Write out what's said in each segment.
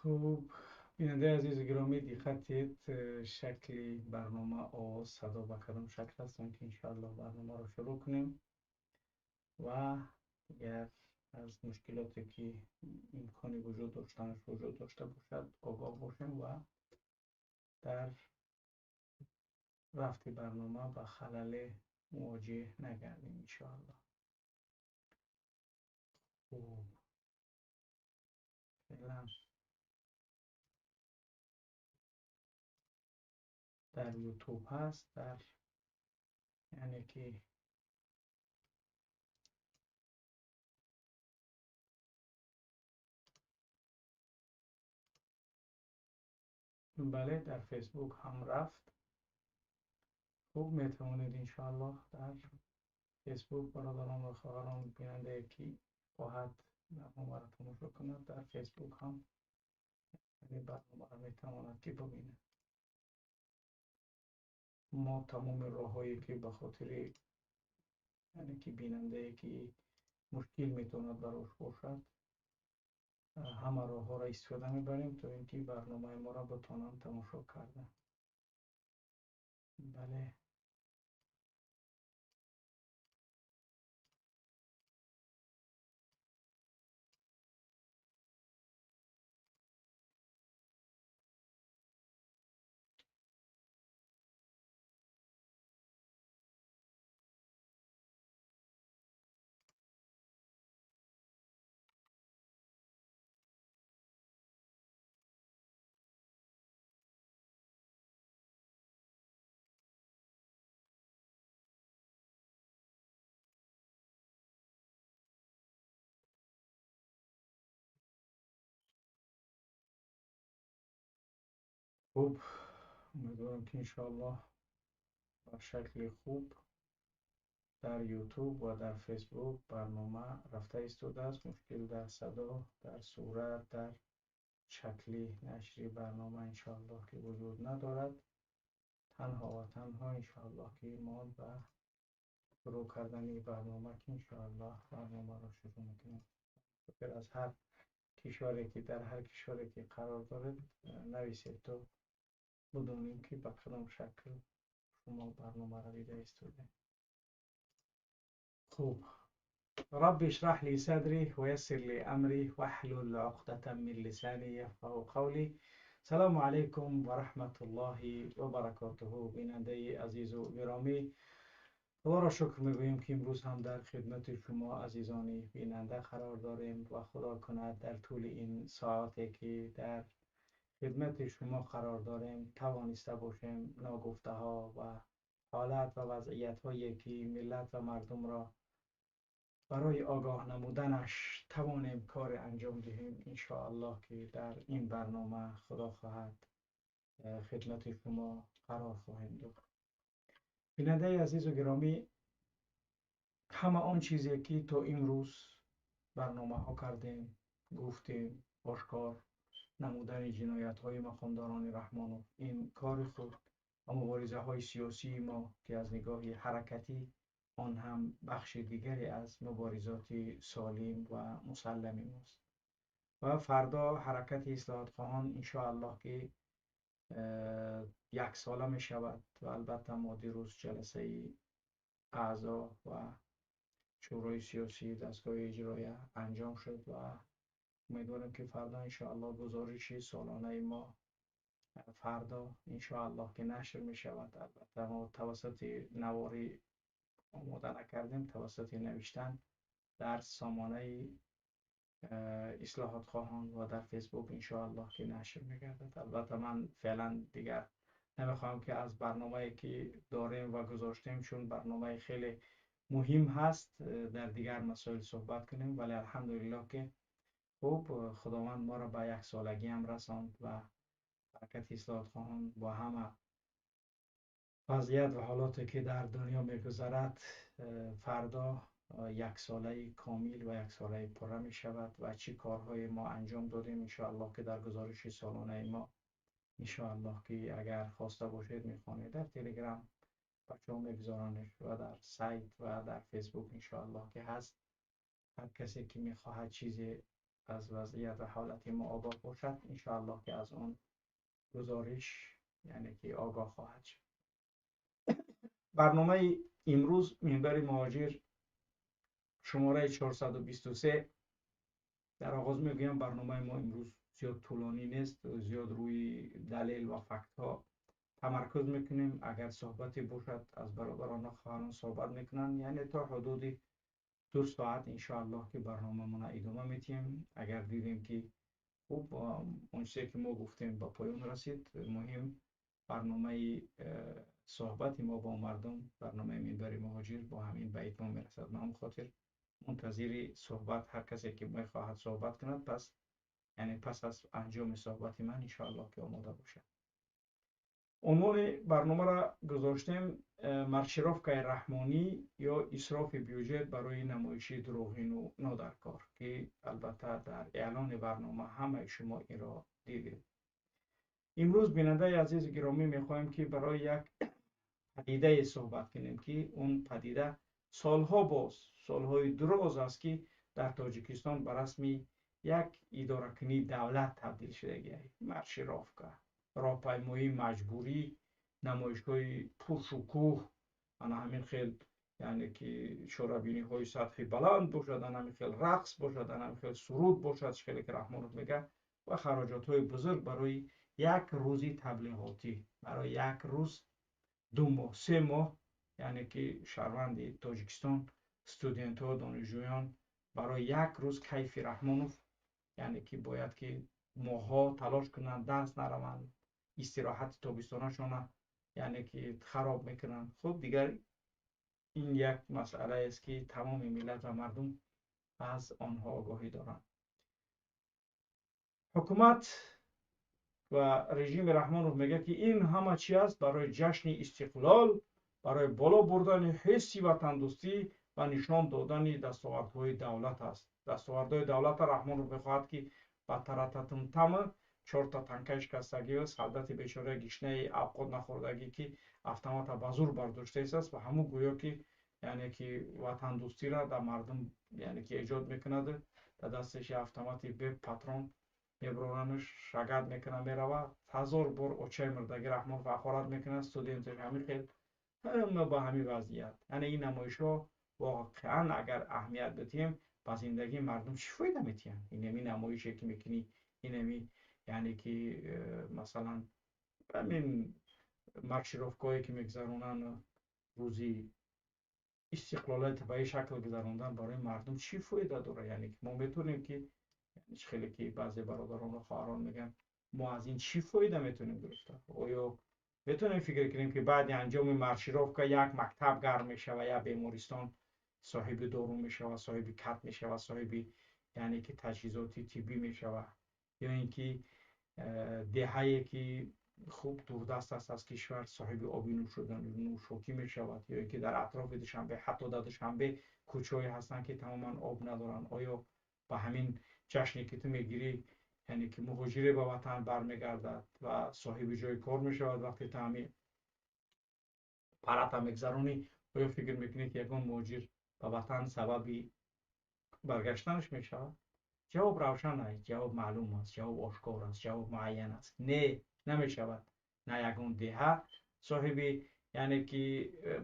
Хуб, бинандаи азизу гиромӣ, диққат диҳед, шакли барнома, овоз, садо ба кадом шакл аст, он ки иншоаллоҳ барномаро шурӯъ кунем ва дигар аз мушкилоте ки имкони вуҷуд доштанаш вуҷуд дошта бошад огоҳ бошем ва дар рафти барнома ба халале мувоҷеҳ нагардем иншоаллоҳ. Хуб, феълан дар Ютуб ҳаст, дар яъне ки бале, дар Фейсбук ҳам рафт. Хуб, метавонед иншоаллоҳ дар Фейсбук бародарон ва хоҳарон, бинандае ки хоҳад барномаро тамошо кунад, дар Фейсбук ҳам барномаро метавонад ки бибинад. Мо тамоми роҳҳое ки ба хотири яъне ки бинандае ки мушкил метавонад барош бошад, ҳама роҳҳоро истифода мебарем то ин ки барномаи моро битонанд тамошо карда. Бале, хуб, умедворам ки иншоаллоҳ ба шакли хуб дар Ютуб ва дар Фейсбук барнома рафта истодааст. Мушкил дар садо, дар сурат, дар шакли нашри барнома иншоаллоҳ ки вуҷуд надорад. Танҳо ва танҳо иншоаллоҳ ки мо ба шурӯъ кардани барнома ки иншоаллоҳ барномаро шурӯъ мекунем. Фикр аз ҳар кишваре ки дар ҳар кишваре ки қарор доред нависед то бидонем ки ба кадом шакл шумо барномаро дида истодед. Хуб, رب اشرح لي صدري ويسر لي أمري واحلل عقدة من لساني يفقهوا قولي. سلام علیکم و رحمت الله و برکاته. بیننده عزیز و گرامی، خدا را شکر میگوییم که امروز هم در خدمت شما عزیزانی بیننده قرار داریم و خدا کند در طول این ساعتی که در خدمت شما قرار داریم توانسته باشیم ناگفته ها و حالت و وضعیت هایی که ملت و مردم را برای آگاه نمودنش توانیم کار انجام دهیم. انشاءالله که در این برنامه خدا خواهد خدمت شما قرار خواهیم داد. بیننده عزیز و گرامی، همه آن چیزی که تا امروز برنامه ها کردیم، گفتیم، آشکار نمودن جنایت های مقامداران رحمانوف، این کار خود و مبارزه های سیاسی ما که از نگاه حرکتی آن هم بخش دیگری از مبارزات سالم و مسلم ماست. و فردا حرکت اصلاحات خواهان انشاءالله که یک ساله می شود و البته ما دیروز جلسه اعضا و شورای سیاسی دستگاه اجرایه انجام شد و امیدوارم که فردا انشاءالله گزارش سالانه ما فردا انشاءالله که نشر می شود. البته ما توسط نواری آماده نکردیم، توسط نوشتن در سامانه اصلاحات خواهان و در فیسبوک انشاءالله که نشر میگردد. البته من فعلا دیگر نمیخوام که از برنامه‌ای که داریم و گذاشتیم، چون برنامه خیلی مهم هست، در دیگر مسائل صحبت کنیم، ولی الحمدلله که خوب خداوند ما را به یک سالگی هم رساند و حرکت اصلاحات خواهان با همه وضعیت و حالاتی که در دنیا میگذرد فردا یک ساله کامل و یک ساله پره می شود و چی کارهای ما انجام دادیم انشاءالله که در گزارش سالانه ما انشاءالله که اگر خواسته باشید میخوانید در تلگرام بچه ها میگذارنش و در سایت و در فیسبوک انشاءالله که هست. هر کسی که میخواهد چیزی از وضعیت و حالت ما آگاه باشد، انشاءالله که از اون گزارش یعنی که آگاه خواهد شد. برنامه امروز منبر مهاجر شماره 423. در آغاز میگویم برنامه ما امروز زیاد طولانی نیست، زیاد روی دلیل و فکت ها تمرکز میکنیم. اگر صحبتی باشد از برادران و خواهران صحبت میکنن، یعنی تا حدود 2 ساعت انشاءالله که برنامه ما ادامه میتیم. اگر دیدیم که خوب اون چیزی که ما گفتیم با پایان رسید، مهم برنامه صحبت ما با مردم، برنامه منبر مهاجر با همین به اتمام میرسد. من هم خاطر منتظر صحبت هر کسی که میخواهد صحبت کند، پس یعنی پس از انجام صحبت من انشاءالله که آماده باشد. عنوان برنامه را گذاشتیم маршировкаи раҳмонӣ ё исрофи бюҷет барои намоиши дурӯғину нодаркор, ки албатта дар эълони барнома ҳамаи шумо инро дидед. Имрӯз, бинандаи азизи гиромӣ, мехоҳем ки барои як падидае суҳбат кунем, ки он падида солҳо боз, солҳои дуроз аст, ки дар Тоҷикистон ба расми як идоракунии давлат табдил шудагиай. Маршировка, роҳпаймоии маҷбурӣ, намоишҳои пуршукӯҳ, ана ҳамин хел, яъне ки чорабиниҳои сатҳи баланд бошад, ана ҳамин хел рақс бошад, ана ҳамин хел суруд бошад, хеле ки Раҳмонов мегӯяд, ва хароҷотҳои бузург барои як рӯзи таблиғотӣ, барои як рӯз, 2 моҳ, 3 моҳ, яъне ки шаҳрванди Тоҷикистон, студентҳо, донишҷӯён барои як рӯз кайфи Раҳмонов, яъне ки бояд ки моҳҳо талош кунанд, дарс нараванд, истироҳати тобистонашона яъне ки хароб мекунанд. Хуб, дигар ин як масъалае аст, ки тамоми миллат ва мардум аз онҳо огоҳӣ доранд. Ҳукумат ва режими Раҳмонов мегӯяд, ки ин ҳама чи аст? Барои ҷашни истиқлол, барои боло бурдани ҳисси ватандӯстӣ ва нишон додани дастовардҳои давлат аст. Дастовардҳои давлата Раҳмонов мехоҳад, ки ба тарататумтама 4 танкаи шикастагӣ ва солдати бечораи гишнаи авқот нахӯрдагӣ, ки автомата ба зур бардоштааст, ва ҳамун гӯё ки яъне ки ватандӯстиро дар мардум яъне ки эҷод мекунад, дар дасташ автомати бе патрон меброранаш, шагад мекунад, меравад, 1000 бор очаи мурдагӣ Раҳмонов ҳақорат мекунад, студенташ ҳамин хел, ҳама ба ҳамин вазъият. Яъне ин намоишҳо воқеан агар аҳамият бидиҳем, ба зиндагии мардум чӣ фоида метиҳанд? Инами намоише ки мекунӣ, инами яъне ки масалан ҳамин маршировкаҳое ки мегузаронанд, рӯзи истиқлолият ба ин шакл гузарондан барои мардум чӣ фоида дорад? Яъне ки мо метавонем ки, хеле ки баъзе бародарону хоҳарон мегӯянд, мо аз ин чӣ фоида метавонем гирифта? Оё метавонем фикр кунем, ки баъди анҷоми маршировка як мактаб гарм мешавад, як бемористон соҳиби дору мешавад, соҳиби кат мешавад, соҳиби яъне ки таҷҳизоти тиббӣ мешавад, ё ин ки деҳае ки хуб дурдаст аст аз кишвар соҳиби оби нӯшокӣ мешавад, ё ин ки дар атрофи Душанбе, ҳатто дар Душанбе кӯчаҳое ҳастанд, ки тамоман об надоранд. Оё ба ҳамин ҷашне ки ту мегирӣ, яъне ки муҳоҷире ба ватан бармегардад ва соҳиби ҷои кор мешавад? Вақте ту ҳамин парата мегузаронӣ, оё фикр мекунӣ, ки ягон муҳоҷир ба ватан сабаби баргаштанаш мешавад? Ҷавоб равшан аст, ҷавоб маълум аст, ҷавоб ошкор аст, ҷавоб муайян аст. Не, намешавад. На ягон деҳа соҳиби яъне ки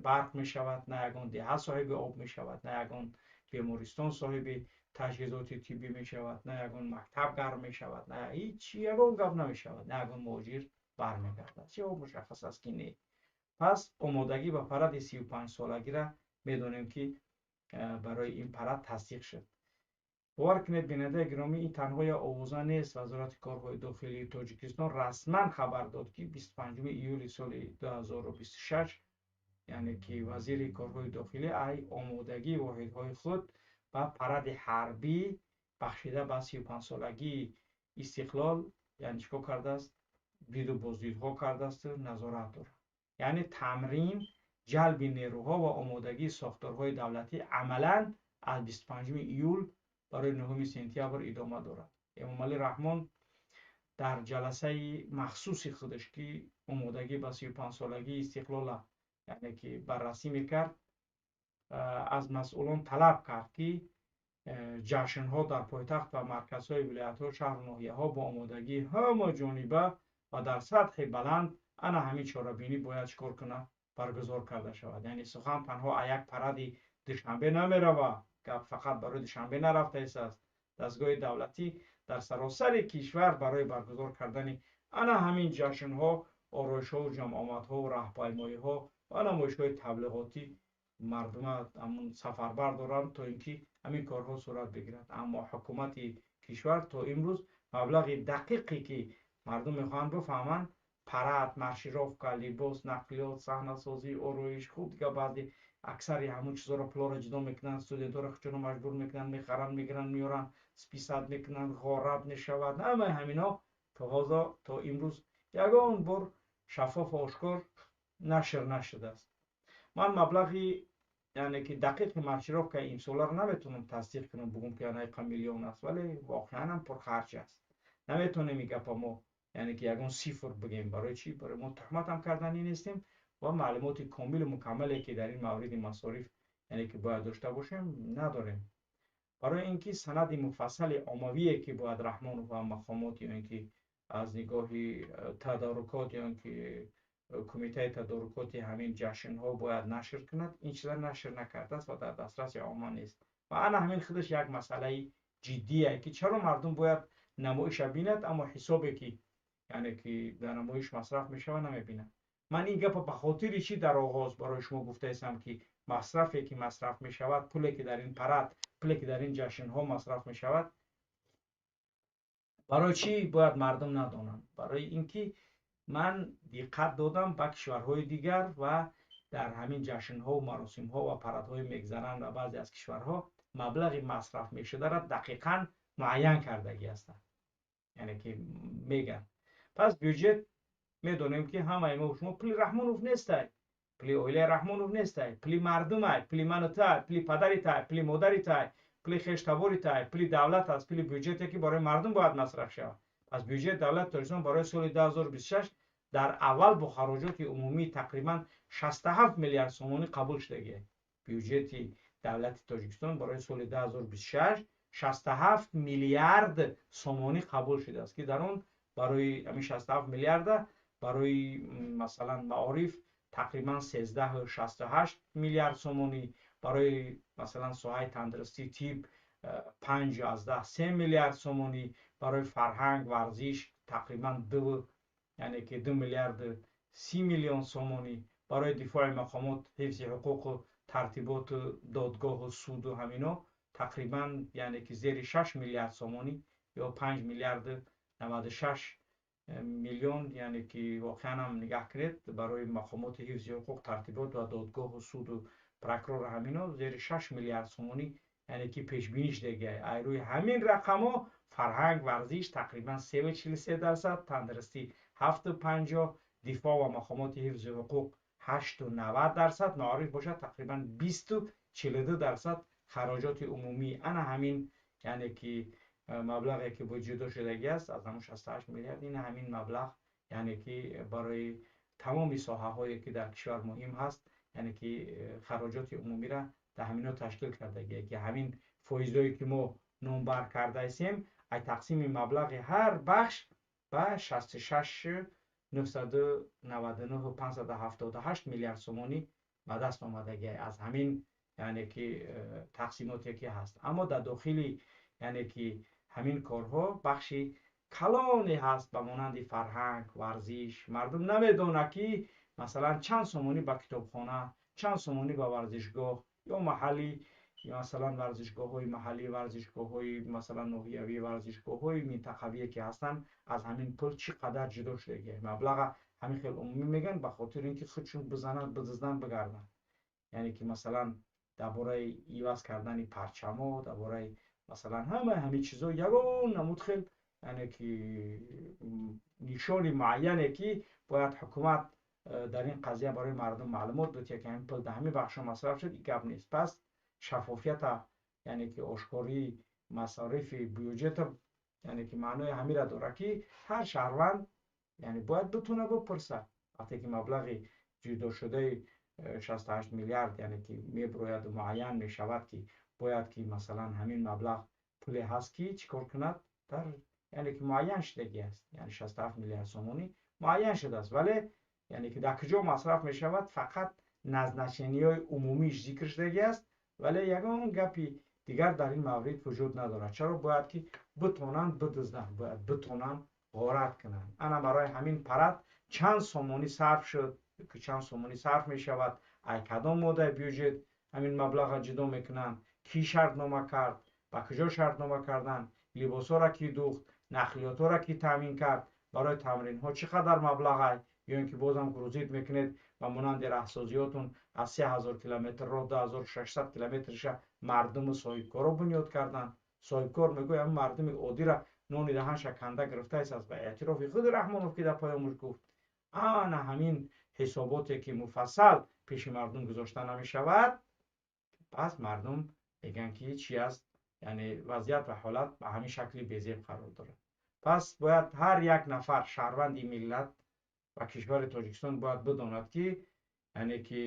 барқ мешавад, на ягон деҳа соҳиби об мешавад, на ягон бемористон соҳиби таҷҳизоти тиббӣ мешавад, на ягон мактаб гарм мешавад, на ҳеҷ ягон гап намешавад, на ягон муҳоҷир бармегардад. Ҷавоб мушаххас аст, ки не. Пас омодагӣ ба паради 35-солагиро медонем, ки барои ин парад тасдиқ шуд. Бовар кунед, бинандаи гиромӣ, ин танҳо як овоза нест. Вазорати корҳои дохилии Тоҷикистон расман хабар дод, ки 25 июли соли 2026, яъне ки вазири корҳои дохилӣ ай омодагии воҳидҳои худ ба паради ҳарбӣ бахшида ба 35-солагии истиқлол, яъне чӣ кор кардааст? Диду боздидҳо кардааст, назорат дорад. Яъне тамрин, ҷалби нерӯҳо ва омодагии сохторҳои давлатӣ амалан аз 25 июл барои 9 сентябр идома дорад. Эмомалӣ Раҳмон дар ҷаласаи махсуси худаш, ки омодагӣ ба 35-солагии истиқлола яъне ки баррасӣ мекард, аз масъулон талаб кард, ки ҷашнҳо дар пойтахт ва марказҳои вилоятҳо, шаҳру ноҳияҳо бо омодагии ҳамаҷониба ва дар сатҳи баланд ана ҳамин чорабинӣ бояд чикор кунад, баргузор карда шавад. Яъне сухан танҳо аз як паради Душанбе намерава, гап фақат барои Душанбе нарафта истааст. Дастгоҳи давлатӣ дар саросари кишвар барои баргузор кардани ана ҳамин ҷашнҳо, ороишҳову ҷамъомадҳову раҳпаймоиҳо ва намоишҳои таблиғотӣ мардума ҳамун сафарбар доранд, то ин ки ҳамин корҳо сурат бигирад. Аммо ҳукумати кишвар то имрӯз маблағи дақиқе ки мардум мехоҳанд бифаҳманд, парад, маршировка, либос, нақлиёт, саҳнасозӣ, ороиш, хуб дигар баъзе аксари ҳамун чизҳоро, пулҳоро ҷудо мекунанд, студентҳоро худшонро маҷбур мекунанд, мехаранд, мегиранд, меоранд, списать мекунанд, ғорат мешавад. Ҳамаи ҳаминҳо то ҳозир, то имрӯз ягон бор шаффофу ошкор нашр нашудааст. Ман маблағи, яъне ки дақиқи маршировкаи имсоларо наметавонам тасдиқ кунам, бугум ки ана иқа миллион аст, вале воқеан ҳам пурхарҷ аст. Наметавонем ин гапа мо, яъне ки ягон сифр бигем. Барои чӣ? Барои мо туҳмат ҳам карданӣ нестем ва маълумоти комилу мукаммале ки дар ин мавриди масориф, яъне ки бояд дошта бошем, надорем. Барои ин ки санади муфассали оммавие ки бояд Раҳмонов ва мақомот ё ин ки аз нигоҳи тадорукот ё ин ки кумитаи тадорукоти ҳамин ҷашнҳо бояд нашр кунад, ин чиза нашр накардааст ва дар дастраси омма нест. Ва ана ҳамин худаш як масъалаи ҷиддие ки чаро мардум бояд намоиша бинад, аммо ҳисобе ки, яъне ки дар намоиш масраф мешавад, намебинад. Ман ин гапа ба хотири чӣ дар оғоз барои шумо гуфтаистам, ки масрафе ки масраф мешавад, пуле ки дар ин парад, пуле ки дар ин ҷашнҳо масраф мешавад, барои чӣ бояд мардум надонанд? Барои ин ки ман диққат додам ба кишварҳои дигар ва дар ҳамин ҷашнҳо, маросимҳо ва парадҳое мегзаранд ва баъзе аз кишварҳо маблағи масраф мешударо дақиқан муайян кардагӣ ҳастанд, яъне ки мегӯянд. Пас бюҷет медонем ки ҳамаи мо шумо пули Раҳмонов нестай, пули оилаи Раҳмонов нестай, пули мардумай, пули ману тай, пули падари тай, пули модари тай, пули хештабори тай, пули давлат аст, пули бюҷете ки барои мардум бояд масраф шавад. Пас бюҷет давлати Тоҷикистон барои соли 2026 дар аввал бо хароҷоти умумӣ тақрибан 67 миллиард сомонӣ қабул шудагист. Бюҷети давлати Тоҷикистон барои соли 2026 67 миллиард сомонӣ қабул шудааст, ки дар он барои ҳамин 67 миллиарда барои масалан маориф тақрибан 13,68 миллиард сомонӣ, барои масалан соҳаи тандурустӣ, тиб 5,3 миллиард сомонӣ, барои фарҳанг, варзиш тақрибан ду, яъне ки 2 миллиарду 30 миллион сомонӣ, барои дифои мақомот, ҳифзи ҳуқуқу тартиботу додгоҳу суду ҳамино тақрибан, яъне ки зери 6 миллиард сомонӣ ё 5 миллиарду 96 миллион. Яъне ки воқеан ҳам нигаҳ кунед, барои мақомоти ҳифзи ҳуқуқ, тартибот ва додгоҳу суду прокурору ҳамино зери 6 миллиард сомонӣ, яъне ки пешбинӣ шудагиай. Ай рӯи ҳамин рақамҳо фарҳанг, варзиш тақрибан 3,43%, тандурустӣ 7,50, дифоъ ва мақомоти ҳифзи ҳуқуқ 8,90%, маориф бошад тақрибан 20,42% хароҷоти умумӣ ана ҳамин, яъне ки маблағе ки ҷудо шудагӣ аст аз ҳамун 68 миллиард, ин ҳамин маблағ, яъне ки барои тамоми соҳаҳое ки дар кишвар муҳим ҳаст, яъне ки хароҷоти умумиро дар ҳамино ташкил кардагие, ки ҳамин фоизҳое ки мо номбар кардаистем, ай тақсими маблағи ҳар бахш ба 66 999 578 миллиард сомонӣ ба даст омадагиай аз ҳамин, яъне ки тақсимоте ки ҳаст. Аммо дар дохили, яъне ки ҳамин корҳо бахши калоне ҳаст ба монанди фарҳанг, варзиш. Мардум намедонад, ки масалан чанд сомонӣ ба китобхона, чанд сомонӣ ба варзишгоҳ ё маҳаллӣ, масалан варзишгоҳҳои маҳаллӣ, варзишгоҳҳои масалан ноҳиявӣ, варзишгоҳҳои минтақавие ки ҳастанд, аз ҳамин пул чӣ қадар ҷудо шудагиа. Маблаға ҳамин хел умумӣ мегӯянд ба хотири ин ки худшон бизананд, бидизданд, бигарданд. Яъне ки масалан дар бораи иваз кардани парчамҳо, дар бораи масалан ҳамаи ҳамин чизҳо ягон намуд хел, яъне ки нишони муайяне ки бояд ҳукумат дар ин қазия барои мардум маълумот бидиҳад, ки ҳамин пул дар ҳамин бахшҳо масраф шуд, ин гап нест. Пас шаффофията, яъне ки ошкории масорифи бюҷета, яъне ки маънои ҳаминро дорад, ки ҳар шаҳрванд, яъне бояд битавонад бипурсад. Вақте ки маблағи ҷудошудаи 68 миллиард, яъне ки мебирояду муайян мешавад, ки Бояд ки, масалан, ҳамин маблағ пуле ҳаст, ки чӣ кор кунад дар, яъне ки муайян шудагӣ аст, яъне 67 миллиард сомонӣ муайян шудааст, вале яъне ки дар куҷо масраф мешавад, фақат назначениҳои умумиш зикр шудагӣ аст, вале ягон гапи дигар дар ин маврид вуҷуд надорад. Чаро? Бояд ки битонанд бидузданд, бояд битонанд ғорат кунанд. Ана барои ҳамин парад чанд сомонӣ сарф шуд, ки чанд сомонӣ сарф мешавад, ай кадом моддаи бюҷет ҳамин маблағро ҷудо мекунанд, кӣ шартнома кард, ба куҷо шартнома карданд, либосҳоро кӣ дӯхт, нақлиётҳоро кӣ таъмин кард, барои тамринҳо чӣ қадар маблағ, ё ин ки бозам грузить мекунед ба монанди раҳсозиётун аз 3000 километр роҳ 2600 километрша мардуму соҳибкоро бунёд карданд. Соҳибкор мегӯяд, мардуми оддира нони даҳанша канда гирифтааст, ба эътирофи худи Раҳмонов, ки дар паёмуш гуфт. Ана ҳамин ҳисоботе ки муфассал пеши мардум гузошта намешавад, пас мардум мегӯянд, ки чи аст, яъне вазъият ва ҳолат ба ҳамин шакли безеб қарор дорад. Пас бояд ҳар як нафар шаҳрванди миллат ва кишвари Тоҷикистон бояд бидонад, ки яъне ки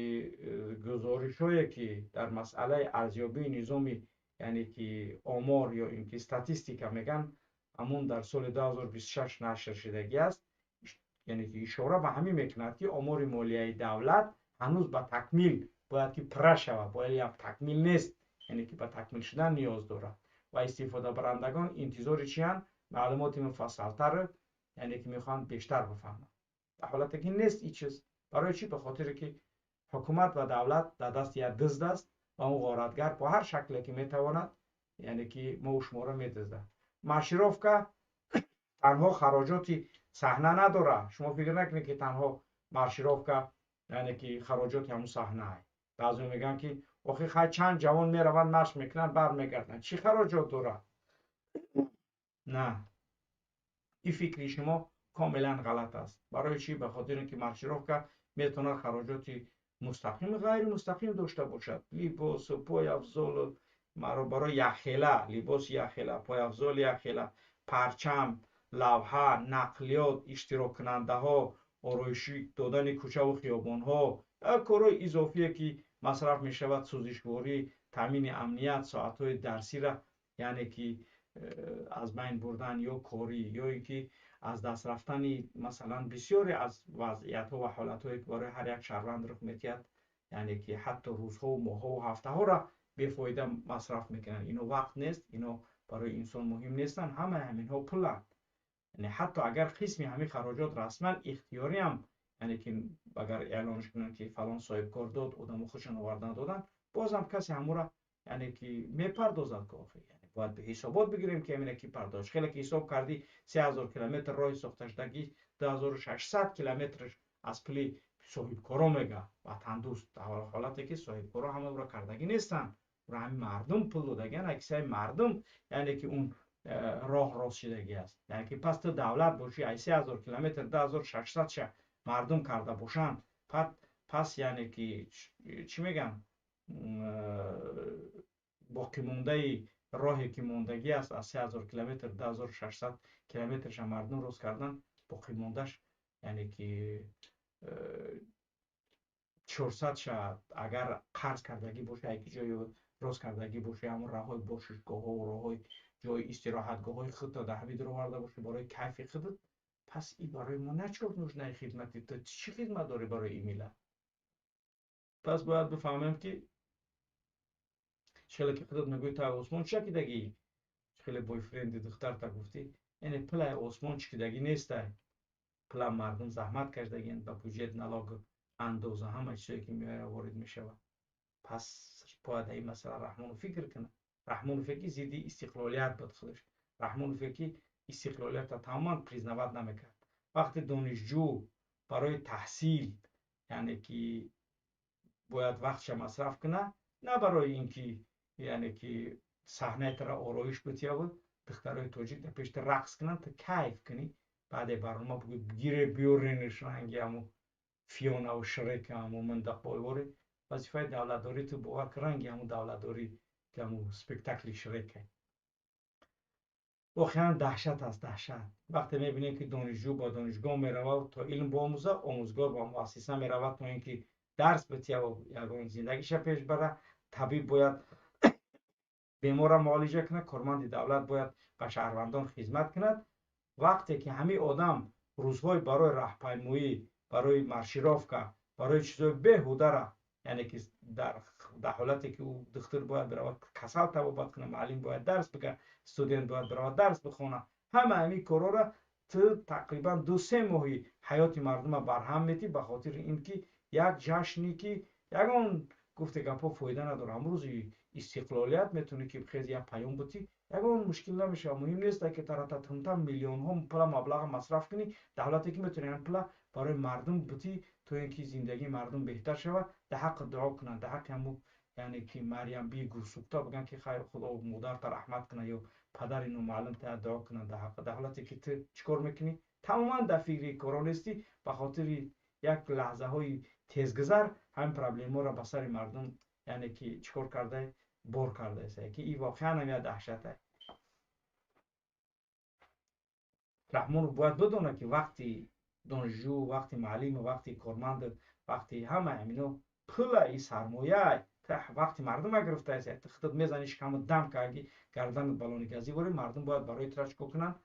гузоришҳое ки дар масъалаи арзёбии низоми, яъне ки омор ё ин ки статистика мегӯянд, ҳамун дар соли 2026 нашр шудагӣ аст, яъне ки ишора ба ҳамин мекунад, ки омори молияи давлат ҳанӯз ба такмил бояд ки пурра шавад, бояд як такмил нест, яъне ки ба такмил шудан ниёз дорад ва истифодабарандагон интизори чиянд? Маълумоти муфассалтар, яъне ки мехоҳанд бештар бифаҳманд, дар ҳолате ки нест ин чиз. Барои чӣ? Ба хотире ки ҳукумат ва давлат дар дасти як дизд аст ва он ғоратгар бо ҳар шакле ки метавонад, яъне ки мо шуморо медиздад. Маршировка танҳо хароҷоти саҳна надорад. Шумо фикр накунед, ки танҳо маршировка, яъне ки хароҷоти ҳамун саҳна. Баъзео мегӯянд, ки охи хай, чанд ҷавон мераванд, машқ мекунанд, бармегарданд, чӣ хароҷот дорад? На, ин фикри шумо комилан ғалат аст. Барои чӣ? Ба хотире ки маршировка метавонад хароҷоти мустақиму ғайримустақим дошта бошад: либосу пойафзолу барои якхела либоси, якхела пойафзоли, якхела парчам, лавҳа, нақлиёт, иштироккунандаҳо, ороишӣ додани кӯчаву хиёбонҳо, корҳои изофие ки масраф мешавад, сӯзишворӣ, таъмини амният, соатҳои дарсира, яъне ки аз байн бурдан ё корӣ, ё ин ки аз даст рафтани, масалан, бисёре аз вазъиятҳо ва ҳолатҳое ки барои ҳар як шаҳрванд рух медиҳад, яъне ки ҳатто рӯзҳову моҳҳову ҳафтаҳоро бефоида масраф мекунанд. Ино вақт нест, ино барои инсон муҳим нестанд. Ҳамаи ҳаминҳо пуланд. Яъне ҳатто агар қисми ҳамин хароҷот расман ихтиёриам, яъне ки агар эълонш кунанд, ки фалон соҳибкор дод, одамо худшон овардан доданд, бозам касе ҳамура, яъне ки мепардозад. Охи, бояд ҳисобот бигирем, ки ҳамина ки пардошт. Хеле ки ҳисоб кардӣ, 3000 километр роҳи сохташудагӣ, 2600 километрш аз пули соҳибкоро мега ватандӯст, дар ҳолате ки соҳибкоро ҳама ӯро кардагӣ нестанд, ӯро ҳамин мардум пул додагиан, аксари мардум, яъне ки он роҳ рост шудагӣ аст. Яъне ки пас ту давлат бошӣ, ай 3000 километр 2600 ша мардум карда бошанд, пас яъне ки чӣ мегӯям, боқимондаи роҳе ки мондагӣ аст, аз 3000 километр 2600 километрша мардум рост кардан, боқимондаш, яъне ки 400 ша агар қарз кардагӣ боша, яки ҷои рост кардагӣ боша, ҳамон роҳҳои бошишгоҳҳо, роҳҳои ҷои истироҳатгоҳҳои худро дар ҳамин дуроварда бошӣ барои кайфи худат, пас и барои мо начор нужнаи хидмати ту. Чӣ хидмат дорӣ барои ин миллат? Пас бояд бифаҳмем, ки хеле ки худат мегӯӣ, та осмон чакидагӣ, хеле бойфренди духтарта гуфтӣ, яъне пулай осмон чикидагӣ нестай. Пула мардум заҳмат кашдагианд, ба бюҷет налог, андоза, ҳама чизое ки меояд, ворид мешавад. Пас бояд ин масъала Раҳмонов фикр кунад. Раҳмонове ки зидди истиқлолият буд, худаш Раҳмонове ки истиқлолиятро тамоман признавать намекард. Вақте донишҷӯ барои таҳсил, яъне ки бояд вақтша масраф кунад, на барои ин ки, яъне ки саҳнаи тара ороиш битияву духтарои тоҷик дар пешта рақс кунанд, ту кайф кунӣ, баъде барнома бугӯ, гире биёрениш, ранги ҳаму Фионаву Шрека, ҳаму миндақойворе. Вазифаи давлатдорӣ, ту бовар ки, ранги ҳаму давлатдорӣ, ки ҳаму спектакли Шрека. Воқеан даҳшат аст, даҳшат, вақте мебинем, ки донишҷӯ ба донишгоҳ меравад то илм биомӯзад, омӯзгор ба муассиса меравад то ин ки дарс битияву ягон зиндагиша пеш бара, табиб бояд Беморро муолиҷа кунад, корманди давлат бояд ба шаҳрвандон хизмат кунад. Вақте ки ҳамин одам рӯзҳои барои раҳпаймоӣ, барои маршировка, барои чизҳои беҳудара, яъне ки дар ҳолате ки ӯ духтур бояд биравад касал табобат кунад, муаллим бояд дарс бигӯяд, студент бояд биравад дарс бихонад, ҳама ҳамин корҳоро ту тақрибан 2-3 моҳи ҳаёти мардума барҳам метӣ, ба хотири ин ки як ҷашне ки ягон гуфте гапҳо фоида надорад. Ҳамрӯзи истиқлолият метавонӣ ки хез як паём бутӣ, ягон мушкил намешавад. Муҳим нест ки тарататумтам миллионҳо пула маблаға масраф кунӣ, давлате ки метавонӣ ҳам пула барои мардум бутӣ то ин ки зиндагии мардум беҳтар шавад, дар ҳаққи дуо кунанд, дар ҳаққи ҳамун яъне ки Марьям би гурсӯхта бигӯянд ки хайр, Худо модарта раҳмат кунад ё падари номаълум та дуо кунанд дар ҳаққи. Дар ҳолате ки ту чӣ кор мекунӣ? Тамоман дар фикри коро нестӣ, ба хотири як лаҳзаҳои тезгузар ҳамин проблемаро ба сари мардум яъне ки чӣ кор карда, бор кардааст, ки ин воқеан ҳам як даҳшат аст. Раҳмонов бояд бидонад ки вақти донишҷӯ, вақти муаллим, вақти корманд, вақти ҳама ҳамино пула, и сармоя, вақти мардума гирифтааст. Ту худат мезанӣ шикамат дам карди, гарданат балони газӣ борӣ, мардум бояд барои тура чӣ кор кунанд?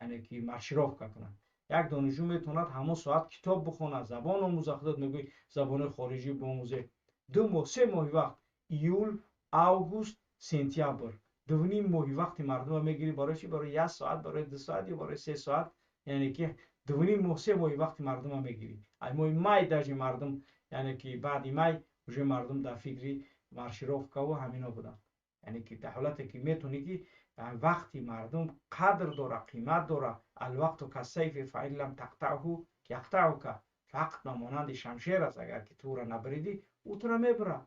Яъне ки маршировка кунанд. Як донишҷӯ метавонад ҳамон соат китоб бихонад, забон омӯзад, худат мегӯӣ забони хориҷӣ биомӯзе. 2 моҳ, 3 моҳи вақт, июл, август, сентябр, 2.5 моҳи вақти мардума мегирӣ барои чӣ? Барои 1 соат, барои 2 соат ё барои 3 соат, яъне ки 2.5 моҳ, 3 моҳи вақти мардума мегирӣ. Ай моҳи май даже мардум, яъне ки баъди май уже мардум дар фикри маршировкаву ҳамино буданд. Яъне ки дар ҳолате ки метавонӣ ки вақти мардум қадр дора, қимат дора. Алвақту кассайфи фа ин лам тақтаъҳу яқтаъука, вақт ба монанди шамшер аст, агар ки ту ӯро набаридӣ, ӯ туро мебурад.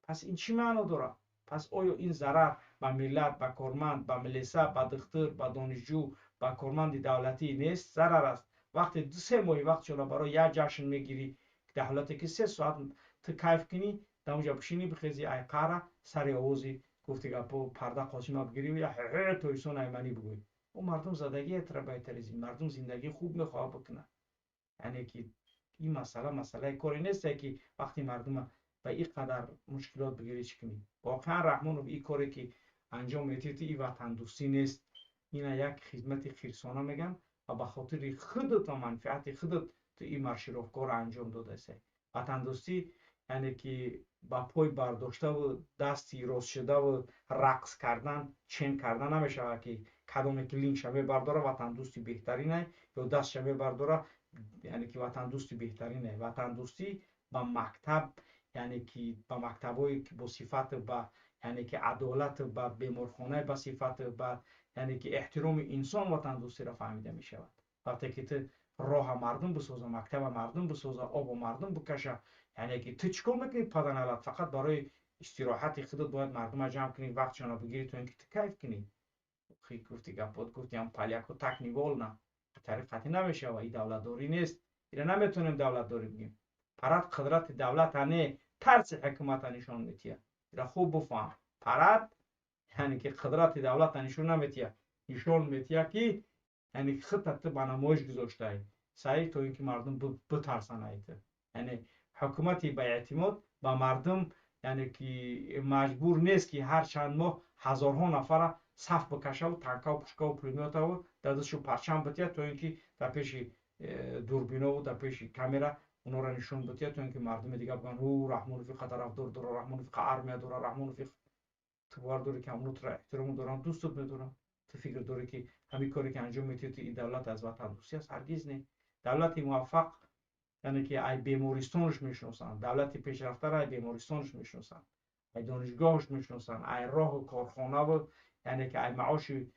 Пас ин чӣ маъно дорад? Пас оё ин зарар ба миллат, ба корманд, ба милиса, ба духтур, ба донишҷӯ, ба корманди давлатӣ нест? Зарар аст. Вақте 2-3 моҳи вақтшонро барои як ҷашн мегирӣ, дар ҳолате ки 3 соат ту кайф кунӣ, дар онҷо бишинӣ, бихези айқара, сари овози гуфти гапо парда қосима бигирӣ ё ҳе тоисон айманӣ бигӯӣ. Ӯ мардум задагӣ тра байтаризм, мардум зиндагии хуб мехоҳад бикунад. Яъне ки ин масъала масъалаи коре нест ки вақти мардума ба ин қадар мушкилот бигирӣ чӣ кунӣ. Воқеан Раҳмонов ин коре ки анҷом медиҳед, ин ватандӯстӣ нест. Ина як хизмати хирсона мегӯям ва ба хотири худат ва манфиати худат ту ин маршировкаро анҷом додаӣ. Ватандӯстӣ яъне ки ба пой бардоштаву дасти рост шудаву рақс кардан, чен кардан намешавад ки кадоме ки линкша мебардора ватандӯсти беҳтаринай ё дастша мебардора, яъне ки ватандӯсти беҳтаринай. Ватандӯстӣ ба мактаб, яъне ки ба мактабҳое ки бо сифат, ба яъне ки адолат, ба беморхонаи ба сифат, ба яъне ки эҳтироми инсон ватандӯстиро фаҳмида мешавад. Вақте ки ту роҳа мардум бисоза, мактаба мардум бисоза, обо мардум бикаша, яъне ки ту чӣ кор мекунӣ паданалат? Фақат барои истироҳати худат бояд мардума ҷамъ кунӣ, вақтшонро бигирӣ то ин ки ту кайф кунӣ. Гуфти гапот, гуфти ҳам поляку так не вольно. Тариқати намешава, ин давлатдорӣ нест. Ира наметавонем давлатдорӣ бигем. Парад қудрати давлата не, тарси ҳукумата нишон метиҳад. Ира хуб бифаҳм. Парад яъне ки қудрати давлата нишон наметиҳад, нишон метиҳад ки яъне худта ту ба намоиш гузоштаӣ, саҳеҳ, то ин ки мардум битарсанд ай ту. Яъне ҳукумати ба эътимод ба мардум яъне ки маҷбур нест ки ҳар чанд моҳ ҳазорҳо нафара саф бикашаву танкаву пушкаву пулемётаву дар дастшу парчам битиҳад, то ин ки дар пеши дурбинову дар пеши камера онҳоро нишон битиҳад, то ин ки мардуми дигар бигӯянд ӯ Раҳмонов иқа тарафдор дора, Раҳмонов иқа армия дора, Раҳмонов иқа. Ту бовар дорӣ ки ҳамоно туро эҳтиром доранд, дӯстат медоранд? Ту фикр дорӣ ки ҳамин коре ки анҷом медиҳӣ ту ин давлат аз ватандӯстӣ аст? Ҳаргиз не. Давлати муваффақ яъне ки ай бемористонаш мешиносанд, давлати пешрафтаро ай бемористонаш мешиносанд, ай донишгоҳаш мешиносанд, ай роҳу корхонаву яъне ки ай маоши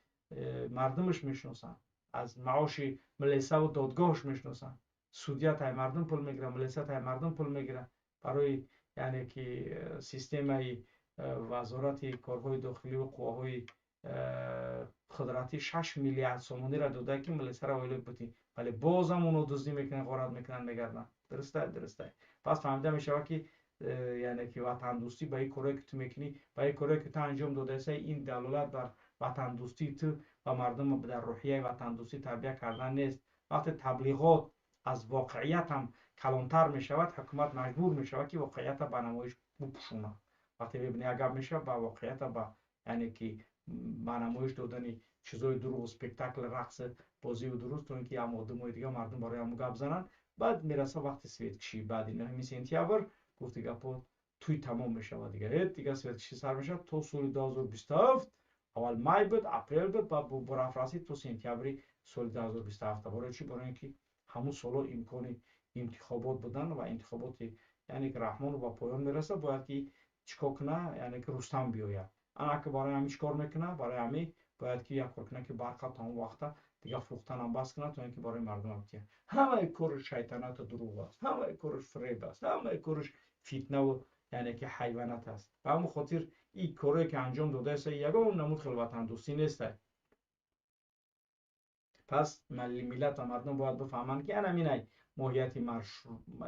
мардумаш мешиносанд, аз маоши милисаву додгоҳаш мешиносанд. Судья тай мардум пул мегирад, милиса тай мардум пул мегирад. Барои яъне ки системаи вазорати корҳои дохилӣ ва қувваҳои қудратӣ 6 миллиард сомониро дода ки милисаро ойлик бутӣ, вале бозам оно дуздӣ мекунанд, ғорат мекунанд, мегарданд. Дурустай, дурустай. Пас фаҳмида мешавад ки яъне ки ватандӯстӣ ба ин корое ки ту мекунӣ, ба ин корое ки ту анҷом додаӣ, ин далолат бар ватандӯстии ту ва мардум дар рӯҳияи ватандӯстӣ тарбия кардан нест. Вақте таблиғот аз воқеият ҳам калонтар мешавад, ҳукумат маҷбур мешавад ки воқеиятро ба намоиш бупӯшонад. Вақте мебинӣ як гап мешавад, ба воқеиятро ба Яъне ки ба намоиш додани чизҳои дурӯғ, спектакл, рақс, бозию дуруст, то ин ки ям одамои дига, мардум барои ҳамун гап зананд. Баъд мераса вақти светкашӣ, баъди 9 сентябр, гуфти гапҳо, тӯй тамом мешавад, дига ҳет дига светкашӣ сар мешавад то соли 2027. Аввал май буд, апрел буд, баъд рафт расид то сентябри соли 2027. Барои чӣ? Барои ин ки ҳамун солҳо имкони интихобот будан ва интихоботи, яъне ки Раҳмонов ба поён мерасад, бояд ки чӣ кор кунад? Яъне ки Рустам биёяд. Ана ки барои ҳамин чӣ кор мекунад? Барои ҳамин бояд ки як кор кунад, ки барқа то он вақта дига фурӯхтанам бас кунад, то ин ки барои мардумам битиҳад. Ҳамаи кораш шайтанату дурӯғ аст, ҳамаи кораш фиреб аст, ҳамаи кораш фитнаву, яъне ки ҳайвонат аст. Ба ҳамон хотир ин корое ки анҷом додааст, ягон намуд хел ватандӯстӣ нестай. Пас миллат ва мардум бояд бифаҳманд, ки ана минай моҳияти,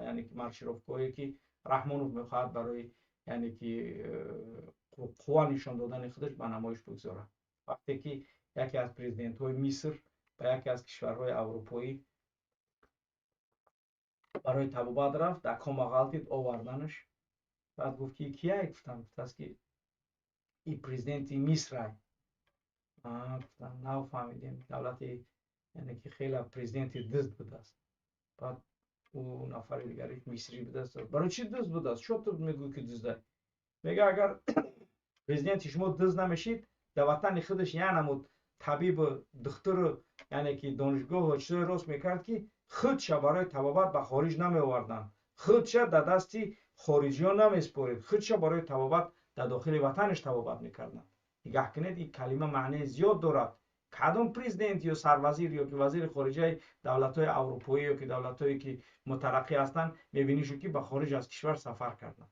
яъне ки маршировкаҳое ки Раҳмонов мехоҳад барои, яъне ки қувва нишон додани худаш ба намоиш бигзорад. Вақте ки яке аз президентҳои Миср ба яке аз кишварҳои аврупоӣ барои табобат рафт, дар кома ғалтид, оварданаш. Баъд гуфт ки кияй? Гуфтам, гуфтааст ки и президенти Мисрай. Гуфтам, нав фаҳмидем, давлати, яъне ки хеле президенти дизд будааст. Баъд ӯ нафари дигари мисрӣ будааст: «Барои чӣ дизд будааст? Чо ту мегӯӣ ки диздай?» Мега: «Агар президенти шумо дизд намешид, дар ватани худаш як намуд табибу духтуру, яъне ки донишгоҳу чизое рост мекард, ки худша барои табобат ба хориҷ намеоварданд, худша дар дасти хориҷиён намеспорид, худша барои табобат дар дохили ватанаш табобат мекарданд». Нигаҳ кунед, ин калима маънии зиёд дорад. Кадом президент ё сарвазир ё ки вазири хориҷаи давлатҳои аврупоӣ ё ки давлатҳое ки мутараққӣ ҳастанд мебинишу, ки ба хориҷ аз кишвар сафар карданд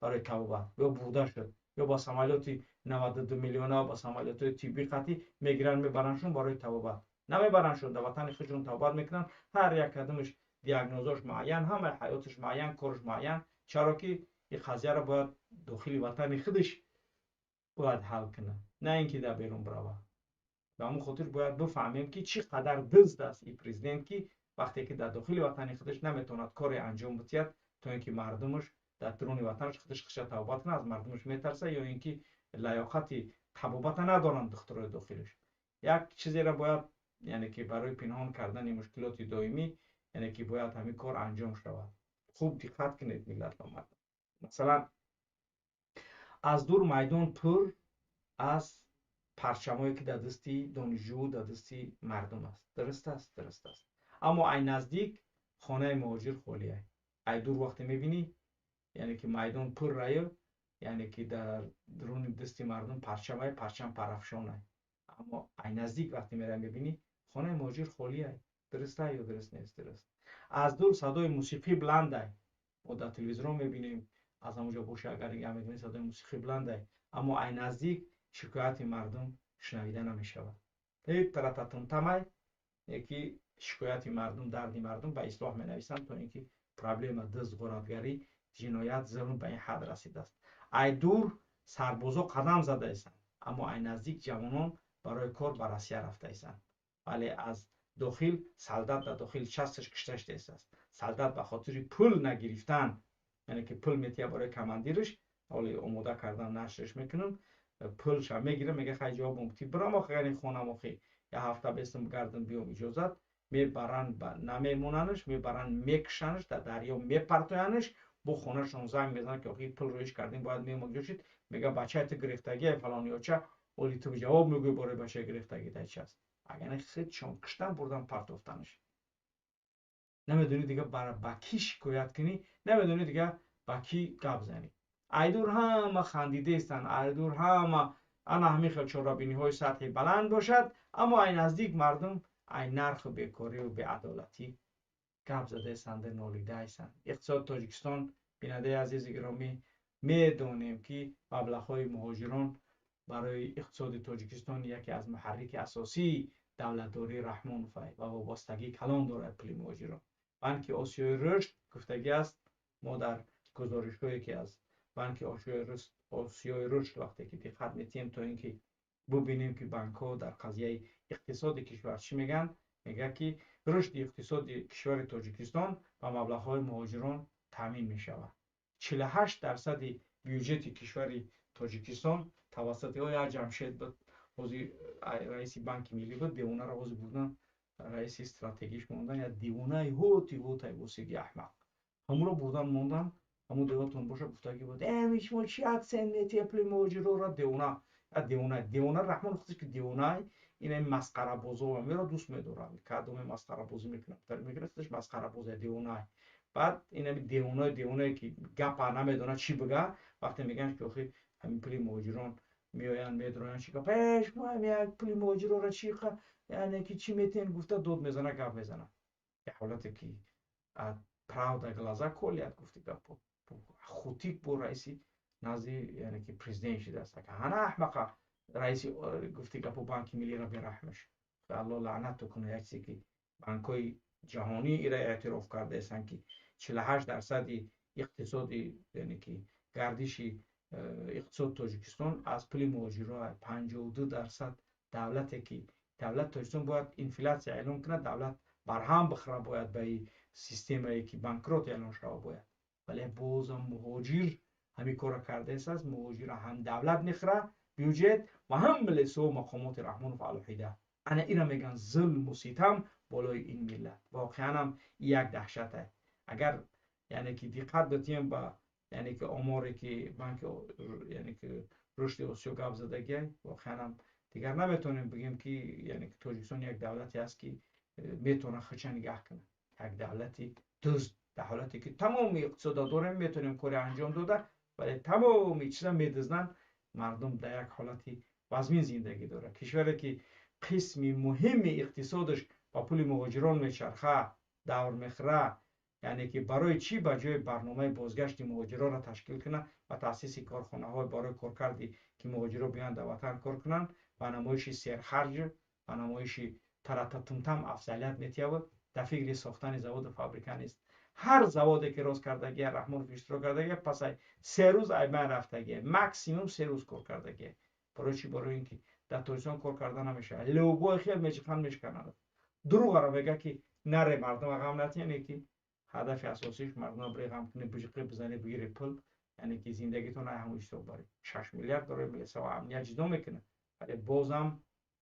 барои табобат ё бурда шуд, ё ба самолёти 92 миллиона, ба самолётҳои тиббӣ қатъӣ мегиранд, мебарандшон барои табобат? Намебарандшон, дар ватани худшон табобат мекунанд. Ҳар як кадомаш диагнозош муайян, ҳамаи ҳаёташ муайян, кораш муайян. Чаро ки ин қазияро бояд дохили ватани худаш бояд ҳал кунад, на ин ки дар берун биравад. Ба ҳамон хотир бояд бифаҳмем, ки чӣ қадар дизд аст ин президент, ки вақте ки дар дохили ватани худаш наметавонад коре анҷом бидиҳад, то ин ки мардумаш дар дуруни ватанаш худаш худша табобат кунад, аз мардумаш метарсад ё ин ки лаёқати табобата надоранд духтурои дохилиш. Як чизеро бояд, яъне ки барои пинҳон кардани мушкилоти доимӣ, яъне ки бояд ҳамин кор анҷом шавад. Хуб диққат кунед, миллат ва мардум. Масалан, аз дур майдон пур аз парчамое ки дар дасти донишҷӯ, дар дасти мардум аст. Дуруст аст? Дуруст аст. Аммо ай наздик хонаи муҳоҷир холия. Ай дур вақте мебинӣ, яъне ки майдон пур раю, яъне ки дар дуруни дасти мардум парчамай, парчам парафшонай, аммо ай наздик вақте меравӣ, мебинӣ, хонаи муҳоҷир холиай. Дуруст ай ё дуруст нест? Дуруст. Аз дур садои мусиқӣ баландай, мо дар телевизорҳо мебинем, аз ҳамонҷо боша агар нигоҳ мекунӣ, садои мусиқӣ баландай, аммо ай наздик шикояти мардум шунавида намешавад. Тарататунтамай ки шикояти мардум, дарди мардум ба ислоҳ менависанд, то ин ки проблема, дизд, ғоратгарӣ, ҷиноят, зулм ба ин ҳад расидааст. Ай дур сарбозо қадам задаистанд, аммо ай наздик ҷавонон барои кор ба Россия рафтаистанд. Вале аз дохил солдат дар дохили часташ кушта шудааст. Солдат ба хотири пул нагирифтан, яъне ки пул метиҳад барои командираш, ҳоли омода кардан нашрш мекунам, пулша мегира, мега: «Хай, ҷавобам ти, бирам охи, яъне хонам, охи як ҳафта бестам, гардам, биём, иҷозат». Мебаранд, намемонанаш, мебаранд, мекушанаш, дар дарё мепартоянаш. Бо хонашон занг мезананд, ки охи пул роиш кардем, бояд меомад ҷо шид. Мега: «Бачаи ту гирифтагӣ фалониёча, оли ту ҷавоб мегӯӣ барои бачаи гирифтагӣ дар чи аст». Агар худшон куштан, бурдан, партофтанаш. Намедонӣ дига ба кӣ шикоят кунӣ, намедонӣ дига ба кӣ гап занӣ. Айдур ҳама хандидаистанд, айдур ҳама ана ҳамин хел чорабиниҳои сатҳи баланд бошад, аммо ай наздик мардум ай нарху бекорию беадолатӣ гап задаистанду нолидаистанд. Иқтисоди Тоҷикистон, бинандаи азизи гиромӣ, медонем, ки маблағҳои муҳоҷирон барои иқтисоди Тоҷикистон яке аз муҳаррики асосии давлатдории Раҳмонов ва вобастагии калон дорад пули муҳоҷирон. Банки Осиёи Рушд гуфтагӣ аст, мо дар гузоришҳое ки аз Банки Осиёи Рушд вақте ки диққат метиҳем, то ин ки бубинем, ки банкҳо дар қазияи иқтисоди кишвар чӣ мегӯянд, мегӯяд, ки рушди иқтисоди кишвари Тоҷикистон ба маблағҳои муҳоҷирон таъмин мешавад. 48 дарсади бюҷети кишвари Тоҷикистон Тавассути ё як Ҷамшед буд, ҳозир раиси Банки Миллӣ буд, девонаро ҳозир бурдан, раиси стратегиш мондан, як девонаи ҳути ҳутай босиги аҳмақ. Ҳамуро бурдан мондан, ҳамун девотон боша, гуфтагӣ буд: «Эми шумо чи акцент метия пули муҳоҷирора?» Девона, як девона, девона. Раҳмон худаш ки девонай, ина масқарабозо меро дӯст медорад, кадоме масқарабозӣ мекунад, мекунад, худаш масқарабозе, девонай. Баъд инами девонаи, девонае ки гапа намедонад чӣ бига. Вақте мегӯянд, ки охи ҳамин пули муҳоҷирон меоянд, медроянд, чӣ гап, шумо як пули муҳоҷирора чи, яъне ки чӣ метиҳен, гуфта дод мезана, гап мезана. Як ҳолате ки правда глаза колет, гуфти гапо. Хутик бо раиси назди, яъне ки президент шидааст. Ҳана аҳмақа раиси, гуфти гапо, Банки Миллиро бераҳмаш Алло лаънату кунад. Як чизе ки банкҳои ҷаҳонӣ ира эътироф кардаестанд, ки 48 дарсади иқтисоди, яъне ки гардиши иқтисоди Тоҷикистон аз пули муҳоҷиро, 52%. Давлате ки давлати Тоҷикистон бояд инфляция эълон кунад, давлат барҳам бихӯра бояд, ба системае ки банкрот эълон шава бояд, вале бозам муҳоҷир ҳамин корро кардаест. Муҳоҷира ҳам давлат мехӯра, бюҷет ва ҳам милисо, мақомоти Раҳмонов алоҳида. Ана ира мегӯянд зулму ситам болои ин миллат. Воқеанам як даҳшате. Агар, яъне ки, диққат бидиҳем ба, яъне ки, оморе ки Банки, яъне ки, Рушди Осиё гап задагиай, воқеанам дигар наметавонем бигӯем, ки, яъне ки, Тоҷикистон як давлате аст, ки метавонад худша нигаҳ кунад. Як давлати дузд, дар ҳолате ки тамоми иқтисода дорем, метавонем коре анҷом дода, вале тамоми чиза медузданд. Мардум дар як ҳолати вазмин зиндагӣ дорад. Кишваре ки қисми муҳими иқтисодаш ба пули муҳоҷирон мечарха, давр мехӯра, яъне ки барои чӣ ба ҷои барномаи бозгашти муҳоҷиронро ташкил кунад ва таъсиси корхонаҳои барои коркарди, ки муҳоҷиро биёянд, дар ватан кор кунанд, ба намоиши серхарҷ, ба намоиши тарататумтам афзалият метиҳавад, дар фикри сохтани заводу фабрика нест. Ҳар заводе ки рост кардагия, Раҳмонов иштирок кардагия, пасай 3 рӯз айбан рафтагия, максимум 3 рӯз кор кардагия. Барои чӣ? Барои ин ки дар Тоҷикистон кор карда намешавад. Любой хел мечихан, мешканад. Дурӯғаро мега, ки наре мардума ғам натиҳане, ки ҳадафи асосиш мардума бире ғам кунӣ, биҷиқӣ бизанӣ, бигири пул, яъне ки зиндагитон ай ҳамон ҳисоб барӣ. 6 миллиард дорем, милисава амният ҷидо мекунад, вале бозам,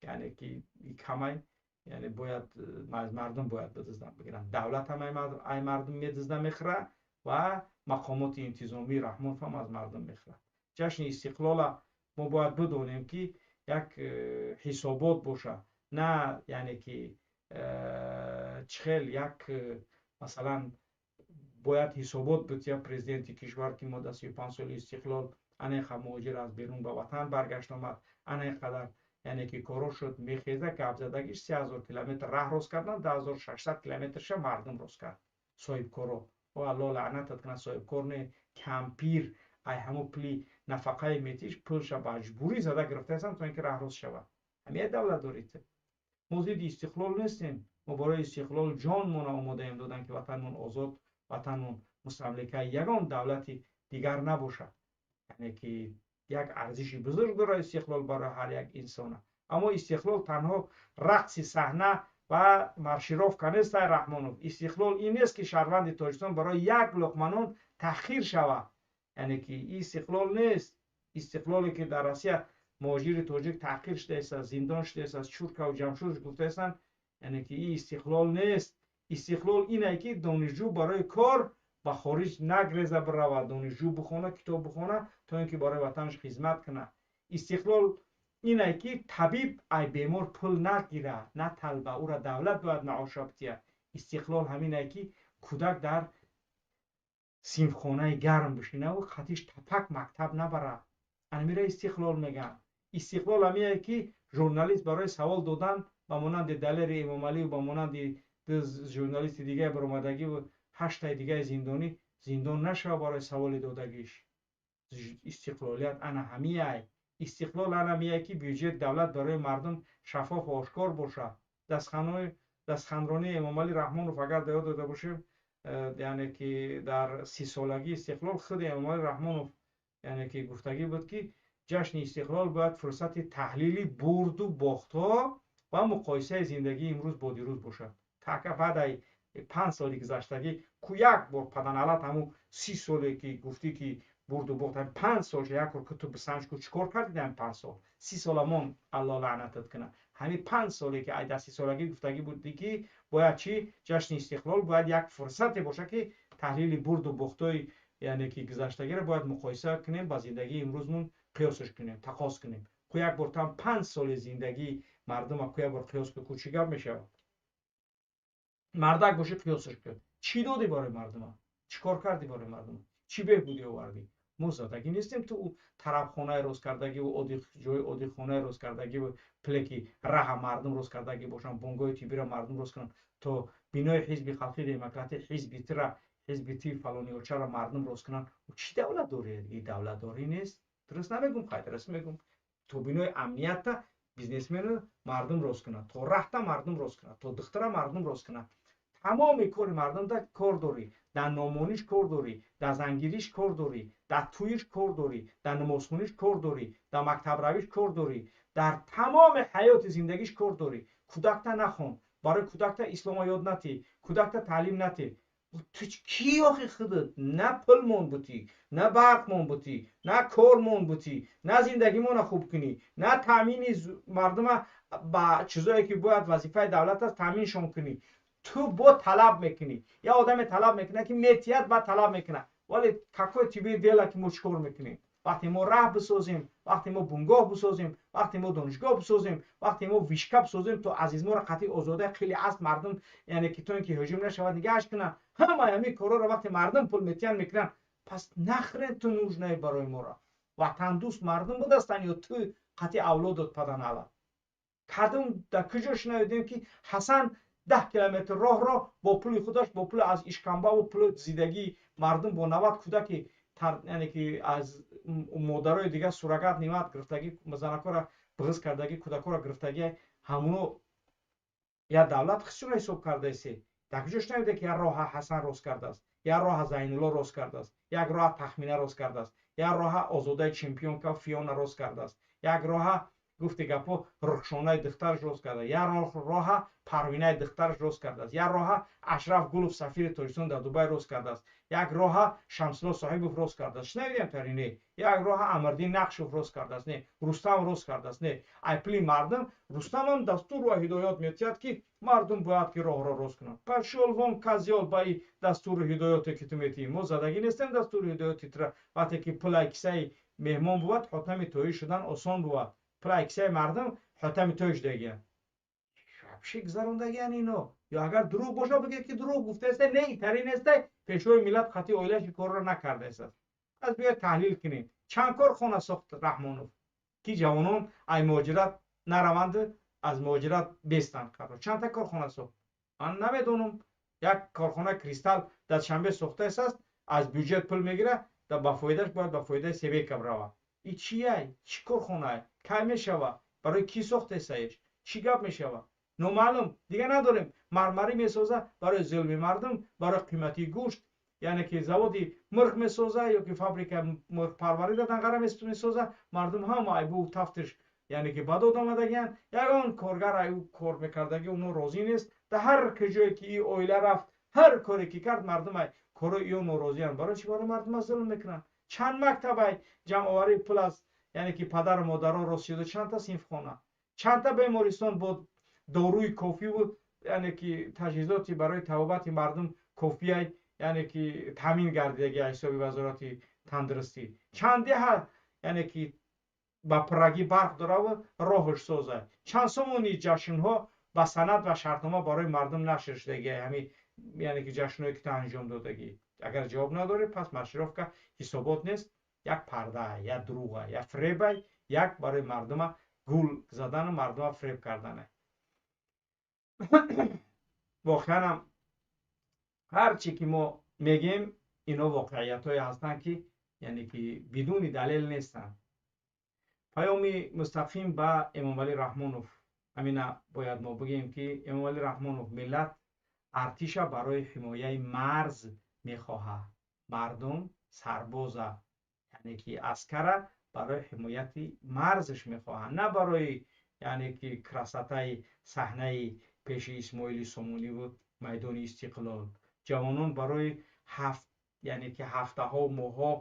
яъне ки, камай, яъне бояд аз мардум бояд бидузданд, бигиранд. Давлат ҳам ай мардум медузда, мехӯра ва мақомоти интизомии Раҳмонов ҳам аз мардум мехӯрад. Ҷашни истиқлола мо бояд бидонем, ки як ҳисобот бошад, на, яъне ки, чӣ хел як масалан бояд ҳисобот бития президенти кишвар, ки мо дар 35 соли истиқлол ана муҳоҷир аз берун ба ватан баргашт омад, ана ин қадар, яъне ки, коро шуд. Мехеза гапзадагиш: 3000 километр раҳ рост кардан, 2600 километрша мардум рост кард, соҳибкоро. О, Алло лаънатат кунад, соҳибкор не, кампир. Ай ҳамо пули нафақаи метиш пулша маҷбурӣ зада гирифтаастам, то ин ки раҳ рост шавад. Ҳамия давлат доред. Мо зидди истиқлол нестем, мо барои истиқлол ҷонмона омодаем додан, ки ватанмон озод, ватанмон мустамликаи ягон давлати дигар набошад. Яъне ки як арзиши бузург дорад истиқлол барои ҳар як инсона. Аммо истиқлол танҳо рақси саҳна ва маршировка нест, ай Раҳмонов. Истиқлол ин нест, ки шаҳрванди Тоҷикистон барои як луқма нон таҳқир шавад. Яъне ки истиқлол нест. Истиқлоле ки дар Россия муҳоҷири тоҷик таҳқир шудааст, зиндон шудааст, чуркаву ҷамшуд гуфтаастанд, яъне ки ин истиқлол нест. Истиқлол ине, ки донишҷӯ барои кор ба хориҷ нагреза биравад, донишҷӯ бихона, китоб бихона, то ин ки барои ватанаш хизмат кунад. Истиқлол ине, ки табиб ай бемор пул нагира, наталба, ӯра давлат бояд маоша битиҳад. Истиқлол ҳамине, ки кӯдак дар синфхонаи гарм бишинаву қатиш тапак мактаб набарад. Анамира истиқлол мегӯянд. Истиқлол ҳамине, ки журналист барои савол додан ба монанди Далери Эмомалию ба монанди ду журналисти дигаи баромадагиву ҳаштаи дигаи зиндонӣ зиндон нашава барои саволи додагиш. Истиқлолият ана ҳамияй. Истиқлол ана ҳамияй, ки бюҷет давлат барои мардум шаффофу ошкор бошад. Дастханронии Эмомалӣ Раҳмонов, агар дар ёд дода бошем, яъне ки дар 30-солагии истиқлол худи Эмомалӣ Раҳмонов, яъне ки, гуфтагӣ буд, ки ҷашни истиқлол бояд фурсати таҳлили бурду бохтҳо ва муқоисаи зиндагии имрӯз бо дирӯз бошад. Така баъдаи 5 соли гузаштагӣ ку як бор паданалат ҳамун 30 соле ки гуфтӣ, ки Бурду бохт 5 сол як бор ки ту бисанҷ ку, чӣ кор кардӣ дар 5 сол? 30 соламон, Алло лаънатат кунад. Ҳамин 5 соле ки ай дар 30-солагӣ гуфтагӣ будӣ, ки бояд чӣ, ҷашни истиқлол бояд як фурсате бошад, ки таҳлили бурду бохтҳои, яъне ки гузаштагиро бояд муқоиса кунем, ба зиндагии имрӯзмон қиёсаш кунем, тақос кунем. Ку як бор там 5 соли зиндагии мардума ку як бор қиёс ку, чӣ гап мешавад? Мардак бошӣ, қиёсаш кун. Чӣ додӣ барои мардума? Чӣ кор кардӣ барои мардума? Чӣ беҳбудӣ овардӣ? Мо задагӣ нестем. Ту тарабхонаи рост кардагиву ҷои одихонаи рост кардагиву плеки раҳа мардум рост кардагӣ бошанд, бунгоҳи тиббиро мардум рост кунанд, то бинои Ҳизби Халқи Демократӣ, ҳизби тира, ҳизби ти фалониёчаро мардум рост кунанд. Чӣ давлатдорӣ? И давлатдорӣ нест. Дуруст намегум? Хай, дуруст мегум. То бинои амнията бизнесмену мардум рост кунанд, то раҳта мардум рост кунанд, то духтара мардум рост кунанд. Тамоми кори мардумда кор дорӣ, дар номониш кор дорӣ, дар зангириш кор дорӣ, дар тӯйиш кор дорӣ, дар намозхониш кор дорӣ, дар мактабравиш кор дорӣ, дар тамоми ҳаёти зиндагиш кор дорӣ. Кӯдакта нахон, барои кӯдакта ислома ёд натӣ, кӯдакта таълим натӣ. Ту кӣ охи худат? На пулмон бутӣ, на барқмон бутӣ, на кормон бутӣ, на зиндагимона хуб кунӣ, на таъмини мардума ба чизое ки бояд вазифаи давлат аст, таъминшон кунӣ. Ту бо талаб мекунӣ. Я одаме талаб мекунад, ки метиҳад, баъд талаб мекунад. Вале какое тебе дело, ки мо чӣ кор мекунем? Вақте мо раҳ бисозем, вақте мо бунгоҳ бисозем, вақте мо донишгоҳ бисозем, вақте мо вышка бисозем, то азизморо қатъи озода хеле аст мардум, яъне ки то ин ки ҳуҷум нашавад, нигаҳаш кунанд. Ҳамаи ҳамин корҳоро вақте мардум пул метиҳанд, мекунанд. Пас нахрен ту нужный барои моро? Ватандӯст мардум будастанд ё ту қатъи авлодот паданала? Кадом дар куҷо шунавидем, ки Ҳасан 10 километр роҳро бо пули худаш, бо пули аз ишкамбаву пули зиндагии мардум, бо 90 кӯдаки, яъне ки аз модарои дигар сурагат нимат гирифтагӣ, занакҳоро биғиз кардагӣ, кӯдакҳоро гирифтагӣ, ҳамуно як давлат хисуро ҳисоб кардаисе? Дар куҷо шунавиде, ки як роҳа Ҳасан рост кардааст, як роҳа Зайнулло рост кардааст, як роҳа Тахмина рост кардааст, як роҳа Озодаи чемпионка Фиона рост кардааст, як роҳа, гуфти гапҳо, Рухшонаи духтараш рост кардааст, як роҳа Парвинаи духтараш рост кардааст, як роҳа Ашраф Гулов, сафири Тоҷикистон дар Дубай, рост кардааст, як роҳа Шамсулло Соҳибов рост кардааст? Шунавидем тари? Не. Як роҳа Амирдин Нақшов рост кардааст? Не. Рустам рост кардааст? Не. Ай пули мардум Рустамам дастуру ҳидоят метиҳад, ки мардум бояд ки роҳро рост кунанд. Пошёл вон, козёл, ба и дастуру ҳидоёте, ки ту метиҳӣ. Мо задагӣ нестем дастуру ҳидоёти тура. Вақте ки пулай кисаи меҳмон бувад, ҳотами тоӣ шудан осон бувад. Пулай кисаи мардум ҳотами тоӣ шудагиянд, вообще гузарондагиян ино. Ё агар дурӯғ боша, бигӯед, ки дурӯғ гуфтааста. Не, итари нестай. Пешвои миллат қатъи оилааш корро накардааст. Пас биёед, таҳлил кунем, чанд корхона сохт Раҳмонов, ки ҷавонон ай муҳоҷират нараванд, аз муҳоҷират бестанд қарор. Чандта корхона сохт? Ман намедонам. Як корхона «Кристалл» дар Душанбе сохтааст, аз бюҷет пул мегирад, ба фоидааш бояд ба фоидаи Себеков равад. И чияй? Чӣ корхонае? Кай мешава? Барои кӣ сохтесаеш? Чӣ гап мешава? Номаълум. Дига надорем. Мармарӣ месоза барои зулми мардум, барои қиматии гӯшт, яъне ки заводи мирғ месоза ё ки фабрика мирғпарварӣ дар Данғара месоза. Мардум ҳама айбу тафтиш, яъне ки ба дод омадагиянд. Ягон коргар аю кор мекардагӣ оно розӣ нест. Дар ҳар куҷое ки и оила рафт, ҳар коре ки кард, мардум ай корои ё норозиянд. Барои чӣ? Барои мардума зулм мекунанд. Чанд мактабай ҷамъоварии пул аз, яъне ки падару модаро рост шуда? Чандта синфхона, чандта бемористон бо доруи кофиву, яъне ки таҷҳизоти барои табобати мардум кофияй, яъне ки таъмин гардидаги ҳисоби Вазорати тандурустӣ? Чанд деҳа, яъне ки ба пуррагӣ барқ дораву роҳш соза? Чанд сомони ҷашнҳо ба санад ва шартнома барои мардум нашр шудаги, ҳамин, яъне ки ҷашнҳое, ки ту анҷом додагӣ? Агар ҷавоб надорӣ, пас маршировка ҳисобот нест, як парда, як дурӯға, як фиребай, як барои мардума гул задану мардума фиреб кардане. Воқеанам, ҳар чӣ ки мо мегем, ино воқеиятҳое ҳастанд, ки, яъне ки бидуни далел нестанд. Паёми мустақим ба Эмомалӣ Раҳмонов. Ҳамина бояд мо бигӯем, ки Эмомалӣ Раҳмонов, миллат артиша барои ҳимояи марз мехоҳад. Мардум сарбоза, яъне ки аскара барои ҳимояти марзаш мехоҳанд, на барои, яъне ки красотаи саҳнаи пеши Исмоили Сомониву майдони Истиқлол. Ҷавонон барои ҳафт, яъне ки ҳафтаҳо, моҳҳо.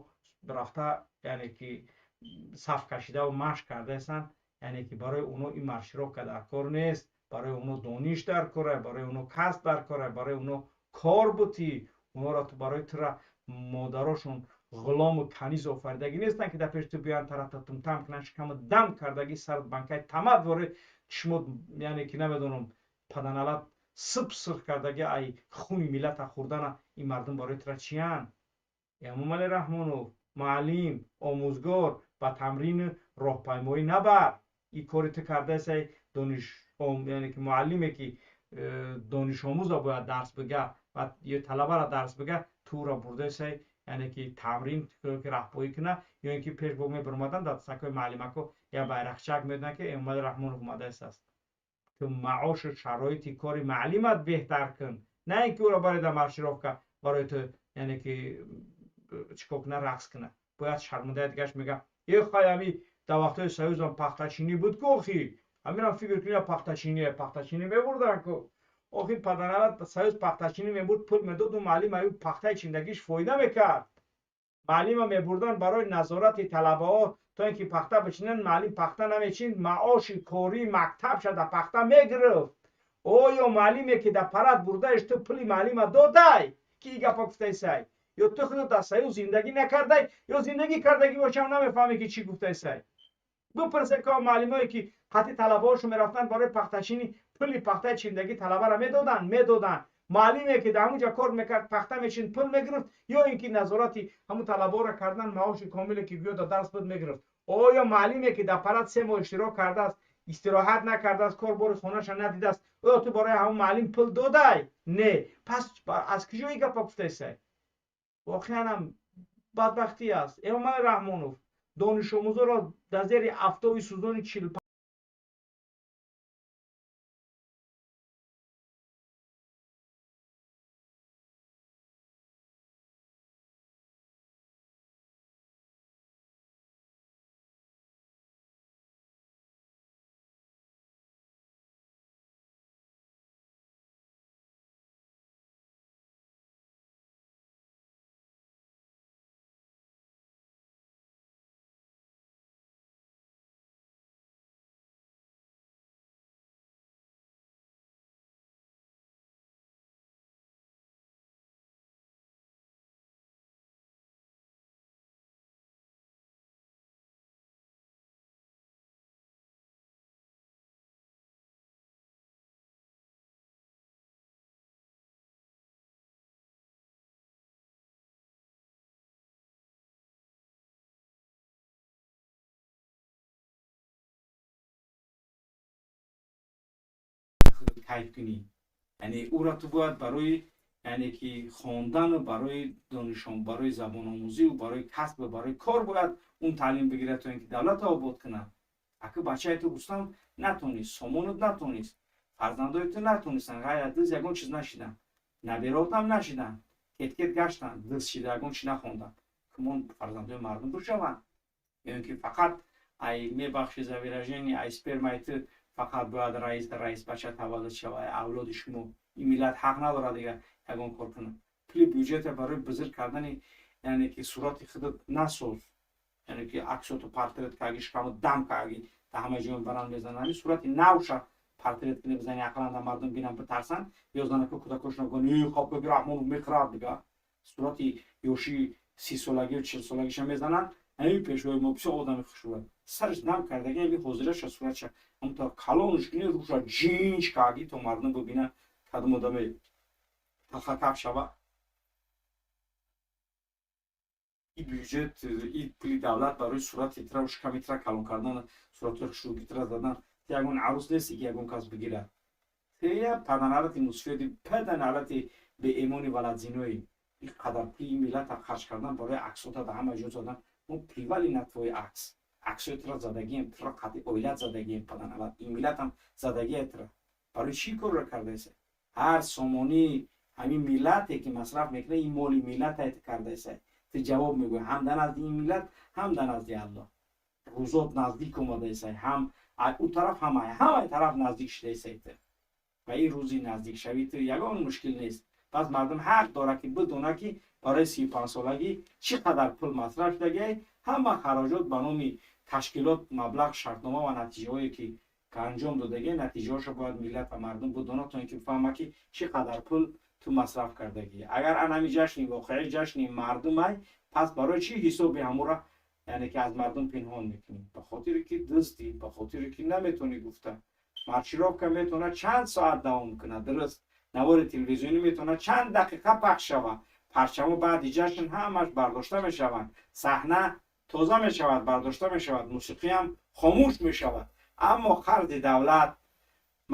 рафта, яъне ки саф кашидаву машқ кардаестанд, яъне ки барои оно ин маршировка дар кор нест, барои оно дониш дар кора, барои оно касб дар кора, барои оно кор бутӣ. Онора ту барои тура модарошон ғулому каниз офаридагӣ нестанд, ки дар пеши ту биёянд, тарафта тумтам кунанд, шикаму дам кардагӣ, сарат банкаи тамад вори чишмот, яъне ки намедонам, паданалат сиб сирх кардагӣ, ай хуни миллата хӯрдана. Ин мардум барои тура чиянд? Эмомалӣ Раҳмонов, муаллим, омӯзгор, ба тамрину роҳпаймоӣ набар. Ин кори ту кардаесай, дониш, яъне ки муаллиме ки донишомӯза бояд дарс бига ва ё талабара дарс бига, тура бурдаесай, яъне ки тамрин ки раҳпоӣ куна, ё ин ки пеш бо мебиромадан дар сакои муаллимако як байрақчак медонанд, ки Эмомалӣ Раҳмонов омадаест. Ту маошу шароити кори муаллимат беҳтар кун, на ин ки ӯро барои дар маршировка барои ту, яъне ки чӣ кор куна, рақс куна. Бояд шармандаи дигаш мега: е хай, ами дар вақтҳои союзам пахтачинӣ буд ку, охи ҳаминам фикр кунӣ, пахтачиние, пахтачинӣ мебурдан ку. Охи паданалат, союз пахтачинӣ мебурд, пул медоду муаллим аю пахтаи чиндагиш фоида мекард. Муаллима мебурдан барои назорати талабаҳо, то ин ки пахта бичинанд. Муаллим пахта намечин, маоши кории мактабша дар пахта мегирифт. Оё муаллиме ки дар парад бурдаеш, ту пули муаллима додай, ки и гапа гуфтаесай? Ё ту худо дар союз зиндагӣ накардай, ё зиндагӣ кардагӣ бошам, намефаҳмӣ, ки чӣ гуфтаесай? Бипурсе, ки муаллимое ки қатъи талабаҳошон мерафтанд барои пахтачинӣ, пули пахтаи чиндагӣ талабаро медоданд? Медоданд. Муаллиме ки дар ҳамунҷа кор мекард, пахта мечин, пул мегирифт, ё ин ки назорати ҳамун талабаҳоро кардан, маоши комиле ки гӯё дар дарс буд мегирифт? Оё муаллиме ки дар парад 3 моҳ иштирок кардааст, истироҳат накардааст, кор бори хонаша надидааст, оё ту барои ҳамун муаллим пул додай? Не. Пас аз куҷо ин гапа гуфтаесай? Воқеан ҳам бадбахтӣ аст. Эмомалӣ Раҳмонов, донишомӯзоро дар зери афтоби сӯзони чил кайф кунӣ, яъне ӯро ту бояд барои, яъне ки хондану барои донишом, барои забономӯзию барои касбу барои кор бояд он таълим бигирад, то ин ки давлатро обод кунад. Аки бачаи ту Рустам натонист, Сомонут натонист, фарзандои ту натонистанд, ғайр аз дӯз ягон чиз нашиданд, набераотам нашиданд, кеткет гаштанд, дӯз шида ягон чиз нахонданд. Кумон фарзандои мардум бишаванд, ё ин ки фақат, ай мебахши за выражение, ай спермаи ту фақат бояд раис бача таваллуд шавад? Авлоди шумо, ин миллат ҳақ надорад дигар ягон кор кунад? Пули бюҷета барои бузург кардани, яъне ки сурати худат насоз, яъне ки аксоту портрет карги, шикаму дам карги, дар ҳама ҷо баранд мезананд. Ҳамин сурати навша портрет кунӣ, бизани, ақаллан дар мардум бинанд, битарсанд, ё занаку кӯдакошон гӯянд: «Э, хапаки Раҳмонов мехӯрад». Дигар сурати ёши 30-солагию 40-солагиша мезананд. Ҳамин пешвои мо бисёр одами хушрӯя, сараш дам кардаги, ҳамин ҳозираша суратша ҳамта калонш кунӣ, рӯша ҷинҷ карги, то мардум бибинанд, кадом одаме талхакак шава. И бюҷет, и пули давлат барои сурати тра, шиками тра калон кардан, суратҳои хушрӯги тра задан. Ту ягон арӯс нести, ки ягон кас бигирад. Тия паданалати мусфеди, паданалати беэмони валадзинои, ин қадар пули миллата харҷ кардан барои аксота дар ҳама ҷо задан, мо плевали на твои акс. Аксои тура задагием, тура қатъи оилат задагием, паданалат, ин миллатам задагия тура. Барои чӣ корро кардаеса? Ҳар сомонии ҳамин миллате ки масраф мекунад, ин моли миллата кардаеса. Ту ҷавоб мегӯӣ ҳам дар назди ин миллат, ҳам дар назди Аллоҳ. Рӯзот наздик омадаеса, ҳам ӯ тараф, ҳам ҳамаи тараф наздик шудаеса ту. Ва ин рӯзи наздикшавӣ ту ягон мушкил нест. Пас мардум ҳақ дорад, ки бидонад, ки барои 35-солагӣ чӣ қадар пул масраф шудагиай. Ҳама хароҷот ба номи ташкилот, маблағ, шартнома ва натиҷаҳое, ки анҷом додагӣ, натиҷаҳошо бояд миллат ва мардум бидонад, то ин ки бифаҳмад, ки чӣ қадар пул ту масраф кардагӣ. Агар ан ҳами ҷашни воқеӣ ҷашни мардумай, пас барои чӣ ҳисоби ҳамура, яъне ки аз мардум пинҳон мекунӣ? Ба хотире ки дуздӣ, ба хотире ки наметавонӣ гуфта. Маршировка метавонад чанд соат давом кунад, дуруст, навори телевизионӣ метавонад чанд дақиқа пахш шавад, парчамо баъди ҷашн ҳамаш бардошта мешаванд, саҳна тоза мешавад, бардошта мешавад, мусиқиам хомӯш мешавад. Аммо қарзи давлат,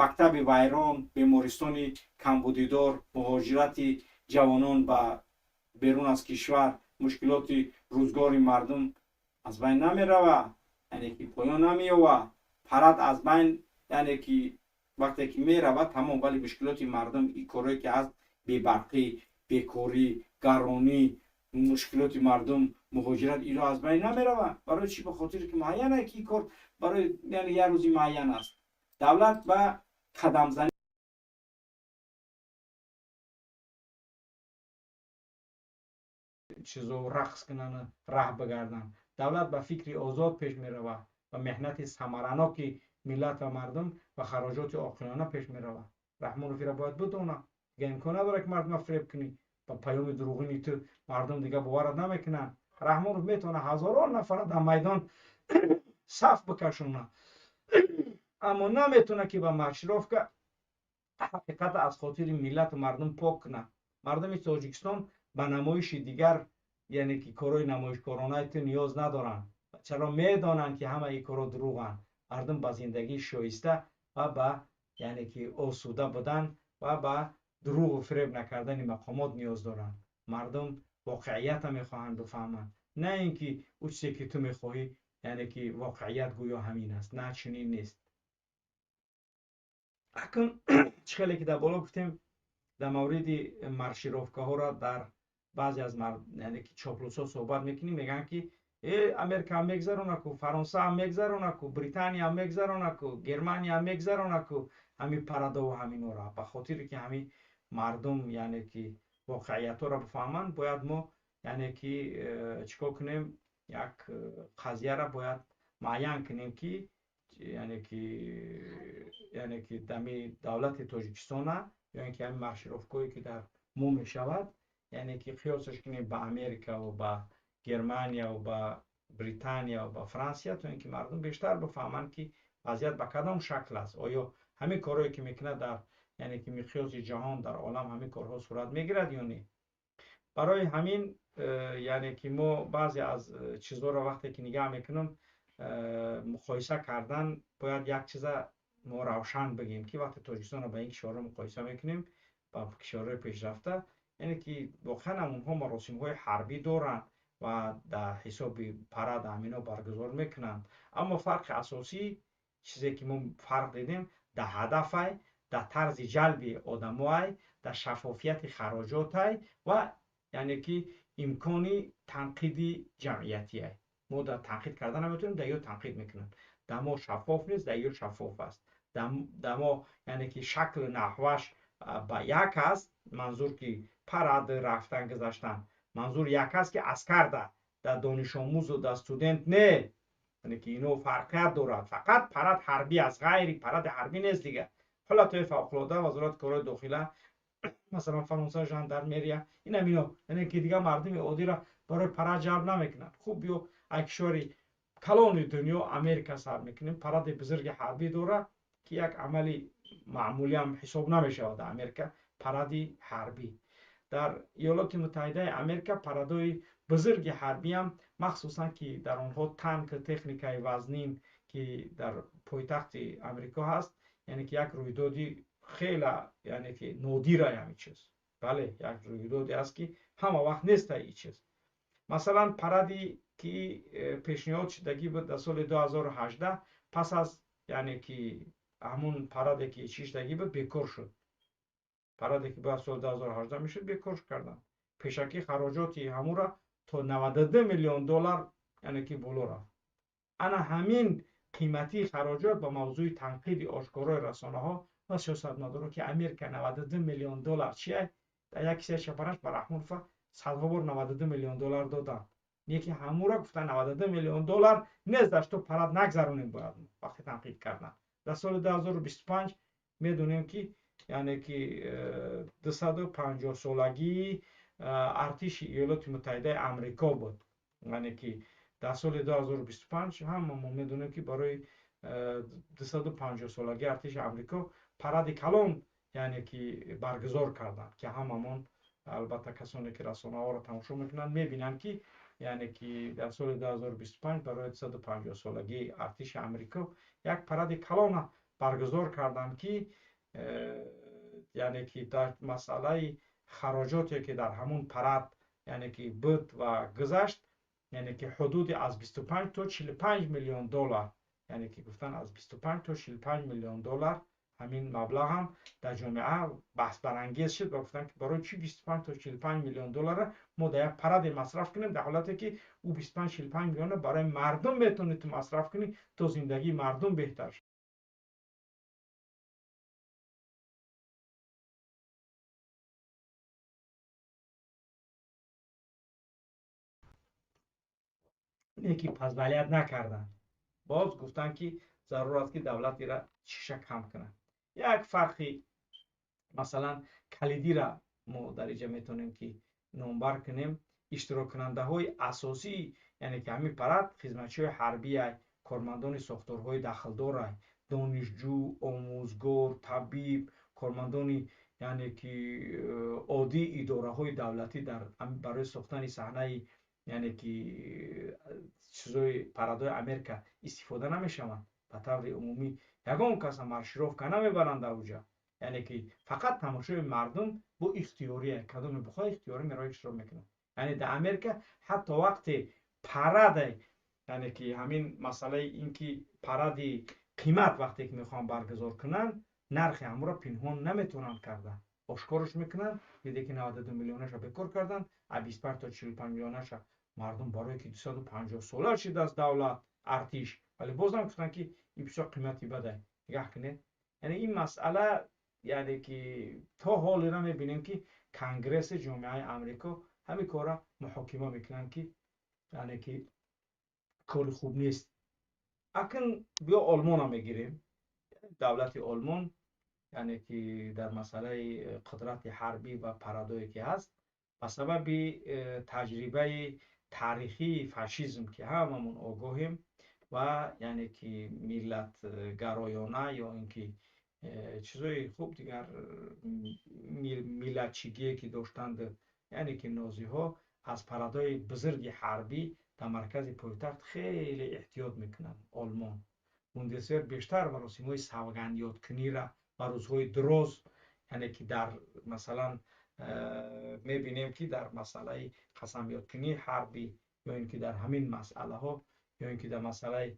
мактаби вайрон, бемористони камбудидор, муҳоҷирати ҷавонон ба берун аз кишвар, мушкилоти рӯзгори мардум аз байн намеравад, яъне ки поён намеёвад. Парад аз байн, яъне ки вақте ки меравад, тамом, вале мушкилоти мардум, ин корое ки ҳаст, бебарқӣ, бекорӣ, гаронӣ, мушкилоти мардум, муҳоҷират, ино аз байн намеравад. Барои чӣ? Ба хотире ки муайян ки ин кор барои, яъне, як рӯзи муайян аст. Давлат ба қадамзанӣ чизо рақс кунанд, раҳ бигарданд. Давлат ба фикри озод пеш меравад, ба меҳнати самараноки миллат ва мардум ва хароҷоти оқилона пеш меравад. Раҳмонов ира бояд бидонад. Дига имкон надорад, ки мардума фиреб кунӣ ба паёми дурӯғини ту. Мардум дига боварат намекунанд. Раҳмонов метавонад ҳазорон нафара дар майдон саф бикашонад, аммо наметавонад, ки ба маршировка ҳақиқата аз хотири миллату мардум пок кунад. Мардуми Тоҷикистон ба намоиши дигар, яъне ки корҳои намоишкоронаи ту ниёз надоранд. Чаро? Медонанд, ки ҳама ин корҳо дурӯғанд. Мардум ба зиндагии шоиста ва ба, яъне ки, осуда будан ва ба дурӯғу фиреб накардани мақомот ниёз доранд. Мардум воқеията мехоҳанд бифаҳманд, на ин ки ӯ чизе ки ту мехоҳӣ, яъне ки воқеият гӯё ҳамин аст. На, чунин нест. Акнун чӣ хеле ки дар боло гуфтем, дар мавриди маршировкаҳоро дар баъзе аз, яъне ки, чоплусҳо суҳбат мекунем, мегӯянд, ки э, Америка ҳам мегзаронаку, Фаронса ҳам мегзаронаку, Британия ҳам мегзаронаку, Германия ҳам мегзаронаку ҳамин парадову ҳаминора. Ба хотире ки ҳамин мардум, яъне ки, воқеиятҳоро бифаҳманд, бояд мо, яъне ки, чӣ кор кунем? Як қазияро бояд муайян кунем, ки яъне ки дами давлати Тоҷикистона ё ин ки ҳамин маршировкаҳое ки дар мо мешавад, яъне ки қиёсаш кунем ба Америкаву ба Германияву ба Британияу ба Франсия, то ин ки мардум бештар бифаҳманд, ки вазъият ба кадом шакл аст. Оё ҳамин корҳое ки мекунад дар, яъне ки, миқёси ҷаҳон, дар олам ҳамин корҳо сурат мегирад ё не? Барои ҳамин, яъне ки, мо баъзе аз чизҳоро вақте ки нигаҳ мекунам, муқоиса кардан, бояд як чиза мо равшан бигем, ки вақте Тоҷикистонро ба ин кишварҳо муқоиса мекунем, ба кишварҳои пешрафта, яъне ки воқеан ҳам онҳо маросимҳои ҳарбӣ доранд ва дар ҳисоби парад ҳамино баргузор мекунанд. Аммо фарқи асосӣ, чизе ки мо фарқ дидем, дар ҳадафай, дар тарзи ҷалби одамоай, дар шаффофияти хароҷотай ва, яъне ки, имкони танқиди ҷамъиятиай. Мо дар танқид карда наметавонем, дар ё танқид мекунанд. Дар мо шаффоф нест, дар ё шаффоф аст. Дар мо, яъне ки, шаклу наҳваш ба як аст, манзур ки парад рафтан гузаштан, манзур як аст, ки аскар да донишомӯзу да студент не, яъне ки ино фарқият дорад. Фақат парад ҳарбӣ аст, ғайри паради ҳарбӣ нест. Дигар ҳолатҳои фавқулода, вазорати корҳои дохила, масалан, Фаронса, жандармерия, инам ино, яъне ки дигар мардуми оддиро барои парад ҷалб намекунанд. Хуб, биё аз кишвари калони дунё, Америка, сар мекунем. Паради бузурги ҳарбӣ дорад, ки як амали маъмулиам ҳисоб намешавад дар Америка паради ҳарбӣ. Дар Иёлоти Муттаҳидаи Америка парадҳои бузурги ҳарбиам, махсусан ки дар онҳо танк, техникаи вазнин, ки дар пойтахти Амрико ҳаст, яъне ки як рӯйдоди хела, яъне ки, нодира ҳамин чиз. Бале, як рӯйдоде аст, ки ҳама вақт неста ин чиз. Масалан, паради ки пешниҳод шудагӣ буд дар соли 2018, пас аз, яъне ки, ҳамун параде ки чӣ шудагӣ буд, бекор шуд. Параде ки бояд соли 2018 мешуд, бекор карданд. Пешакӣ хароҷоти ҳамура то 92 миллион доллар, яъне ки, боло рафт. Ана ҳамин қиматии хароҷот ба мавзӯи танқиди ошкорои расонаҳо ва сиёсатмадоро, ки Америка 92 миллион доллар чия? Дар як кисаи чапанаш ба Раҳмонов садҳо бор 92 миллион доллар доданд. Не ки ҳамура гуфтан 92 миллион доллар нест, дар что парад нагзаронем бояд вақте танқид кардан. Дар соли 2025 медонем ки яъне ки 250 солагии артиши Иёлоти Муттаҳидаи Амрико буд. Яъне ки дар соли 2025 ҳама мо медонем ки барои 250 солагии артиши Амрико паради калон яъне ки баргузор карданд, ки ҳамамон албатта касоне ки расонаҳоро тамошо мекунанд мебинанд ки яъне ки дар соли 2025 барои 250 солагии артиши Амрико як паради калон баргузор карданд, ки яъне ки дар масъалаи хароҷоте ки дар ҳамун парад яъне ки буд ва гузашт, яъне ки ҳудуди аз 25 то 45 миллион доллар, яъне ки гуфтан аз 25 то 45 миллион доллар ҳамин маблағ ҳам дар ҷомеа баҳсбарангез шуд ва гуфтанд ки барои чӣ 25 то 45 миллион долларро мо дар як параде масраф кунем, дар ҳолате ки ӯ 25-45 миллионро барои мардум метавонӣ ту масраф кунӣ то зиндагии мардум беҳтар шавад. Не ки пазвалият накарданд. Боз гуфтанд ки зарур аст ки давлат ира чиша кам кунад. Як фарқи масалан калидира мо дар инҷа метавонем ки номбар кунем. Иштироккунандаҳои асосӣ, яъне ки ҳамин парад хизматчиҳои ҳарбиай, кормандони сохторҳои дахлдорай, донишҷӯ, омӯзгор, табиб, кормандони яъне ки оддии идораҳои давлатӣ дар барои сохтани саҳнаи яъне ки чизои парадҳои Америка истифода намешаванд. Ба таври умумӣ ягон каса маршировка намебаранд дар уҷа. Яъне ки фақат тамошои мардум бо ихтиёрия, кадоме бихоҳад ихтиёрӣ мерояд иштирок мекунад. Яъне дар Америка ҳатто вақте параде, яъне ки ҳамин масъалаи ин ки паради қимат вақте ки мехоҳанд баргузор кунанд, нархи ҳамонро пинҳон наметавонанд карда, ошкорш мекунанд. Диде ки 92 миллионаша бекор карданд, а 25 то 45 миллионаша мардум барое ки 250 сола шудааст давлат, артиш, вале бозам гуфтанд ки ин бисёр қимати бадай. Нигаҳ кунед, яъне ин масъала яъне ки то ҳолира мебинем ки Конгресси ҷомеаи Амрико ҳамин корра муҳокима мекунанд ки яъне ки кори хуб нест. Акн биё Олмонро мегирем. Давлати Олмон яъне ки дар масъалаи қудрати ҳарбӣ ва парадое ки ҳаст, ба сабаби таҷрибаи таърихии фашизм ки ҳамамон огоҳем ва яъне ки миллатгароёна ё ин ки чизои хуб дигар миллатчигие ки доштанд, яъне ки нозиҳо аз парадҳои бузурги ҳарбӣ дар маркази пойтахт хеле эҳтиёт мекунанд. Олмон Бундесвер бештар маросимҳои савгандёдкуниро ва рӯзҳои дроз, яъне ки дар масалан мебинем ки дар масъалаи қасамёдкунии ҳарбӣ ё ин ки дар ҳамин масъалаҳо ё ин ки дар масъалаи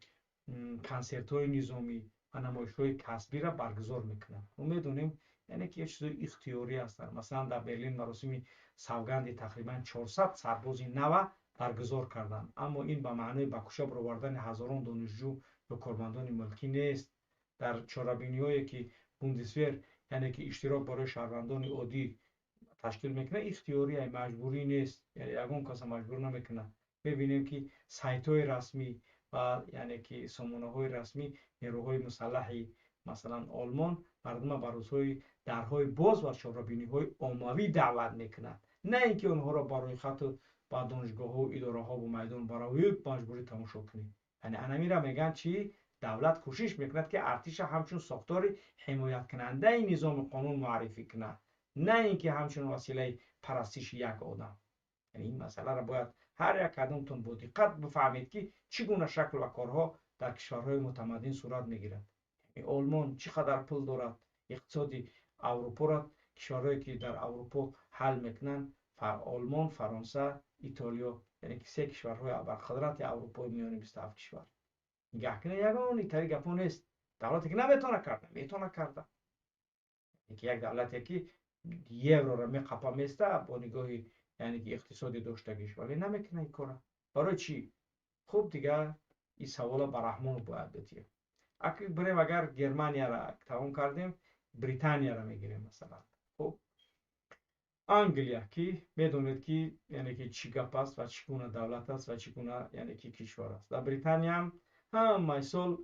консертҳои низомӣ ва намоишҳои касбиро баргузор мекунанд. Мо медонем яъне ки як чизои ихтиёрӣ ҳастанд. Масалан дар Берлин маросими савганди тақрибан 400 сарбози нава баргузор карданд, аммо ин ба маънои ба кӯча баровардани ҳазорон донишҷӯ ё кормандони мулкӣ нест. Дар чорабиниҳое ки Бундесвер яъне ки иштирок барои шаҳрвандони оддӣ ташкил мекунад, ихтиёрӣ, маҷбурӣ нест, яъне ягон каса маҷбур намекунад. Мебинем ки сайтҳои расмӣ ва яъне ки сомонаҳои расмӣ нерӯҳои мусаллаҳи масалан Олмон мардумро ба рӯзҳои дарҳои боз ва чорабиниҳои оммавӣ даъват мекунад, на ин ки онҳоро ба рӯйхату ба донишгоҳҳо, идораҳо ва майдон барои маҷбурӣ тамошо кунед. Яъне анамира мегӯянд чи давлат кӯшиш мекунад ки артиша ҳамчун сохтори ҳимояткунандаи низоми қонун муаррифӣ кунад, на ин ки ҳамчун василаи парастиши як одам. Яъне ин масъаларо бояд ҳар як кадомтон бо диққат бифаҳмед ки чӣ гуна шакл ва корҳо дар кишварҳои мутамаддин сурат мегирад. Яъне Олмон чӣ қадар пул дорад, иқтисоди Аврупоро кишварҳое ки дар Аврупо ҳал мекунанд, Олмон, Фаронса, Итолиё, яъне ки се кишварҳои абарқудрати Аврупои миёни 27 кишвар. Нигаҳ кунед, ягон итари гапо нест. Давлате ки наметавона карда, метавона карда. Яъне ки як давлате ки еврора меқапа места бо нигоҳи яъне ки иқтисоди доштагиш, вале намекунад ин кора. Барои чӣ? Хуб, дигар ин савола ба Раҳмонов бояд бидиҳем. Акнун бирем, агар Германияра тамом кардем, Британияра мегирем масалан. Хуб, Англия, ки медонед, ки яъне ки чӣ гап аст ва чӣ гуна давлат аст ва чӣ гуна, яъне ки, кишвар аст. Дар Британияам ҳамаи сол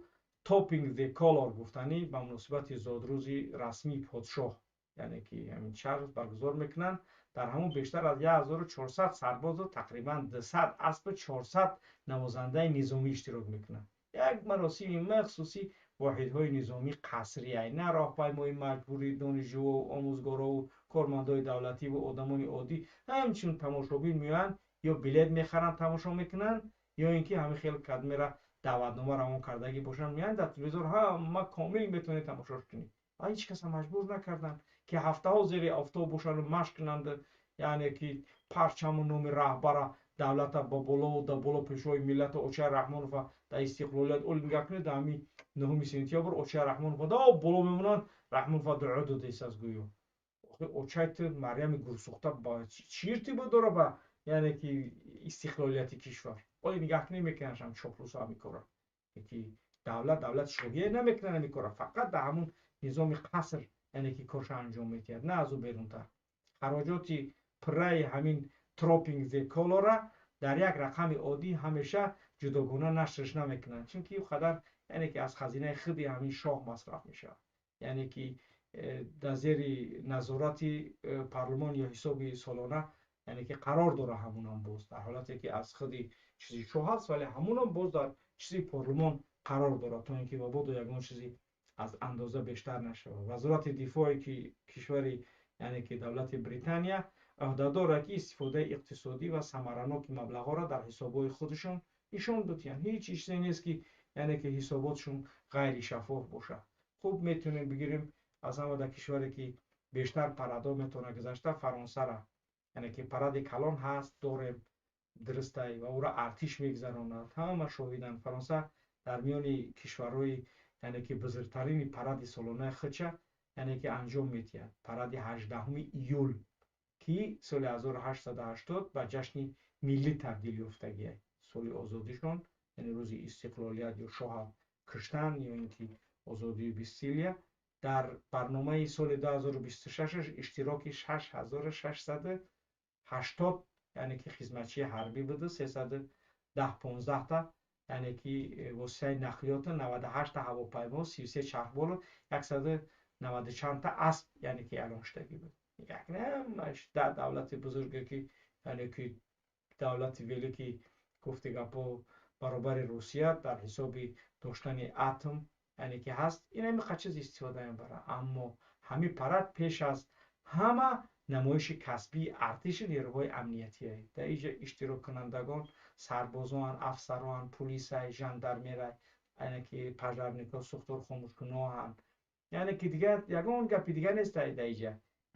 Trooping the Colour гуфтанӣ ба муносибати зодрӯзи расмии подшоҳ, яъне ки ҳамин Чарлз, баргузор мекунанд. Дар ҳамон бештар аз 1400 сарбозу тақрибан 200 аспу 400 навозандаи низомӣ иштирок мекунанд. Як маросими махсуси воҳидҳои низомӣ қасрия, на роҳпаймои маҷбури донишҷӯву омӯзгорову кормандои давлативу одамони оддӣ. Ҳамчун тамошобин меоянд, ё билет мехаранд, тамошо мекунанд, ё ин ки ҳамин хел кадмера даъватнома равон кардагӣ бошанд, меоянд. Дар телевизор ҳама комил метавонед тамошош кунед ва ҳеҷ каса маҷбур накарданд, ки ҳафтаҳо зери офтоб бошанду машқ кунанд, яъне ки парчаму номи раҳбара давлата ба болову да боло, пешвои миллату Очаи Раҳмонова дар истиқлолият. Оли нигоҳ кунед, дар ҳамин 9 сентябр Очаи Раҳмонова да боло мемонанд, Раҳмонова дуо додааст гӯё. Очай ту Марьями гурсӯхта ба чӣ иртибот дорад ба, яъне ки, истиқлолияти кишвар? Оли нигоҳ кунед, мекунанд чоплусо ҳамин кора, ки давлат давлати шоҳие намекунанд ҳамин кора, фақат дар ҳамун низоми қаср, яъне ки, корша анҷом медиҳад, на аз ӯ берунтар. Хароҷоти пурраи ҳамин Trooping the Colour ра дар як рақами оддӣ ҳамеша ҷудогона нашрш намекунанд, чунки ӯ қадар, яъне ки, аз хазинаи худи ҳамин шоҳ масраф мешавад, яъне ки дар зери назорати парлумон ё ҳисоби солона, яъне ки, қарор дорад. Ҳамунам боз дар ҳолате ки аз худи чизи шоҳ аст, вале ҳамунам боз дар чизи парлумон қарор дорад, то ин ки мабодо ягон чизи аз андоза бештар нашавад. Вазорати дифои ки кишвари, яъне ки давлати Британия, ӯҳдадор ки истифодаи иқтисодӣ ва самараноки маблағҳоро дар ҳисобҳои худашон нишон бидиҳанд. Ҳеҷ чизе нест, ки, яъне ки, ҳисоботшон ғайришаффоф бошад. Хуб, метавонем бигирем аз ҳама дар кишваре ки бештар парадҳо метавонад гузашта, Фаронсара, яъне ки паради калон ҳаст, дорем, дурустай, ва ӯро артиш мегузаронад, ҳама шоҳиданд. Фаронса дар миёни кишварҳои, яъне ки, бузургтарини паради солонаи худша, яъне ки, анҷом медиҳад, паради 18 июл, ки соли 1880 ба ҷашни миллӣ табдил ёфтагия, соли озодишон, яъне рӯзи истиқлолият ё шоҳа куштан ё ин ки озодии Бастилия. Дар барномаи соли 2026 иштироки 6680, яъне ки, хизматчии ҳарбӣ буда, 310-15та, яъне ки, воситаи нақлиёту 98та ҳавопаймо, 33 чархболу 190 чандта асп, яъне ки, эълон шудагӣ буд. Ҳамаш дар давлати бузурге ки, яъне ки, давлати великий, гуфти гапҳо, баробари Русия дар ҳисоби доштани атом, яъне ки, ҳаст, ин ҳами чиз истифода мебарад. Аммо ҳамин парад пеш аз ҳама намоиши касбии артиши нерӯҳои амниятие. Дар инҷа иштироккунандагон сарбозоан, афсароан, пулисай, жандармерай, яъне ки, пожарник ҳо, сӯхтор хомӯшкуноҳанд, яъне ки, дигар ягон гапи дигар нест дар инҷа,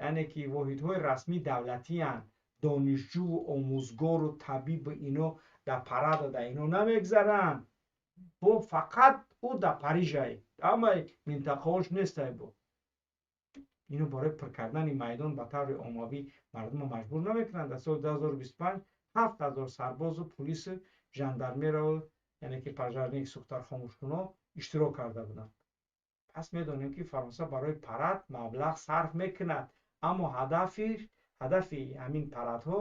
яъне ки, воҳидҳои расмии давлатиянд. Донишҷӯву омӯзгору табибу ино дар парада дар ино намегзаранд. Бо фақат ӯ дар Парижай, ҳамаи минтақаҳош нестай. Бо ино барои пур кардани майдон ба таври оммавӣ мардумро маҷбур намекунанд. Дар соли 2025 7000 сарбозу пулису жандармеро, яъне ки, пожарник, сӯхтархомӯшкуно иштирок карда буданд. Пас медонем, ки Фаронса барои парад маблағ сарф мекунад, аммо ҳадафи ҳамин парадҳо,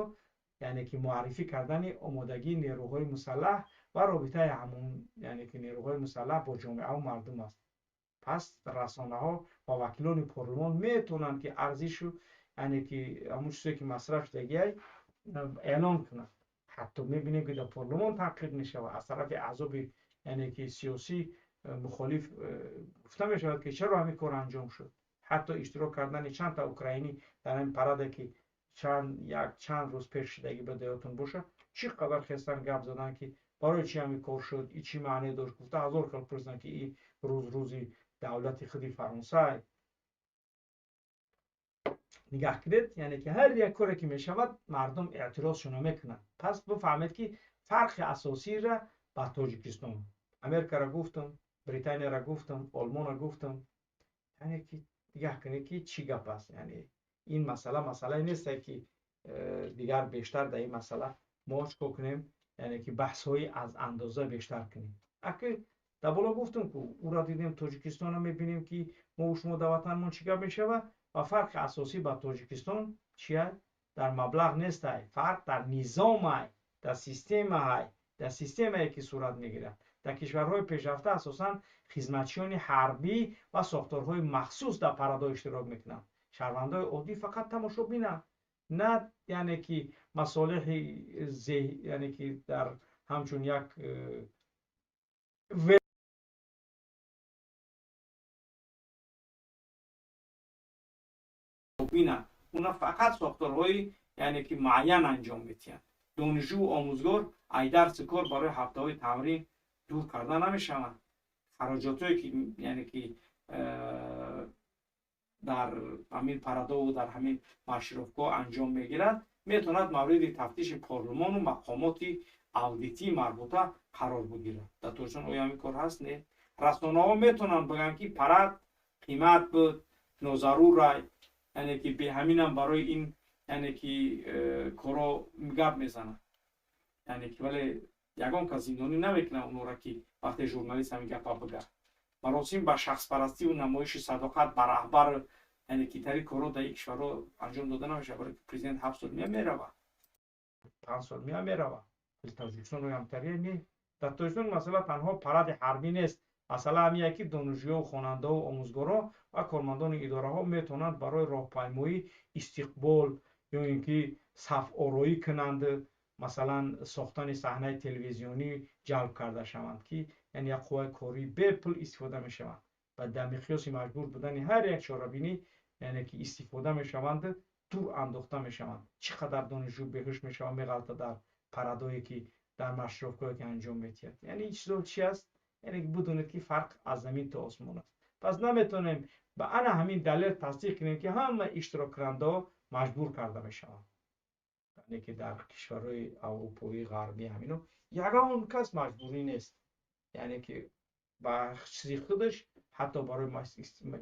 яъне ки, муаррифӣ кардани омодагии нерӯҳои мусаллаҳ ва робитаи ҳамон, яъне ки, нерӯҳои мусаллаҳ бо ҷомеаву мардум аст. Пас расонаҳо ва вакилони парлумон метавонанд, ки арзишу, яъне ки, ҳамон чизе ки масраф шудагиай эълон кунанд. Ҳатто мебинем, ки дар парлумон танқид мешавад аз тарафи аҳзоби, яъне ки, сиёсӣ мухолиф, гуфта мешавад, ки чаро ҳамин кор анҷом шуд. Ҳатто иштирок кардани чанд та украинӣ дар ҳамин параде, ки чанд як чанд рӯз пеш шудагӣ, ба ёдтон бошад, чӣ қадар хестан гап заданд, ки барои чӣ ҳамин кор шуд и чӣ маъне дошт, гуфта ҳазор хел пурсиданд, ки и рӯз рӯзи давлати худи Фаронсай. Нигаҳ кунед, яъне ки, ҳар як коре ки мешавад, мардум эътирозшона мекунанд. Пас бифаҳмед, ки фарқи асосиро ба Тоҷикистон, Америкаро гуфтам, Британияро гуфтам, Олмонро гуфтам, яъне ки, нигаҳ кунед, ки чӣ гап аст. Яъне ин масъала масъалае несте, ки дигар бештар дар ин масъала мо чикор кунем, яъне ки, баҳсҳои аз андоза бештар кунем. Аки дар боло гуфтам, ку ӯро дидем, Тоҷикистонро мебинем, ки мо шумо дар ватанмон чӣ гап мешавад ва фарқи асосӣ ба Тоҷикистон чия. Дар маблағ нестай, фарқ дар низомай, дар системаҳай, дар системае ки сурат мегирад. Дар кишварҳои пешрафта асосан хизматчиёни ҳарбӣ ва сохторҳои махсус дар парадҳо иштирок мекунанд. Шаҳрвандои оддӣ фақат тамошо бинанд, на яъне ки масолеҳи, яъне ки дар ҳамчун як бинанд. Уна фақат сохторҳои яъне ки муайян анҷом медиҳанд. Донишҷӯ омӯзгор ай дарси кор барои ҳафтаҳои тамрин дур карда намешаванд. Хароҷотҳое ки яъне ки дар ҳамин парадову дар ҳамин маршировкаҳо анҷом мегирад, метавонад мавриди тафтиши парлумону мақомоти аудитии марбута қарор бигирад. Дар Тоҷикистон оё ҳамин кор ҳаст? Не. Расонаҳо метавонанд бигӯянд, ки парад қимат буд, нозарурай, яъне ки беҳаминам барои ин яъне ки корҳо гап мезананд. Яъне ки вале ягон кас зиндонӣ намекунад онҳоро, ки вақте журналист ҳамин гапа бигӯяд. Маросим ба шахспарастиву намоиши садоқат ба раҳбар, яъне ки тари корҳо дар ин кишварҳо анҷом дода намешавад, барои ки президент 7 сол мея меравад, 5 сол мея меравад. Тоҷикистон ҳамтария не. Дар Тоҷикистон масъала танҳо паради ҳарбӣ нест. Масъала ҳамие ки донишҷӯё, хонандаҳо, омӯзгорҳо ва кормандони идораҳо метавонанд барои роҳпаймоӣ, истиқбол ё ин ки сафороӣ кунанд, масалан сохтани саҳнаи телевизионӣ ҷалб карда шаванд, ки яъне як қувваи кории бепул истифода мешаванд ва дар миқёси маҷбур будани ҳар як чорабинӣ яъне ки истифода мешаванд, дур андохта мешаванд. Чӣ қадар донишҷӯ беҳуш мешавад, меғалта дар парадое ки дар маршировкое ки анҷом медиҳад. Яъне ин чизо чи аст? Яъне бидонед, ки фарқ аз замин то осмон аст. Пас наметавонем ба ана ҳамин далел тасдиқ кунем, ки ҳама иштироккунандаҳо маҷбур карда мешаванд. Яъне ки дар кишварҳои аврупоӣ, ғарбӣ ҳамино ягон кас маҷбурӣ нест. Яъне ки ба чизи худаш, ҳатто барои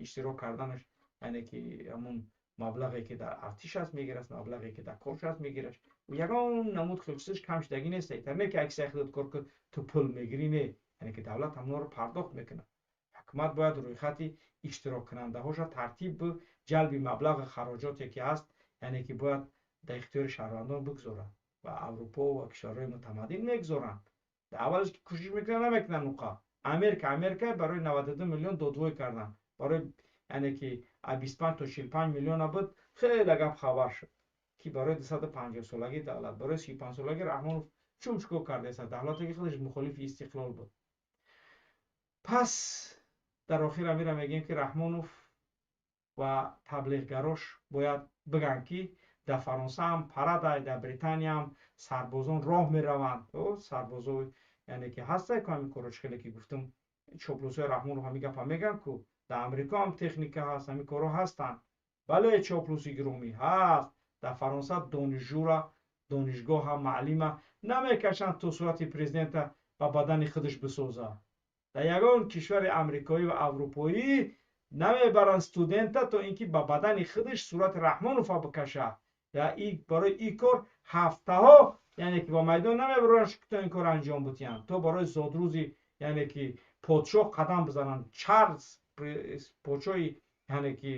иштирок карданаш, яъне ки ҳамун маблағе ки дар артиш аст мегирад, маблағе ки дар корш аст мегирад. Ягон намуд хелчизаш кам шудагӣ нест. Не ки акси худат кор кун, ту пул мегирӣ, не. Яъне ки давлат ҳамонро пардохт мекунад. Ҳукумат бояд рӯйхати иштироккунандаҳоша тартиб ҷалби маблағи хароҷоте ки ҳаст, яъне ки бояд дар ихтиёри шаҳрвандон бигзорад ва Аврупо ва кишварҳои мутамаддин мегзоранд. Дар аввалаш ки кӯшиш мекунанд, намекунанд нуқа. Америка барои 92 миллион додвой карданд. Барои яъне ки 25 то 45 миллиона буд, хеле гап хабар шуд, ки барои 250 солагии давлат, барои 35 солагии Раҳмонов чум чикор кардааст, давлате ки худаш мухолифи истиқлол буд. Пас дар охир амира мегӯем, ки Раҳмонов ва таблиғгарош бояд бигӯянд, ки дар Фаронса ҳам парадай, дар Британия ҳам сарбозон роҳ мераванд. Сарбозо яъне ки ҳастай ку ҳамин корро, чӣ хеле ки гуфтам, чоплусои Раҳмонов ҳамин гапа мегӯянд ку дар Амрико ҳам техника ҳаст, ҳамин корҳо ҳастанд. Бале, чоплуси гиромӣ ҳаст. Дар Фаронса донишҷӯра, донишгоҳа, маълима намекашанд то сурати президента ба бадани худаш бисозад. Дар ягон кишвари амрикоӣ ва аврупоӣ намебаранд студента то ин ки ба бадани худаш сурати Раҳмонова бикашад. Барои ин кор ҳафтаҳо яъне ки ба майдон намебаранд то ин кор анҷом бидиҳанд, то барои зодрӯзи яъне ки подшоҳ қадам бизананд. Чарлз подшоҳи яъне ки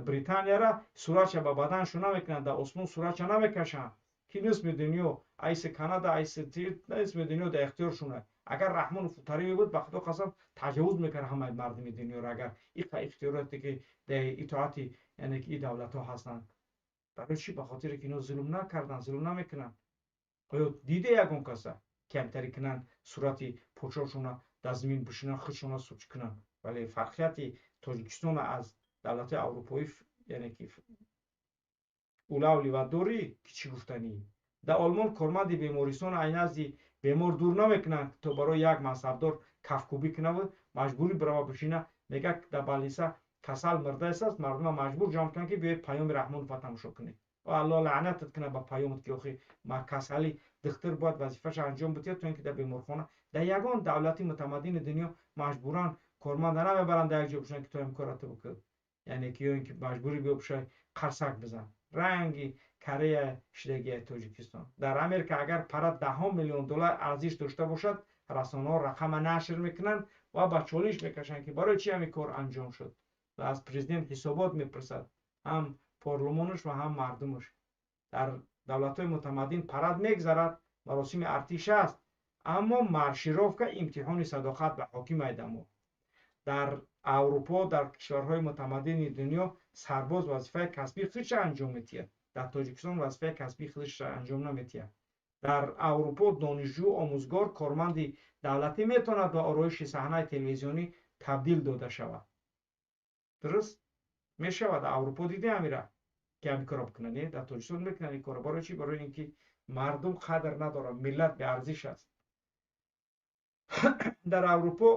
Британияра суратша ба баданшо намекунанд, дар осмон суратша намекашанд, ки нисми дунё айси Канада, айси нисми дунё дар ихтиёршона. Агар Раҳмонов футарӣ мебуд, ба худо қасам, таҷовуз мекард ҳамаи мардуми дунёро, агар иқа ихтиёроте ки дар итоати яъне ки ин давлатҳо ҳастанд. Барои чӣ? Ба хотире ки ино зулм накарданд, зулм намекунанд. Оё диде ягон каса камтарӣ кунанд, сурати подшоҳшона дар замин бишинанд, худшона суч кунанд? Вале фарқияти Тоҷикистона аз давлатҳои аврупоӣ яъне ки улавли ва дорӣ ки чӣ гуфтанӣ? Дар Олмон корманди бемористон ай назди бемор дур намекунанд, то барои як мансабдор кафкӯбӣ кунаву маҷбурӣ бирава бишина. Мегӯяд, дар балиса касал мирдаест, мардума маҷбур ҷамъ кунанд, ки биёед паёми Раҳмонова тамошо кунед. Алло лаънатат кунад ба паёмат, ки охи ма касали духтур бояд вазифаша анҷом бидиҳад, то ин ки дар беморхона. Дар ягон давлати мутамаддини дунё маҷбуран корманда намебаранд дар як ҷо бишинанд, ки то ин корато бикун, яъне ки ё ин ки маҷбурӣ биё пушай қарсак бизан. Ранги Корея шидагии Тоҷикистон. Дар Америка агар парад даҳон миллион доллар арзиш дошта бошад, расонаҳо рақама нашр мекунанд ва ба чолиш мекашанд, ки барои чи ҳамин кор анҷом шуд, ва аз президент ҳисобот мепурсад ҳам парлумонаш ва ҳам мардумаш. Дар давлатҳои мутамаддин парад мегзарад, маросими артиш аст, аммо маршировка имтиҳони садоқат ба ҳоким айдамо. Дар Аврупо, дар кишварҳои мутамаддини дунё сарбоз вазифаи касбии худша анҷом медиҳад. Дар Тоҷикистон вазифаи касбии худша анҷом намедиҳад. Дар Аврупо донишҷӯ, омӯзгор, корманди давлатӣ метавонад ба ороиши саҳнаи телевизионӣ табдил дода шавад. Дуруст мешавад. Аврупо диде ҳамира ки ҳамин корро бикунад? Не, дар Тоҷикистон мекунанд ин корро. Барои чӣ? Барои ин ки мардум қадр надорад, миллат беарзиш аст. Дар Аврупо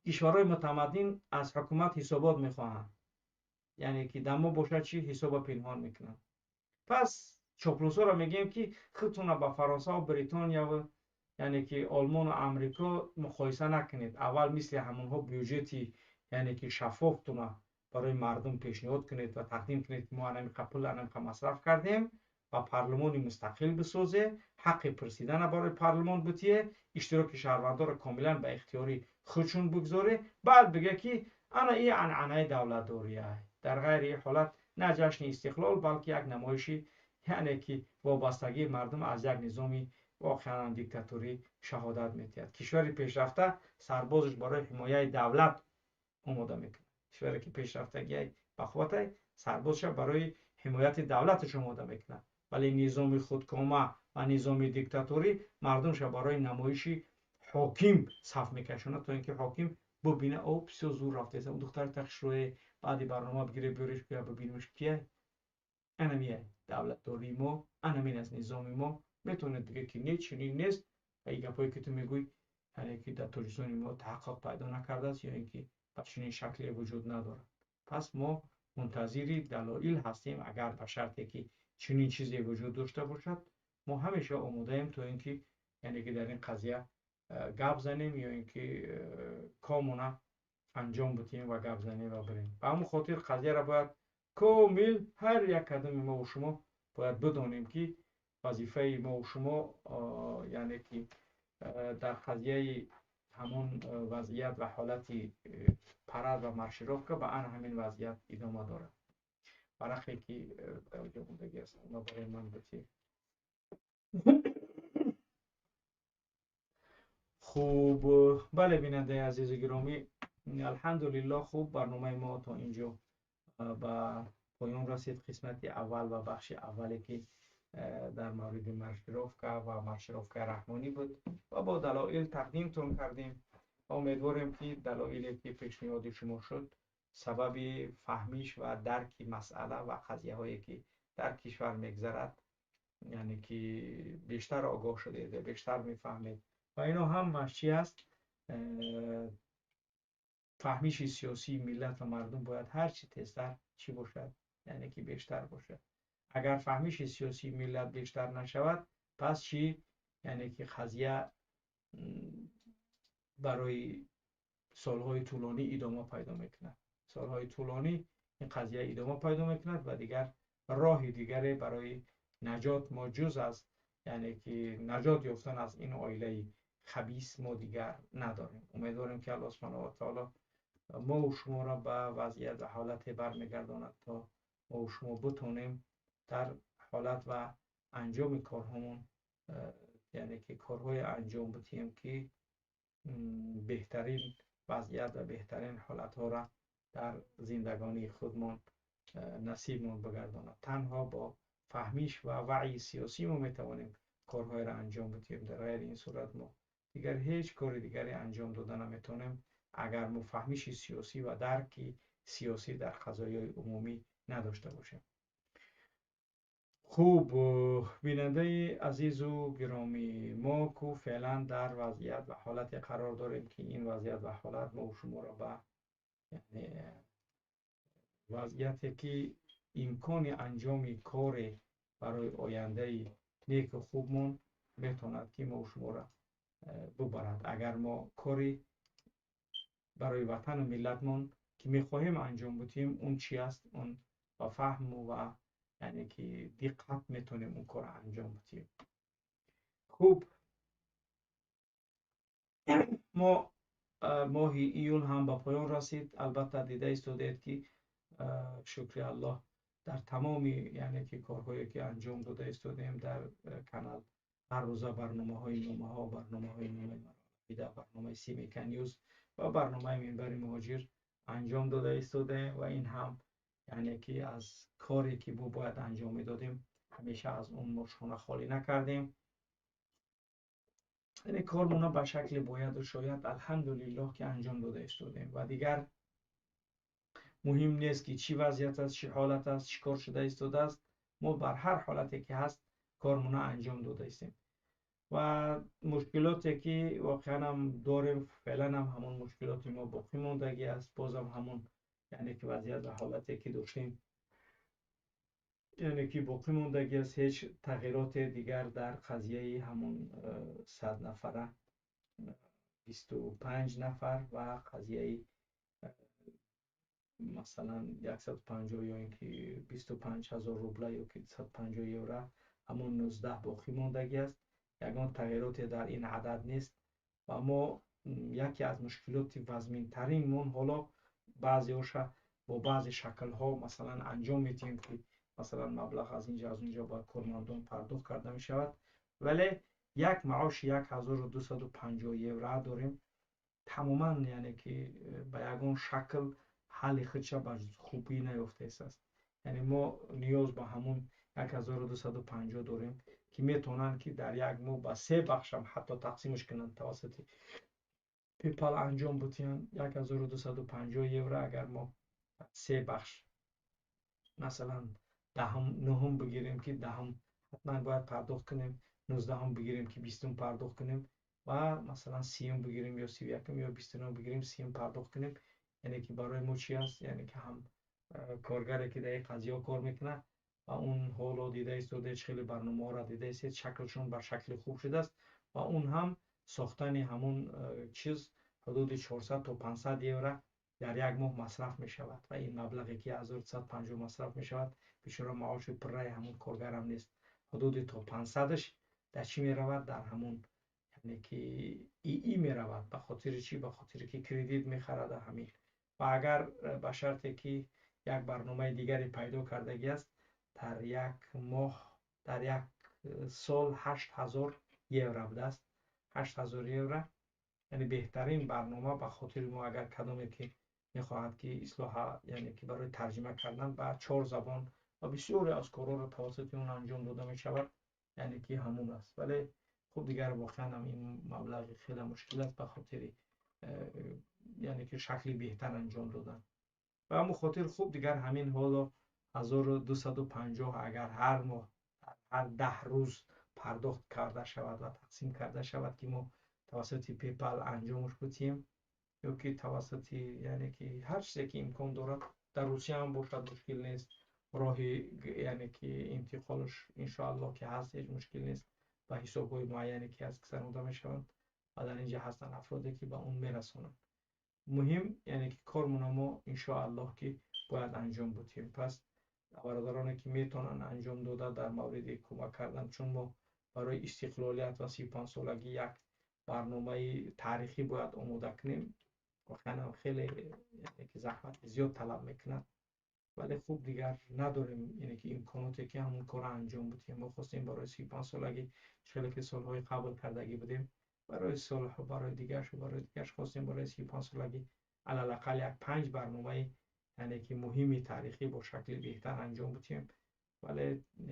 кишварҳои мутамаддин аз ҳукумат ҳисобот мехоҳанд, яъне ки дар мо бошад чӣ? Ҳисоба пинҳон мекунанд. Пас чоплусоро мегӯем, ки худтонро ба Фаронсаву Бритонияву, яъне ки Олмону Амрико муқоиса накунед. Аввал мисли ҳамонҳо бюҷети, яъне ки шаффофтона барои мардум пешниҳод кунед ва тақдим кунед, ки мо анамиқа пул, анамиқа масраф кардем, ва парлумони мустақил бисозе, ҳаққи пурсидана барои парлумон бутие, иштироки шаҳрвандонро комилан ба ихтиёри худшон бигзоре, баъд биге, ки ана и анъанаи давлатдория. Дар ғайри ин ҳолат на ҷашни истиқлол, балки як намоиши, яъне ки вобастагии мардум аз як низоми воқеан диктаторӣ шаҳодат медиҳад. Кишвари пешрафта сарбозаш барои ҳимояи давлат омода мекунад. Кишваре ки пешрафтагиай бақувватай, сарбозша барои ҳимояти давлаташ омода мекунад, вале низоми худкома ва низоми диктаторӣ мардумша барои намоиши ҳоким саф мекашонад, то ин ки ҳоким бубина: о, бисёр зур рафтеса он духтари тахшрӯе, баъди барнома бигире, биёреш, бия бибинемш кия. Анамия давлатдории мо, анамин аст низоми мо. Метавонед биге, ки не, чунин нест ва ин гапҳое, ки ту мегӯй, яъне ки дар Тоҷикистони мо таҳаққуқ пайдо накардааст ё ин ки ба чунин шакле вуҷуд надорад. Пас мо мунтазири далоил ҳастем. Агар ба шарте ки чунин чизе вуҷуд дошта бошад, мо ҳамеша омодаем, то ин ки, яъне ки дар ин қазия гап занем ё ин ки комуна анҷом бидиҳем ва гап занем ва бирем. Ба ҳамон хотир қазияро бояд комил ҳар як кадоми мову шумо бояд бидонем, ки вазифаи мову шумо, яъне ки дар қазияи ҳамон вазъият ва ҳолати парад ва маршировка ба ана ҳамин вазъият идома дорад. Варақе ки дар ҷо мондагӣ аст, оно барои ман бутӣ. Хуб, бале, бинандаи азизу гиромӣ, алҳамдулиллоҳ, хуб, барномаи мо то инҷо ба поён расид. Қисмати аввал ва бахши аввале, ки дар мавриди маршировка ва маршировкаи раҳмонӣ буд ва бо далоил тақдимтон кардем ва умедворем, ки далоиле, ки пешниҳоди шумо шуд, сабаби фаҳмиш ва дарки масъала ва қазияҳое, ки дар кишвар мегзарад, яъне ки бештар огоҳ шудед ва бештар мефаҳмед. Ва ино ҳамаш чи аст? Фаҳмиши сиёсии миллат ва мардум бояд ҳарчи тезтар чӣ бошад, яъне ки бештар бошад. Агар фаҳмиши сиёсии миллат бештар нашавад, пас чӣ? Яъне ки қазия барои солҳои тӯлонӣ идома пайдо мекунад. Солҳои тӯлонӣ ин қазия идома пайдо мекунад ва дигар роҳи дигаре барои наҷот мо ҷуз аз, яъне ки наҷот ёфтан аз ин оилаи хабис мо дигар надорем. Умедворем, ки Аллоҳ субҳанаҳу ва таоло мову шуморо ба вазъият ва ҳолате бармегардонад, то мову шумо битонем дар ҳолат ва анҷоми корҳомон, яъне ки корҳое анҷом бидиҳем, ки беҳтарин вазъият ва беҳтарин ҳолатҳоро дар зиндагонии худмон насибмон бигардонад. Танҳо бо фаҳмиш ва ваъйи сиёсӣ мо метавонем корҳоеро анҷом бидиҳем. Дар ғайри ин сурат мо дигар ҳеҷ кори дигаре анҷом дода наметавонем, агар мо фаҳмиши сиёсӣ ва дарки сиёсӣ дар қазоёи умумӣ надошта бошем. Хуб, бинандаи азизу гиромӣ, мо ку феълан дар вазъият ва ҳолате қарор дорем, ки ин вазъият ва ҳолат мову шуморо ба вазъияте, ки имкони анҷоми коре барои ояндаи неку хубмон метавонад, ки мову шуморо бубарад. Агар мо кори барои ватану миллатмон, ки мехоҳем анҷом бидиҳем, он чи аст, он ба фаҳму ва, яъне ки диққат метавонем он корро анҷом бидиҳем. Хуб, мо моҳи июл ҳам ба поён расид. Албатта, дида истодаед, ки, шукри Аллоҳ. Дар тамоми, яъне ки корҳое ки анҷом дода истодаем дар канал, ҳар рӯза барномаҳои номаҳо, барномаҳои номаи мароида, барномаи Семейка Ньюз ва барномаи Минбари муҳоҷир анҷом дода истодаем ва ин ҳам, яъне ки аз коре ки мо бояд анҷом медодем, ҳамеша аз он мо шона холӣ накардем. Яъне кормона ба шакли бояду шояд, алҳамдулиллоҳ, ки анҷом дода истодаем ва дигар муҳим нест ки чӣ вазъият аст, чӣ ҳолат аст, чӣ кор шуда истодааст. Мо бар ҳар ҳолате ки ҳаст, кормона анҷом дода истем ва мушкилоте ки воқеан ҳам дорем, феълан ҳам ҳамон мушкилоти мо боқӣ мондагӣ аст. Бозам ҳамон, яъне ки вазъият ва ҳолате ки доштем, яъне ки боқӣ мондагӣ аст. Ҳеҷ тағйироте дигар дар қазияи ҳамон 100 нафара, 25 нафар ва қазияи масалан 150 ё ин ки 25 ҳазор рубла ё ки 150 евро, ҳамон 19 боқӣ мондагӣ аст. Ягон тағйироте дар ин адад нест ва мо яке аз мушкилоти вазминтаринмон ҳоло баъзеҳоша бо баъзе шаклҳо масалан анҷом медиҳем, ки масалан маблағ аз инҷа, аз унҷо ба кормандон пардохт карда мешавад, вале як маоши 1250 евро дорем. Тамоман, яъне ки ба ягон шакл ҳалли худша ба хубӣ наёфтааст. Яъне мо ниёз ба ҳамон 1250 дорем, ки метавонанд ки дар як моҳ ба се бахшам ҳатто тақсимш кунанд, тавассути PayPal анҷом бутиҳанд. 1250 евро агар мо се бахш, масалан даҳум, нуҳум бигирем, ки даҳум ҳатман бояд пардохт кунем, 19-ум бигирем, ки 20-ум пардохт кунем ва масалан 30-ум бигирем ё 31-ум ё 29-ум бигирем, 30-ум пардохт кунем. Яъне ки барои мо чи аст? Яъне ки ҳам коргаре ки дар ин қазияҳо кор мекунад ва он ҳоло дида истодаед, хеле барномаҳоро дида истед, шаклшон бар шакли хуб шудааст ва он ҳам сохтани ҳамон чиз ҳудуди 400 то 500 евро дар як моҳ масраф мешавад ва ин маблағе ки 1150 масраф мешавад, бечора маоши пурраи ҳамон коргарам нест. Ҳудуди то 500-ш дар чӣ меравад? Дар ҳамон, яъне ки ИИ меравад. Ба хотири чӣ? Ба хотире ки кредит мехарада ҳамин. Ва агар ба шарте ки як барномаи дигаре пайдо кардагӣ аст, дар як моҳ, дар як сол 8000 евро будааст. 8000 евро, яъне беҳтарин барнома ба хотири мо. Агар кадоме ки мехоҳад ки ислоҳа, яъне ки барои тарҷима кардан ба чор забон ва бисёре аз корҳоро тавассути он анҷом дода мешавад, яъне ки ҳамун аст. Вале хуб, дигар воқеан ҳам ин маблағи хеле мушкил аст ба хотири яъне ки шакли беҳтар анҷом додан. Ба ҳамон хотир хуб, дигар ҳамин ҳоло 1250 агар ҳар моҳ, ҳар 10 рӯз пардохт карда шавад ва тақсим карда шавад, ки мо тавассути PayPal анҷомаш бутиҳем ё ки тавассути, яъне ки ҳар чизе ки имкон дорад, дар Русия ҳам бошад, мушкил нест. Роҳи, яъне ки интиқолш иншоаллоҳ ки ҳаст, ҳеҷ мушкил нест. Ба ҳисобҳои муайяне ки ҳаст гузаронда мешаванд ва дар инҷа ҳастанд афроде ки ба он мерасонанд. Муҳим, яъне ки кормона мо иншоаллоҳ ки бояд анҷом бутиҳем. Пас бародароне ки метавонанд анҷом дода дар мавриди кӯмак кардан, чун мо барои истиқлолият ва 35-солагӣ як барномаи таърихӣ бояд омода кунем. Воқеан ҳам хеле, яъне ки заҳмати зиёд талаб мекунад, вале хуб, дигар надорем, яъне ки имконоте ки ҳамон корро анҷом бутиҳем. Мо хостем барои 35-солагӣ, хеле ки солҳои қабл кардагӣ будем, барои солҳо, барои дигарш, барои дигарш, хостем барои 35-солагӣ алалақал як панҷ барномаи, яъне ки муҳими таърихӣ бо шакли беҳтар анҷом бутиҳем, вале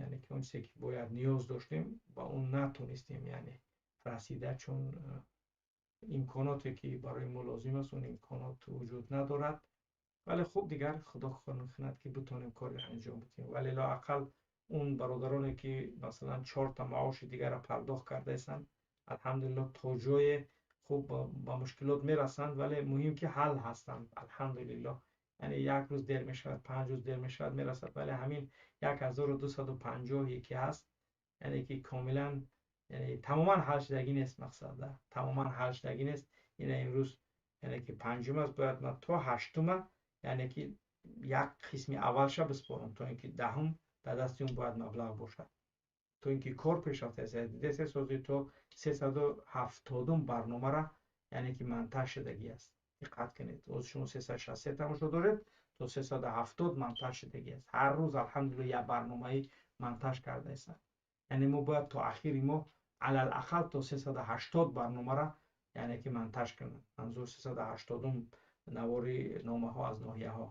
яъне ки он чизе ки бояд ниёз доштем, ба он натонистем, яъне расида, чун имконоте ки барои мо лозим аст, он имконот вуҷуд надорад. Вале хуб, дигар худо кунад ки битонем коре анҷом бидиҳем. Вале лоақал он бародароне ки масалан чорта маоши дигарро пардохт кардаистанд, алҳамдулиллоҳ, то ҷое хуб ба мушкилот мерасанд, вале муҳим ки ҳал ҳастанд, алҳамдулиллоҳ. Яъне як рӯз дер мешавад, 5 рӯз дер мешавад, мерасад. Вале ҳамин 1250-е ки ҳаст, яъне ки комилан, яъне тамоман ҳал шудагӣ нест. Мақсад тамоман ҳал шудагӣ нест. Ина имрӯз, яъне ки панҷум аст, бояд ман то ҳаштума, яъне ки як қисми аввалша биспорам, то ин ки 10-ум дар дасти он бояд маблағ бошад, то ин ки кор пеш рафтааст. Дидесе сози то 370-ум барномара, яъне ки монтаж шудагӣ аст. Диққат кунед, оз шумо 363 тамошо доред, то То 370 монтаж шудагӣ аст. Ҳар рӯз, алҳамдулилла, як барномаи монтаж кардаест. Яъне мо бояд то ахири моҳ алалақал то 380 барномаро, яъне ки, монтаж кунем. Манзур 380-ум навори номаҳо аз ноҳияҳо.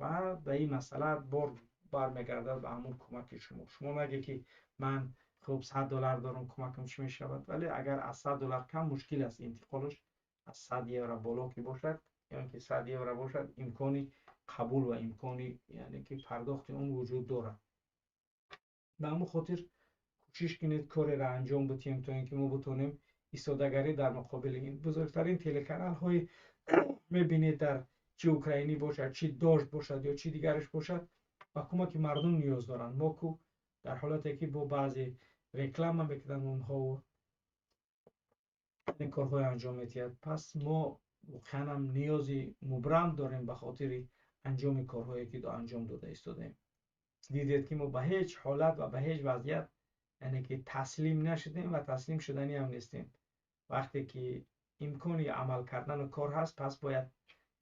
Ва ба ин масъала бор бармегардад ба ҳамон кӯмаки шумо. Шумо наге, ки ман хуб 100 доллар дорам, кӯмакам чӣ мешавад? Вале агар аз 100 доллар кам, мушкил аст интиқолаш. Аз 100 евро боло ки бошад ё ин ки 100 евро бошад, имкони қабул ва имкони, яъне ки, пардохти он вуҷуд дорад. Ба ҳамон хотир кӯшиш кунед, кореро анҷом бидиҳем, то ин ки мо битонем истодагарӣ дар муқобили ин бузургтарин телеканалҳои мебинед, дар чӣ украинӣ бошад, чӣ Дождь бошад ё чӣ дигараш бошад, ба кӯмаки мардум ниёз доранд. Мо ку дар ҳолате ки бо баъзе реклама мекунанд, онҳо ин корҳои анҷом медиҳад. Пас мо воқеанам ниёзи мубрам дорем ба хотири анҷоми корҳое, ки анҷом дода истодаем. Дидед, ки мо ба ҳеҷ ҳолат ва ба ҳеҷ вазъият, яъне ки, таслим нашудем ва таслим шуданӣ ҳам нестем. Вақте ки имкони амал кардану кор ҳаст, пас бояд,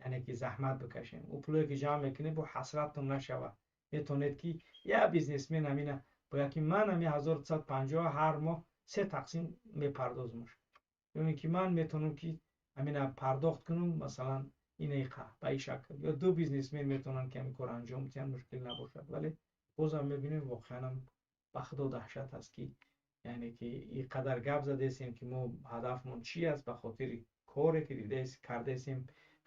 яъне ки, заҳмат бикашем. Ӯ пулое ки ҷамъ мекунед, бо ҳасраттон нашавад. Метавонед, ки як бизнесмен ҳамина бояд, ки ман ҳами 1150 ҳар моҳ се тақсим мепардозмуш, ё ин ки ман метавонам, ки ҳамина пардохт кунам, масалан, инеқа ба ин шакл, ё ду бизнесмен метавонанд, ки ҳамин корро анҷом диҳанд, мушкил набошад. Вале бозам мебинем, воқеанам ба худо даҳшат аст, ки, яъне ки, ин қадар гап задесем, ки мо ҳадафмон чӣ аст, ба хотири коре ки кардаесем,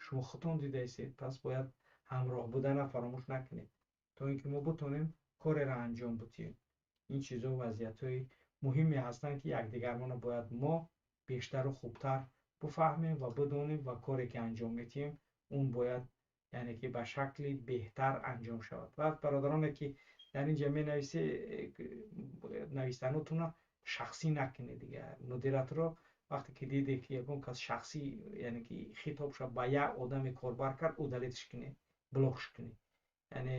шумо худтон дидаесед. Пас бояд ҳамроҳ будана фаромӯш накунед, то ин ки мо бутонем кореро анҷом бидиҳем. Ин чизо вазъиятҳои муҳиме ҳастанд, ки якдигармонро бояд мо бештару хубтар бифаҳмем ва бидонем ва коре ки анҷом медиҳем, он бояд, яъне ки, ба шакли беҳтар анҷом шавад. Ва бародароне ки дар инҷа менависе, навистанотуна шахсӣ накунед. Дигар модераторо вақте ки диде, ки ягон кас шахсӣ, яъне ки, хитоб шав ба як одаме корбар кард, удалить ш кунед, блок ш кунед. Яъне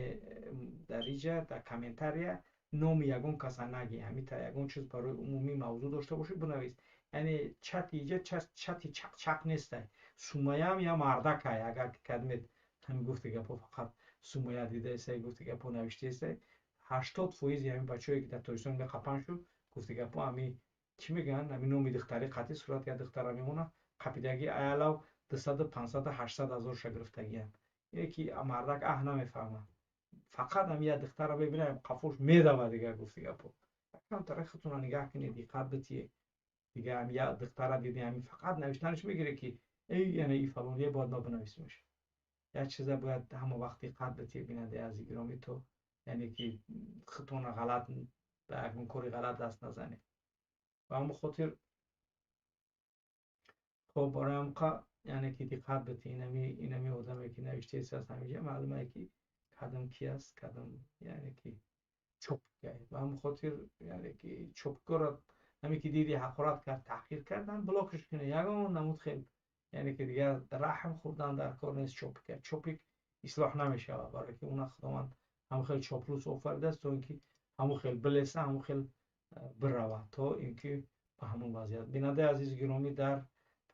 дар инҷа дар комментария номи ягон каса наги. Ҳамита ягон чиз барои умумӣ мавзӯъ дошта бошӣ, бинавис. Яъне чати иҷа чати чақчақ нестай. Сумаям я мардакай, агар ки кадмед ҳамин гуфти гапҳо, фақат Сумая дидаесай, гуфти гапҳо навиштаесай. 80 фоизи ҳамин бачаҳое, ки дар Тоҷикистон меқапанд шуд, гуфти гапҳо, ҳами чӣ мегӯянд, ҳамин номи духтари қатъи сурат як духтара мемонад, қапидаги аялав 200, 500, 800 ҳазорша гирифтагиянд. Ине ки мардак аҳ намефаҳмад, фақат ҳами як духтара мебинад, қафош медавад. Дигар, гуфти гапҳо, камтара худтона нигаҳ кунед, диққат битиед. Дигар ҳами як духтара диди, ҳами фақат навиштанаш мегиред, ки эй, яъне и фалония бояд ма бинависимаш. Як чиза бояд ҳама вақт диққат битиед, бинандаи азизи гиромӣ, то, яъне ки, худтона ғалат ба ягон кори ғалат даст назанед. Ба ҳамон хотир, хоб, барои ҳамқа, яъне ки, диққат битӣ. Инами одаме ки навиштаест аст ҳамиҷа, маълумае, ки кадом ки аст, кадом, яъне ки, чопка. Ба ҳамон хотир, яъне ки, чопкаро ҳаме ки диди, ҳақорат кард, таҳқир кардан, блок ш кунед. Ягон намуд хел, яъне ки, дигар раҳм хӯрдан дар кор нест. Чопка, чопик ислоҳ намешавад, барое ки уна Худованд ҳамон хел чоплус офаридааст, то ин ки ҳамон хел билеса, ҳамон хел биравад, то ин ки ба ҳамон вазъият. Бинандаи азизи гиромӣ, дар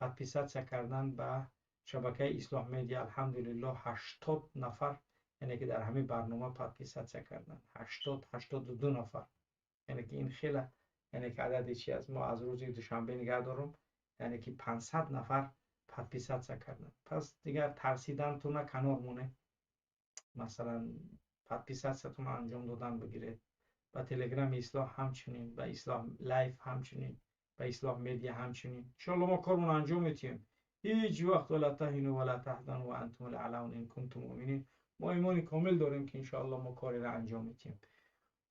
подписаться кардан ба шабакаи Ислоҳ Медиа, алҳамдулиллоҳ, 80 нафар, яъне ки, дар ҳамин барнома подписаться кардан, 80, 82 нафар. Яъне ки, ин хела, яъне ки, адади чи аст. Мо аз рӯзи душанбе нигаҳ дорум, яъне ки, 500 нафар подписаться кардан. Пас дигар тарсидантуна канор монед, масалан, подписаться тона анҷом додан бигиред. Ба Телеграми Ислоҳ ҳамчунин, ба Ислоҳ Лайф ҳамчунин, ба Ислоҳ Медиа ҳамчунин. Иншоалло, мо кормон анҷом медиҳем. Ҳеҷ вақт ولا تهنوا ولا تحزنوا وأنتم الأعلون إن كنتم مؤمنين. Мо имони комил дорем, ки иншоалло мо кореро анҷом медиҳем.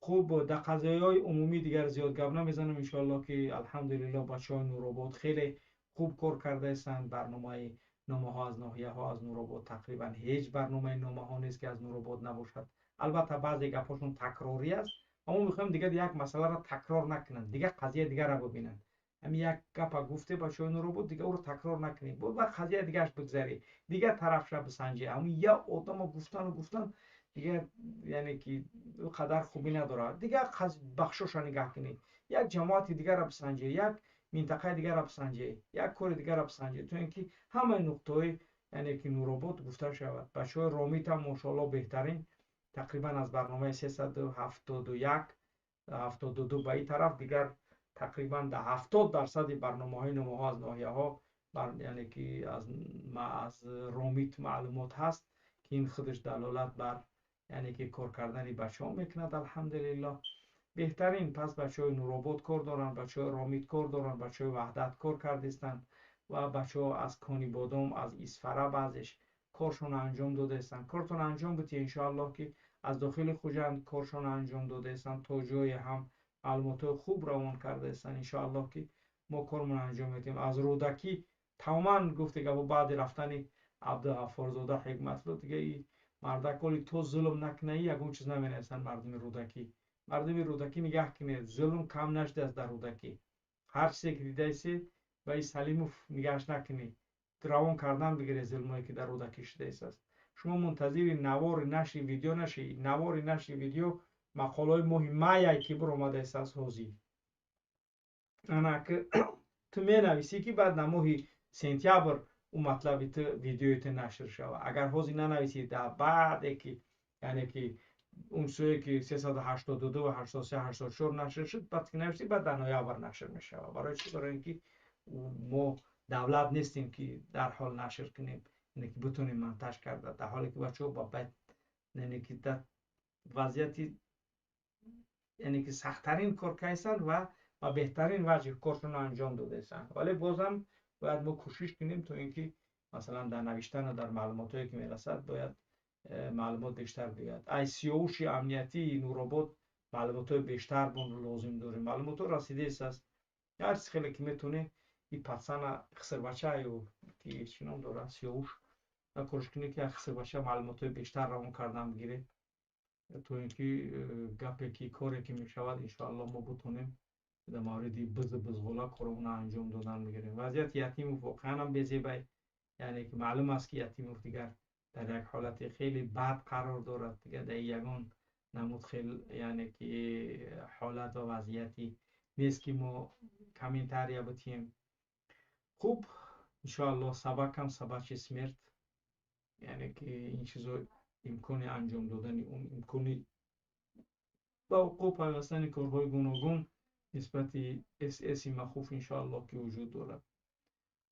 Хуб, дар қазияҳои умумӣ дигар зиёд гап намезанам. Иншоалло, ки алҳамдулилло, бачаҳои Нуробод хеле хуб кор кардаистанд. Барномаи номаҳо аз ноҳияҳо аз Нуробод, тақрибан ҳеҷ барномаи номаҳо нест, ки аз Нуробод набошад. Албатта, баъзе гапҳошон такрорӣ аст, аммо мехоҳем дигар як масъаларо такрор накунанд, дигар қазияи дигарро бибинанд. Ҳамин як гапа гуфте бачаҳои Нуробод, дигар ӯро такрор накунед, ба қазияи дигараш бигзарӣ, дигар тарафша бисанҷӣ. Ҳамин як одамо гуфтану гуфтан дигар, яъне ки, ӯ қадар хубӣ надорад. Дигар бахшоша нигаҳ кунӣ, як ҷамоати дигарро бисанҷӣ, як минтақаи дигарро бисанҷӣ, як кори дигарро бисанҷӣ, то ин ки ҳамаи нуқтаҳои, яъне ки, Яъне ки Нуробод гуфта шавад. Бачаҳои Ромит ҳам мошоалло беҳтарин, тақрибан аз барномаи 371 72 ба ин тараф дигар тақрибан дар 70% барномаҳои номаҳо аз ноҳияҳо, яъне ки аз Ромит маълумот ҳаст, ки ин худаш далолат бар яъне ки кор кардани бачаҳо мекунад. Алҳамдулиллоҳ, беҳтарин. Пас бачаҳои Нуробод кор доранд, бачаҳои Ромит кор доранд, бачаҳои Ваҳдат кор кардистанд ва бачаҳо аз Конибодом, аз Исфара баъзеш коршонро анҷом додаистанд. Кортон анҷом бидиҳед иншоаллоҳ, ки аз дохили Хуҷанд коршонро анҷом додаистанд, то ҷое ҳам маълумотҳои хуб равон кардаистанд. Иншоаллоҳ, ки мо кормонро анҷом медиҳем. Аз Рӯдакӣ тамоман гуфте гапо баъди рафтани Абдуғаффорзода Ҳикматло дига и мардак оли то зулм накунаи ягон чиз наменависанд мардуми Рӯдакӣ. Мардуми Рӯдакӣ нигаҳ кунед, зулм кам нашудааст дар Рӯдакӣ. Ҳар чизе ки дидаистед, ба и Салимов нигаҳш накунед, равон кардан бигиред зулмое ки дар Рӯдакӣ шудааст. Шумо мунтазири навори нашри видео нашед. Навори нашри видео мақолаҳои моҳи май ки биромадааст аз ҳозир. Ана ки ту менависӣ, ки баъд на моҳи сентябр ӯ матлаби ту, видеои ту нашр шавад. Агар ҳозир нанависӣ, дар баъде ки яъне ки он сӯе ки 382 ва 83 84 нашр шуд, баъд ки навиштӣ, баъд дар ноябр нашр мешавад. Барои чӣ? Барои ин ки мо давлат нестем, ки дарҳол нашр кунем, яъне ки битонем монтаж карда, дар ҳоле ки бачаҳо ба бад, яъне ки дар вазъияти яъне ки сахттарин кор карданд ва ба беҳтарин ваҷҳ коршонро анҷом додаистанд. Вале бозам бояд мо кӯшиш кунем, то ин ки масалан дар навиштану дар маълумотҳое ки мерасад, бояд маълумот бештар биёяд. Ай сиёвуши амниятии Нуробод маълумотҳои бештар лозим дорем. Маълумотҳо расидааст. Ҳар чиз хеле ки метавонӣ и пацана хисрбачаю ки чӣ ном дорад, сиёвуш, корш кунӣ, ки хисрбача маълумотҳои бештар равон кардан бигиред, то ин ки гапе ки коре ки мешавад, иншоаллоҳ мо бутонем дар мавриди бизу бизғола коромона анҷом додан бигирем. Вазъияти Ятимов воқеан ҳам безебай, яъне ки маълум аст, ки Ятимов дигар дар як ҳолати хеле бад қарор дорад. Дигар дар ягон намуд хел яъне ки ҳолат ва вазъияти нест, ки мо комментария битиҳем. Хуб, иншоаллоҳ, собакам собачий смерть, яъне ки ин чизо имкони анҷом додани он, имкони ба вуқӯъ пайвастани корҳои гуногун нисбати ССи махуф иншоаллоҳ ки вуҷуд дорад.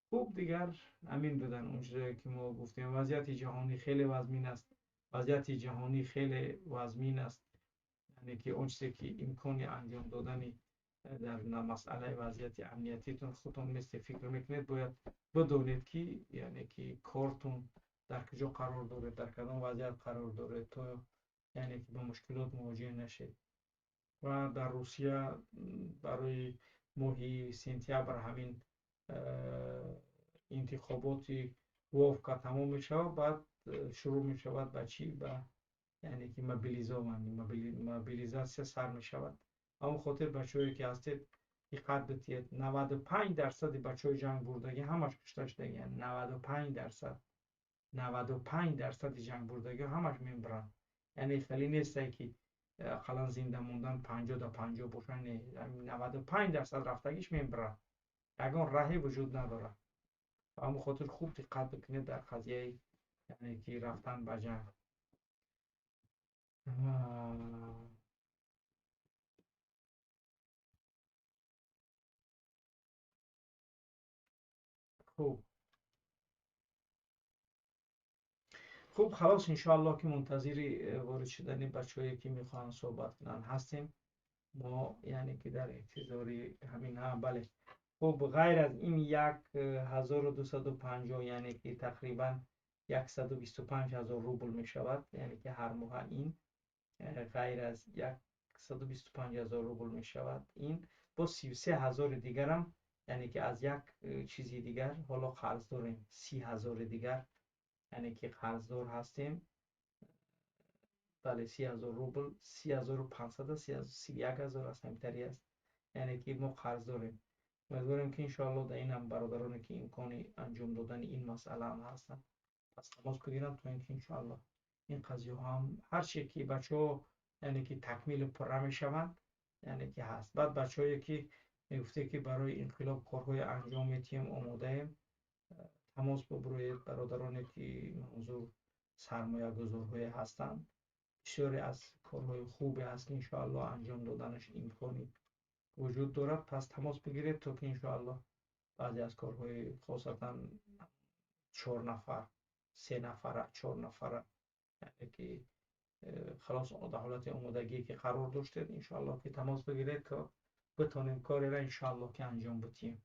Хуб, дигар ҳамин будан он чизое ки мо гуфтем. Вазъияти ҷаҳонӣ хеле вазмин аст, вазъияти ҷаҳонӣ хеле вазмин аст, яъне ки он чизе ки имкони анҷом додани дар масъалаи вазъияти амниятитон худтон мисли фикр мекунед, бояд бидонед, ки яъне ки кортон дар куҷо қарор доред, дар кадом вазъият қарор доред, то яъне ки ба мушкилот мувоҷиҳ нашед. Ва дар Русия барои моҳи сентябр ҳамин интихоботи Вовка тамом мешавад, баъд шурӯъ мешавад ба чӣ? Ба яъне ки мобилизование, мобилизатсия сар мешавад. Ба он хотир бачаҳое ки ҳастед, диққат бидиҳед. 95% бачаҳои ҷангбурдагӣ ҳамаш кушта шудагианд. 95%, 95% ҷангбурдагиҳо ҳамаш мембиранд. Яъне хеле нестае, ки ақаллан зинда мондан 50-50 бошанд. Не, 95% рафтагиш мембиранд, ягон раҳе вуҷуд надорад. Ба ҳамон хотир хуб диққат бикунед дар қазияи яъне ки рафтан ба ҷанг. Хуб, халос, иншоаллоҳ ки мунтазири ворид шудани бачаҳое ки мехоҳанд суҳбат кунанд ҳастем мо, яъне ки дар интизори ҳамин. Ҳа, бале. Хуб, ғайр аз ин 1250, яъне ки тақрибан 125 000 рубл мешавад, яъне ки ҳар моҳа ин ғайр аз 125 000 рубл мешавад. Ин бо 33 ҳазори дигарам, яъне ки аз як чизи дигар ҳоло қарз дорем, 30 ҳазори дигар, яъне ки қарздор ҳастем. Бале, 30 000 рубл, 30 500, 31 000 аст, ҳамитари аст, яъне ки мо қарз дорем. Умедворем, ки иншоаллоҳ дар инам бародароне ки имкони анҷом додани ин масъала ҳам ҳастанд, пас тамос бигиранд, то ин ки иншоаллоҳ ин қазияҳо ҳам ҳарче ки бачаҳо яъне ки такмилу пурра мешаванд, яъне ки ҳаст. Баъд бачаҳое ки мегуфте, ки барои инқилоб корҳои анҷом медиҳем, омодаем. Тамос бубуред бародароне ки манзур сармоягузорҳое ҳастанд. Бисёре аз корҳои хубе ҳаст ки иншоаллоҳ анҷом доданаш имкони вуҷуд дорад. Пас тамос бигиред то ки иншоаллоҳ баъзе аз корҳои хосатан 4 нафар, 3 нафара, 4 нафара, яъне ки халос дар ҳолати омодагӣ ки қарор доштед, иншоаллоҳ ки тамос бигиред то битонем кореро иншоаллоҳ ки анҷом бидиҳем.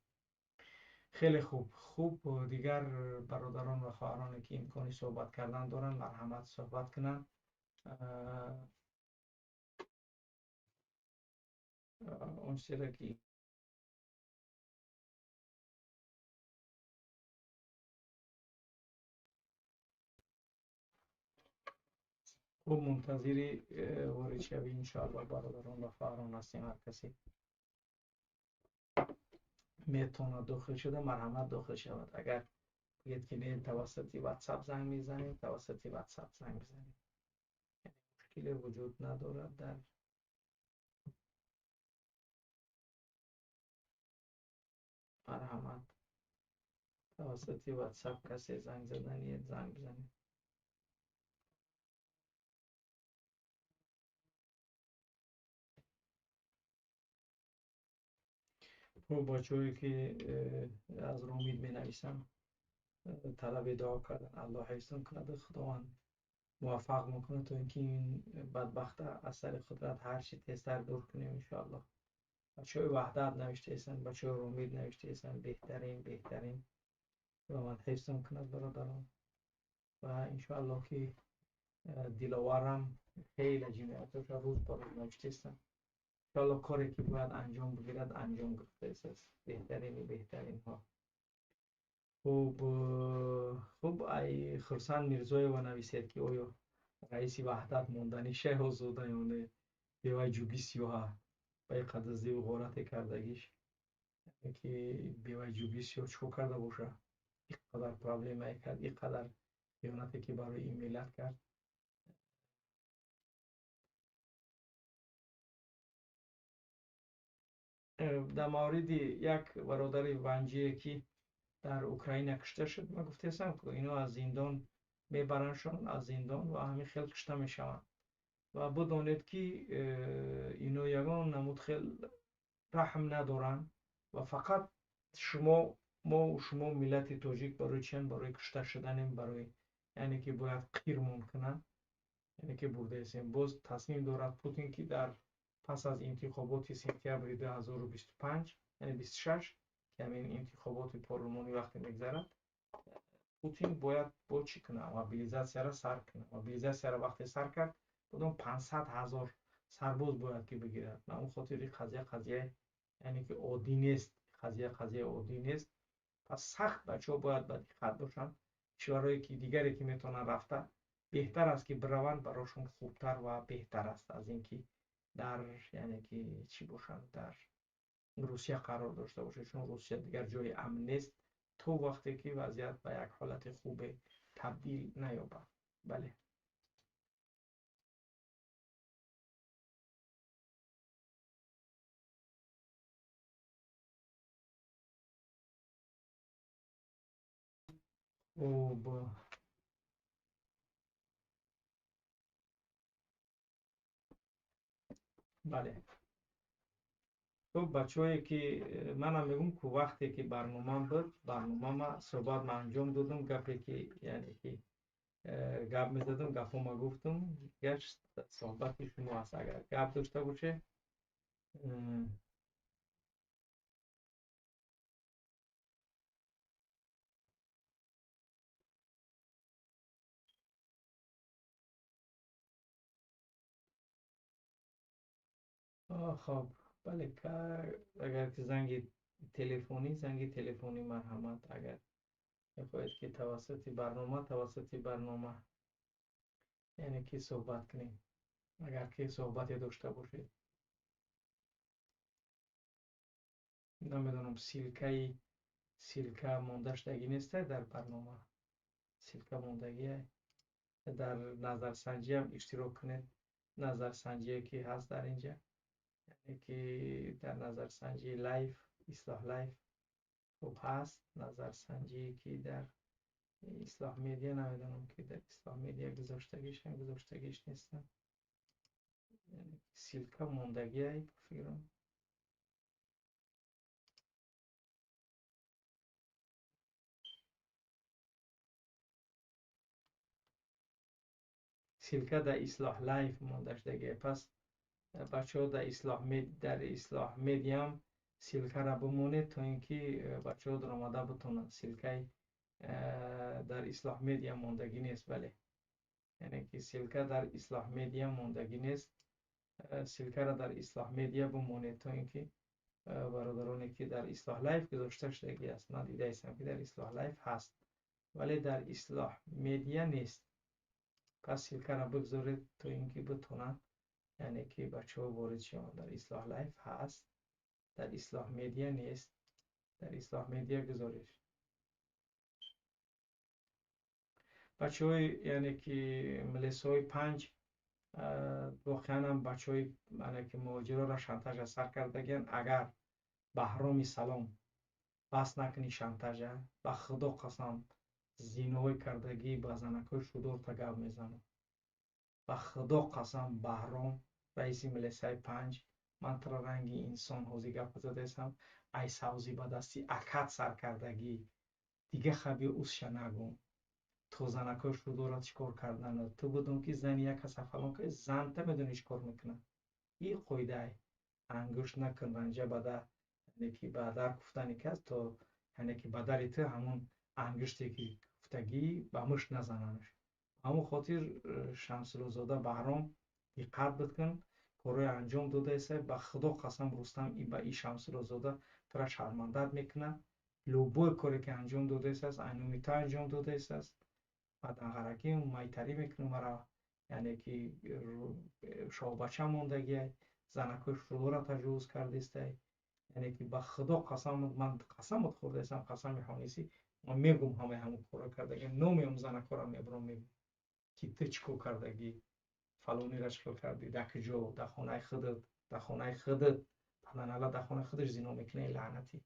Хеле хуб. Хуб, дигар бародарон ва хоҳароне ки имкони суҳбат кардан доранд, марҳамат суҳбат кунанд. Он чизеро ки хуб мунтазири воридшавӣ иншоаллоҳ бародарон ва хоҳарон ҳастем. Ҳар касе метавонад дохил шуда, марҳамат дохил шавад. Агар бигӯед ки не, тавассути WhatsApp занг мезанем, тавассути WhatsApp занг бизанем. Мушкиле вуҷуд надорад дар марҳамат тавассути WhatsApp касе занг заданиед, занг бизанед. Хуб, бачаҳое ки аз Ромид менависанд, талаби дуо кардан, Аллоҳ ҳифзтон кунад, Худованд муваффақ мекунад то инки ин бадбахта аз сари қудрат ҳар чи тезтар дур кунем иншоаллоҳ. Бачаҳои Ваҳдат навиштаестанд, бачаҳои Ромид навиштаестанд, беҳтарин, беҳтарин. Худованд ҳифзтон кунад бародарон ва иншоаллоҳ ки диловарам хеле ҷиноятҳоша рӯз ба рӯз навиштаестанд. иншоаллоҳ коре ки бояд анҷом бигирад анҷом гирифтааст. Беҳтарини беҳтаринҳо. Хуб, хуб, ай Хурсанд Мирзоева нависед ки оё раиси Ваҳдат мондани Шайхозода ё не, бевай ҷуги сиёҳа ба ин қадар зиву ғорате кардагиш, яъне ки бевай ҷуги сиёҳ чӣ кор карда боша? Ин қадар проблемае кард, ин қадар хиёнате ки барои ин миллат кард. Дар мавриди як бародари ванҷие ки дар Украина кушта шуд, ман гуфтаистам ки ино аз зиндон мебарандшон, аз зиндон ва ҳамин хел кушта мешаванд. Ва бидонед ки ино ягон намуд хел раҳм надоранд ва фақат шумо, мо шумо миллати тоҷик барои чиян? Барои кушта шуданем, барои яъне ки бояд қирмон кунанд, яъне ки бурдаистем. Боз тасмим дорад Путин ки дар пас аз интихоботи сентябри 2025, яъне 26, ки ҳамин интихоботи парлумонӣ вақте мегзарад, Путин бояд бо чӣ кунад? Мобилизатсияро сар кунад. Мобилизатсияро вақте сар кард, бодом 500 ҳазор сарбоз бояд ки бигирад. Ба он хотир ин қазия қазия яъне ки оддӣ нест, қазия қазия оддӣ нест. Пас сахт бачаҳо бояд ба диққат бошанд. Кишварҳое ки дигаре ки метавонанд рафта, беҳтар аст ки бираванд, барошон хубтар ва беҳтар аст аз ин ки дар яъне ки чӣ бошанд, дар Русия қарор дошта бошад, чун Русия дигар ҷои амн нест то вақте ки вазъият ба як ҳолати хубе табдил наёбад. Бале. Хуб, бале. Хуб, бачаҳое ки манам мегӯм ку вақте ки барномам буд, барномама суҳбат ма анҷом додум, гапе ки яъне ки гап мезадум, гапҳома гуфтум, дигар суҳбати шумо аст. Агар гап дошта бошед, хоб, бале, агар ки занги телефонӣ, занги телефонӣ марҳамат, агар мехоҳед ки тавассути барнома, тавассути барнома яъне ки суҳбат кунем, агар ки суҳбате дошта бошед. Намедонам, силка мондаштагӣ нестай дар барнома, силка мондагие. Дар назарсанҷиам иштирок кунед, назарсанҷие ки ҳаст дар инҷа, яъне ки дар назарсанҷии лайф, Ислоҳ лайф хуб ҳаст, назарсанҷие ки дар Ислоҳ Медиа намедонам ки дар Ислоҳ Медиа гузоштагишам, гузоштагиш нестам. Яъне ссылка мондагиай, ба фикрам. Ссылка дар Ислоҳ Лайф монда шудагиай. Пас бачаҳо дар Ислоҳ Медиам ссылкаро бимонед, то ин ки бачаҳо даромада битонанд. Ссылкаи дар Ислоҳ Медиа мондагӣ нест, бале. Яъне ки ссылка дар Ислоҳ Медиа мондагӣ нест. Ссылкаро дар Ислоҳ Медиа бимонед, то ин ки бародароне ки дар Ислоҳ Лайф гузошта шудагӣ аст. Ман дидаистам ки дар Ислоҳ Лайф ҳаст, вале дар Ислоҳ Медиа нест. Пас ссылкаро бигзоред, то ин ки битонанд, яъне ки бачаҳо ворид шаванд. Дар Ислоҳ Лайф ҳаст, дар Ислоҳ Медиа нест. Дар Ислоҳ Медиа гузоред. Бачаҳои, яъне ки милисҳои 5 воқеан ҳам бачаҳои, яъне ки муҳоҷироро шантажа сар кардагиянд. Агар Баҳроми Салом бас накунӣ шантажа, ба Худо қасам зиноҳои кардагӣ ба занакҳои шудорта гап мезанам. Ба Худо қасам Баҳром, раиси милисаи 5, ман туро ранги инсон ҳозир гап задаистам, ай савзи ба дасти акат сар кардагӣ, дига хаби усша нагӯ. То занакҳои шудорат чӣ кор карданад? Ту будум ки зани як каса фалон кард, занта медонӣ чӣ кор мекунад. Ин қоидаи ангушт накун ранҷа бада, яъне ки ба дар куфтани кас, то яъне ки ба дари ту ҳамон ангуште ки куфтагӣ ба мушт назананаш. Ба ҳамон хотир Шамсуллозода Баҳром диққат бикун, корҳои анҷом додаеса. Ба Худо қасам Рустам ба и Шамсуллозода тура шармандат мекунад. Любой коре ки анҷом додаесааст, айнуми ту анҷом додаесааст. Баданғаракӣ майтарӣ мекунам мара, яъне ки шоҳбача мондагиай, занакҳои шудора таҷовуз кардестай. Яъне ки ба Худо қасам, ман қасамот хӯрдаистам, қасами ҳонисӣ, ман мегӯм ҳамаи ҳамон корро кардагиам, номи ҳам занакҳоро мебарам, мегӯм ки ту чӣ кор кардагӣ, фалонира чӣ кор кардӣ, дар куҷо, дар хонаи худат, дар хонаи худат, паданала дар хонаи худаш зино мекунӣ, лаънатӣ.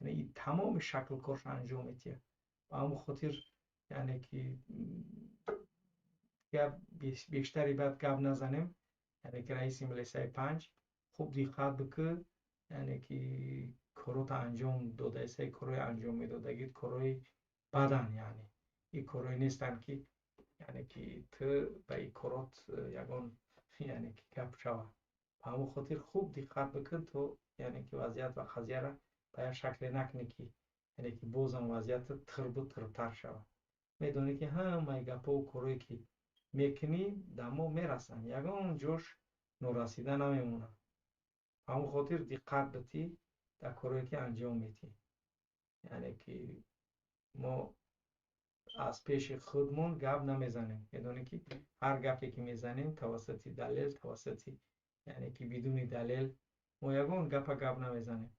Яъне ин тамоми шакл коршо анҷом медиҳад. Ба ҳамон хотир, яъне ки гап бештари баъд гап назанем. Яъне ки раиси милисаи 5 хуб диққат бикун, яъне ки корото анҷом додаеса, корҳои анҷом медодагит корҳои бадан, яъне ин корҳое нестанд ки, яъне ки ту ба ин корот ягон, яъне ки гап шавад. Ба ҳамон хотир хуб диққат бикун, то яъне ки вазъият ва қазияро ба як шакле накунӣ ки, яъне ки бозам вазъиятат тирбу тирбтар шавад. Медонӣ ки ҳамаи гапҳову корҳое ки мекунӣ дар мо мерасанд, ягон ҷош норасида намемонад. Ба ҳамон хотир диққат битӣ дар корҳое ки анҷом медиҳӣ. Яъне ки мо аз пеши худмон гап намезанем. Медонӣ ки ҳар гапе ки мезанем тавассути далел, тавассути, яъне ки бидуни далел мо ягон гапа гап намезанем.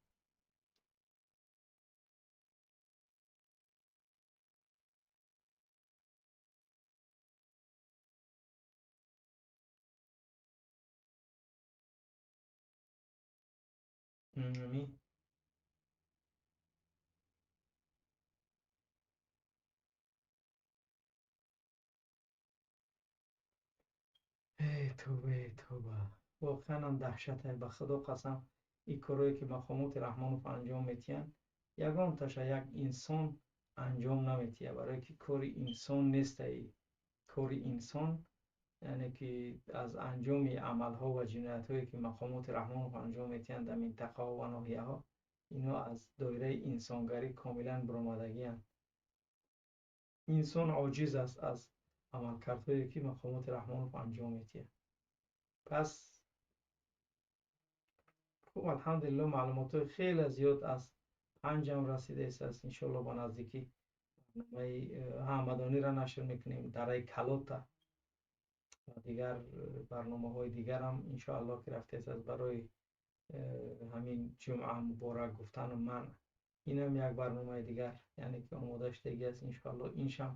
Эй тавба, эй тавба. Воқеан ҳам даҳшат ай, ба Худо қасам, ин корҳое ки мақомоти Раҳмонов анҷом медиҳанд, ягон таша як инсон анҷом намедиҳад, барое ки кори инсон нест. Ай кори инсон, яъне ки аз анҷоми амалҳо ва ҷиноятҳое ки мақомоти Раҳмонов анҷом медиҳанд дар минтақаҳо ва ноҳияҳо, ино аз доираи инсонгарӣ комилан баромадагианд. Инсон оҷиз аст аз амалкардҳое ки мақомоти Раҳмонов анҷом медиҳад. Пас хуб, алҳамдулиллоҳ, маълумотҳои хеле зиёд аз панҷам расидааст. Иншоаллоҳ ба наздикӣ барномаи ҳамадониро нашр мекунем, дараи Калота ва дигар барномаҳои дигарам иншоаллоҳ ки рафтааст барои ҳамин ҷумъа муборак гуфтану ман инам як барномаи дигар, яъне ки омода шудагӣ аст. Иншоаллоҳ иншам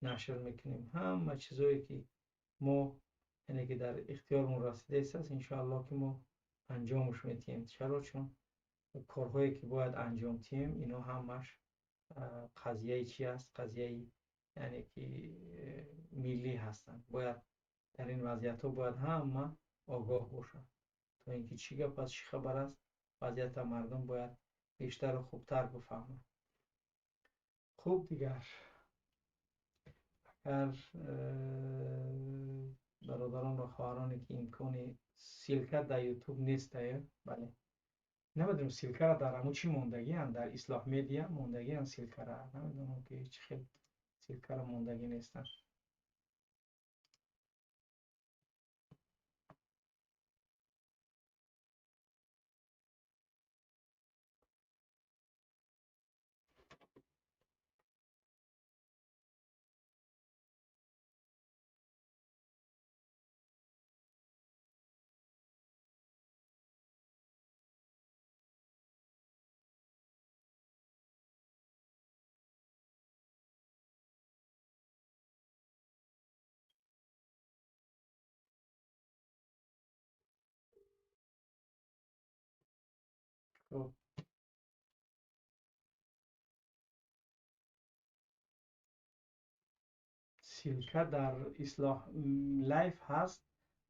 нашр мекунем. Ҳама чизое ки мо, яъне ки дар ихтиёрмон расидааст, иншоаллоҳ ки мо анҷомш медиҳем. Чаро? Чун корҳое ки бояд анҷом диҳем, ино ҳамаш Қазияи чӣ аст? Қазияи яъне ки миллӣ ҳастанд. Бояд дар ин вазъиятҳо бояд ҳама огоҳ бошанд, то ин ки чӣ гап аст, чӣ хабар аст, вазъията мардум бояд бештару хубтар бифаҳманд. Хуб, дигар агар бародарон ва хоҳароне ки имкони ссылка дар Ютуб нестае, бале, намедонам, ссылка ра дар ҳамун чӣ мондагианд, дар Ислоҳ Медиа мондагианд ссылка ра, намедонам ки чӣ хел ссылка ра мондагӣ нестанд. Хуб, ссылка дар Ислоҳ Лайф ҳаст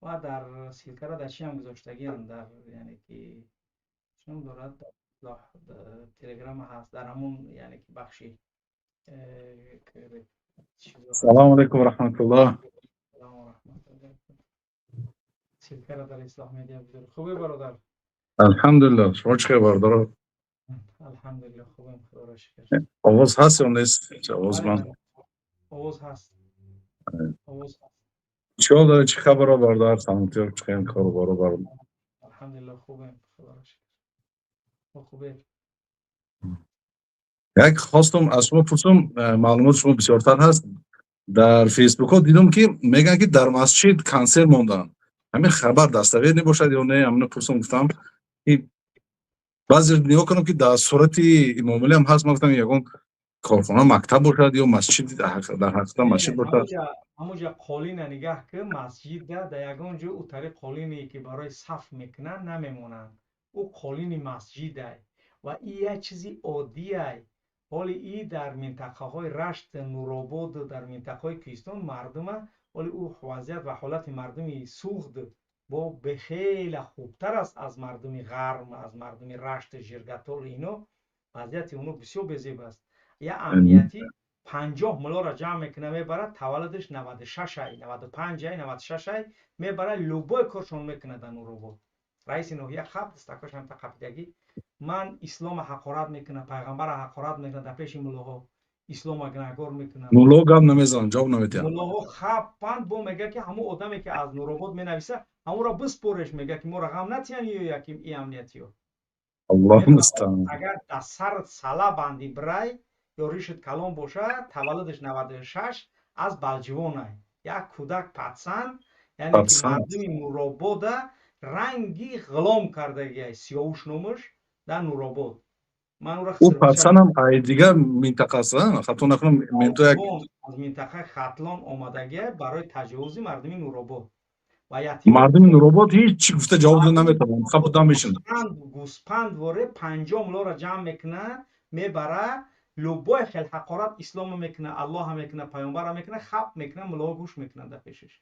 ва дар ссылка ра дар чӣ ҳам гузоштагианд, дар яъне ки чӣ ном дорад, дар Ислоҳ Телеграм ҳаст, дар ҳамун яъне ки бахши чизо ҳаст. Салом алейкум ва раҳматуллоҳ. Салом ва раҳматуллоҳ. Ссылка ра дар Ислоҳ Медиа бигузор. Хубе, бародар? Алҳамдулиллоҳ, шумо чӣ хабар, бародар? Алҳамдулиллоҳ, хубем, худоро шукр. Овоз ҳаст ё нест? Овоз Бале. Ман Бале, овоз ҳаст, овоз ҳаст. Чикор доред, чӣ хабарҳо, бародар? Саломатӣ, чӣ хел кору боро, бародар? Алҳамдулиллоҳ, хубем, худоро шукр. Мо хубем. Як хостум аз шумо пурсум, маълумоти шумо бисёртар ҳаст. Дар Фейсбукҳо дидум, ки мегӯянд, ки дар масҷид консерт монданд. Ҳамин хабар достоверный мебошад ё не? Ҳамина пурсум, гуфтам, ки баъзе нигоҳ кунам, ки дар сурати Имомалӣ ҳам ҳаст. Ман гуфтам, ягон корхона, мактаб бошад ё масҷид, дар ҳақиқат Не, масҷид бошад. Ҳамуҷа қолина нигаҳ ки масҷида дар ягон ҷо ӯ тариқ қолине ки барои саф мекунанд намемонанд. Ӯ қолини масҷидай ва и як чизи оддиай. Ҳоли и дар минтақаҳои Рашт, Нуробод, дар минтақаҳои кӯҳистон мардума, ҳоли ӯ вазъият ва ҳолати мардуми Суғд бо хеле хубтар аст аз мардуми Ғарм, аз мардуми Рашт, Жиргатол, ино вазъияти оно бисёр безеб аст. Я амниятӣ 50 мулоро ҷамъ мекунад, мебарад, таваллудаш 96-ай, 95-ай, 96-ай, мебарад, любой коршон мекунад дар Нуробод. Раиси ноҳия хаб дастакош ҳамта қапидагӣ, ман ислома ҳақорат мекунад, пайғамбара ҳақорат мекунад, дар пеши мулоҳо ислома гунаҳгор мекунад. Мулло гап намезананд, ҷавоб намедиҳанд. Муллоҳо хапанд, бо мега, ки ҳамун одаме ки аз Нуробод менависа, ҳамонро биспореш, мега, ки моро ғам натиҳанд ё яки и амниятиё. Аллоҳу мустаъан. Агар дар сарат сала банди бирай ё ришат калон бошад, таваллудаш 96, аз Балҷувонай, як кӯдак, патсан, яъне ки Патсан. мардуми Нуробода ранги ғулом кардагиай, Сиёвуш номаш, дар Нуробод. Ман ӯро Ӯ патсанам ай дигар минтақа аст, хато накунам, менто як Балҷувон, аз минтақаи Хатлон омадагиай барои таҷовузи мардуми Нуробод ва ятимо. Мардуми Нуробод ҳеҷ чӣ гуфта ҷавоб дода наметавонанд, хаб буда мешинанд. Гӯспанд, гӯспанд воре 50 мулоро ҷамъ мекунад, мебара, любой хел ҳақорат ислома мекунад, Аллоҳа мекунад, паёмбара мекунад, хаб мекунад, мулоҳо гӯш мекунанд дар пешаш.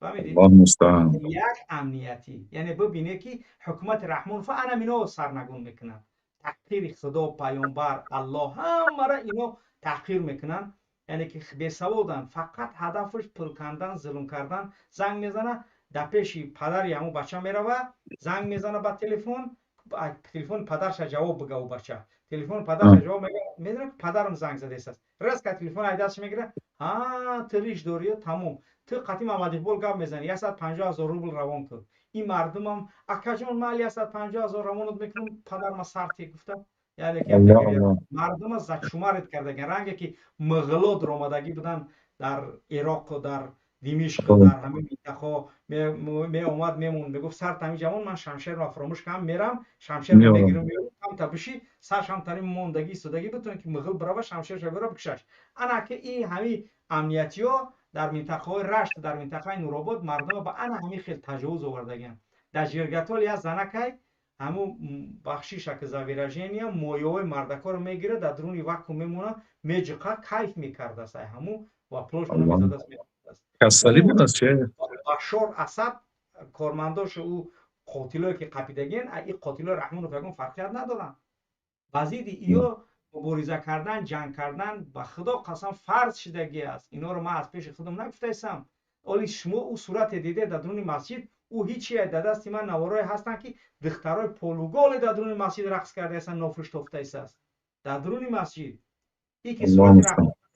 Фаҳмидӣ? Аллоҳу мустаъан. Як амниятӣ, яъне бибине, ки ҳукумати Раҳмонова анам ино сарнагун мекунад, таҳқири Худо, паёмбар, Аллоҳ, ҳамара ино таҳқир мекунанд, яъне ки бесаводанд, фақат ҳадафаш пул кандан, зулм кардан. Занг мезана, дар пеши падари ҳамун бача мерава, занг мезана ба телефон, телефони падарша ҷавоб бига, ӯ бача телефони падарша ҷавоб мега, медонад, ки падарам занг задааст, резко телефон ай дасташ мегира: «Ҳа, ту риш дорӣ, тамом, ту қатъи Мамадиқбол гап мезанӣ, 150 000 рубл равон кун». Ин мардумам: «Акаҷон, ман 150 000 равонат мекунам, падарма сарте», гуфта, яъне ки мардума зачумарит кардаган, ранге ки муғуло омадагӣ буданд дар Ироқу дар Димишқ, дар ҳамин минтақаҳо меомад, мемонд, мегуфт: «Сар тами ҷавон, ман шамшерро фаромӯш кардам, мерам шамшерро мегирам, меорам, камта биши». Саршам тари мондагӣ истодагӣ бутон, ки муғул бирава, шамшерша бира, бикушаш. Ана ки и ҳамин амниятиҳо дар минтақаҳои Рашт, дар минтақаи Нуробод мардума ба ана ҳамин хел таҷовуз овардагианд. Дар Жиргатол як занакай Ҳамун, бахшиша ки за выражение, моёҳои мардакоро мегирад, дар дуруни вакуум мемонад, меҷиқа, кайф мекардааст ай ҳамун ва пулошона мезадааст. Касалӣ будааст че? Башор Асад кормандошу ӯ қотилое ки қапидагиен, ин қотилои Раҳмонов ягон фарқият надоранд. Ба зидди иё мубориза кардан, ҷанг кардан, ба Худо қасам, фарз шидагӣ аст. Инҳоро ман аз пеши худам нагуфтаистам. Оли шумо ӯ сурате диде дар дуруни масҷид, ӯ ҳичие. Дар дасти ман наворое ҳастанд, ки духтарои полуголе дар дуруни масҷид рақс кардаистанд, нофуштофтаистааст дар дуруни масҷид. И ки сурати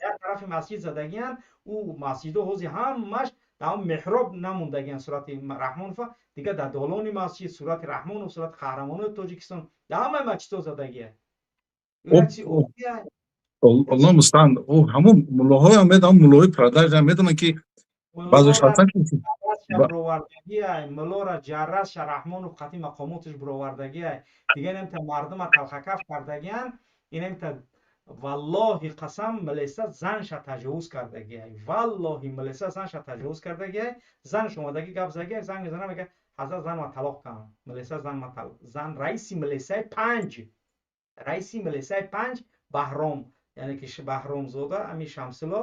як тарафи масҷид задагиянд, ӯ масҷидо ҳози ҳамаш дар он меҳроб намондагиянд сурати Раҳмонова. Дигар дар долони масҷид сурати Раҳмонов, сурати қаҳрамонои Тоҷикистон дар ҳамаи масҷидҳо задагия. Аллоҳ мустаъан. Ӯ ҳамун муллоҳоям медонам, муллоҳои продажам медонам, ки баъзеш ҳастанд ки бировардагиай, муллора ҷаррасша Раҳмонов қати мақомоташ бировардагиай. Дигар инамта мардума талхакаф кардагиян. Инамта, валлоҳи қасам, милиса занша таҷовуз кардагиай. Валлоҳи, милиса занша таҷовуз кардагиай. Занш омадагӣ, гап задагиай, занг мезанам, мега: «Ҳазрат, зан ма талоқ кам». Милиса зан ма, зан раиси милисаи панҷ, раиси милисаи панҷ Баҳром, яъне ки Баҳромзода, ами Шамсило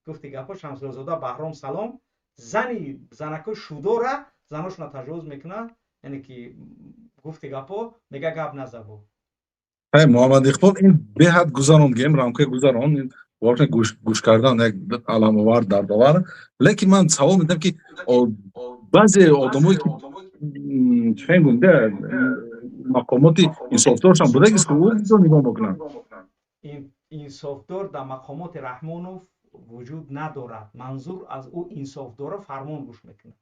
гуфти гапо, Шамсилозода Баҳром салом, зани занако шудора, заношона таҷовуз мекунад, яъне ки гуфти гапо, мега: «Гап назабо». Муҳаммад Иқбол, ин беҳад гузарон, гем рамкаи гузарон, воқеан гӯш кардан як аламовар, дардовар. Лекин ман савол медиҳам, ки баъзе одамое ки чӣ гум, мақомоти инсофдоршам будагист, ки ӯ бисёр нигоҳ мекунанд. Инсофдор дар мақомоти Раҳмонов вуҷуд надорад. Манзур аз ӯ инсофдора фармон гӯш мекунад.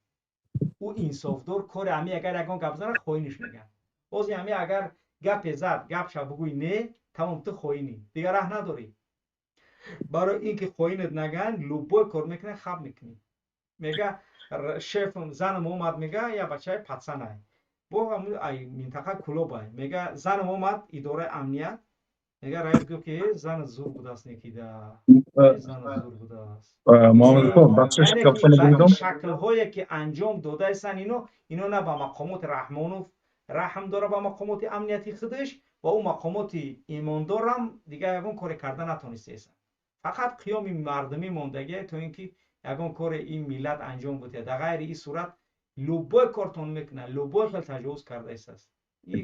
Ӯ инсофдор кори ҳами агар ягон гап зана, хоиниш мегӯяд. Бози ҳами агар гапе зад, гапша бугӯй, не, тамом, ту хоинӣ, дигар раҳ надорӣ. Барои ин ки хоинат нагӯянд, любой кор мекунӣ, хаб мекунӣ. Мега шефм, занам омад, мега, я бачаи пацанай, бо ай минтақа Кулобай, мега, занам омад идораи амният, мега, раис гуфт, ки зана зур будааст, некида зана зур будааст. Шаклҳое ки анҷом додаистанд, ино на ба мақомоти Раҳмонов раҳм дора, ба мақомоти амнияти худаш ва ӯ мақомоти имондорам дигар ягон коре карда натонистаистанд. Фақат қиёми мардумӣ мондагие, то ин ки ягон коре ин миллат анҷом будия. Дар ғайри ин сурат любой кортон мекунад, любой хел таҷовуз кардаистааст.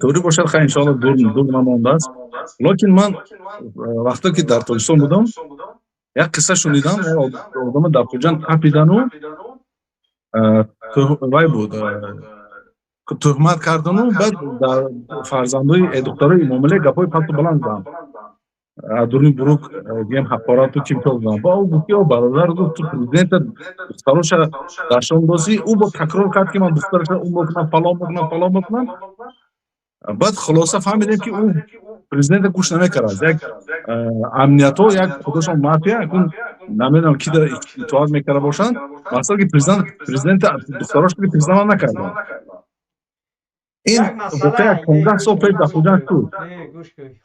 Тоғри бошад. Хай, иншоалло, дур дур намондааст. Лекин ман вақте ки дар Тоҷикистон будам, як қисса шунидам. Одама дар Хуҷанд қапидану вай буд, туҳмат кардану баъд дар фарзандои духтарои Имомалӣ гапҳои пасту баланд заданд, дуруни бурук гем ҳақорату чимтол заданд. Ба ӯ гуфт ки: «Бародар, гуфт, ту президента духтароша дашон дозӣ». Ӯ бо такрор кард, ки ман духтараша ӯ мекунам, фалон мекунам, фалон мекунам. Баъд хулоса фаҳмидем, ки ӯ президента гӯш намекард. Як амниятҳо, як худошон мафия, акун намедонам, ки дар итоат мекарда бошанд. Мақсад ки президента духтарош президент накарданд. Ин воқеа 15 сол пеш дар Хуҷанд шуд.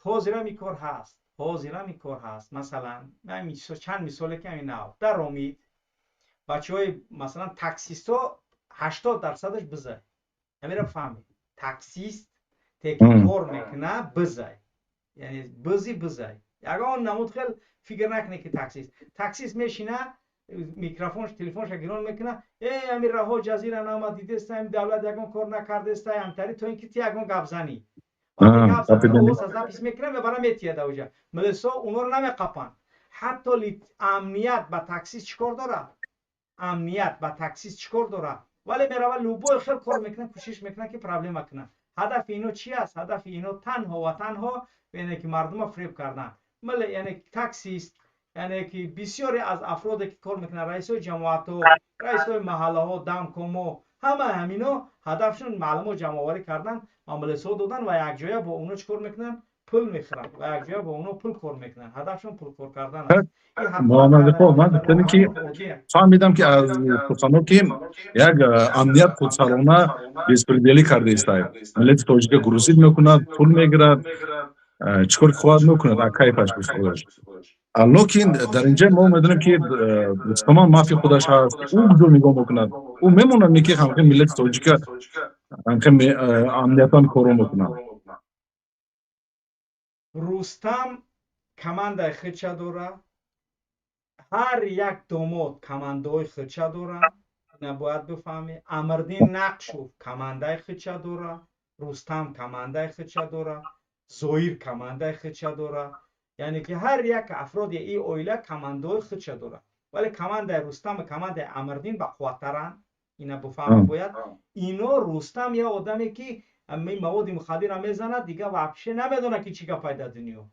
Ҳозирам ин кор ҳаст, ҳозирам ин кор ҳаст. Масалан, чанд мисоле ки ҳамин нав даромид, бачаҳои, масалан, таксистҳо, 80 дарсадаш бизай, ҳамира фаҳмед, таксист теки кор мекуна, бизай, яъне бизи бизай, ягон намуд хел фикр накунед, ки таксист мешина, микрофонш, телефонша гирон мекуна: «Э, ами раҳо ҷазира нама дидеста, ами давлат ягон кор накардеста», ҳамтари, то ин ки ти ягон гап занӣ. Запись мекунад, мебара, метиҳад ауҷа. Милисо онҳоро намеқапанд. Ҳатто амният ба таксист чӣ кор дорад? Амният ба таксист чӣ кор дорад? Вале мерава, любой хел кор мекунад, кӯшиш мекунад, ки проблема кунад. Ҳадафи ино чи аст? Ҳадафи ино танҳо ва танҳо яъне ки мардума фиреб кардан. Яъне таксист, яъне ки бисёре аз афроде ки кор мекунанд, раисҳои ҷамоатҳо, раисҳои маҳаллаҳо, дамкомҳо, ҳама ҳамино ҳадафшон маълумот ҷамъоварӣ кардан ва милисҳо додан ва якҷоя бо оно чӣ кор мекунанд? Пул мехӯранд ва якҷоя бо оно пул кор мекунанд. Ҳадафшон пул кор кардан аст. Муҳаммадиқо, ман гуфтаме, ки фаҳмидам, ки аз сухано, ки як амният худсарона беспредел ӣ карда истад, миллати тоҷика грузить мекунад, пул мегирад, чӣ кор хоҳад мекунад, кайфаш бисхудаш. Лекин дар инҷа мо медонем, ки Рустаман мафия худаш ҳаст. Ӯ куҷо нигоҳ мекунад? Ӯ мемонад, ки ҳамхел миллати тоҷика. Амниятан корро мекунанд. Рустам командаи худша дора, ҳар як домод командаҳои худша доранд, ина бояд бифаҳмӣ. Амрдин Нақшов командаи худша дора, Рустам командаи худша дора, Зоир командаи худша дора. Яъне ки ҳар як афроди ин оила командаҳои худша дора, вале командаи Рустаму командаи Амрдин бақувваттаранд, ина бифаҳмӣ бояд. Ино Рустам як одаме ки маводи мухаддирро мезанад, дига вообще намедонад ки чӣ гапай дар дунё,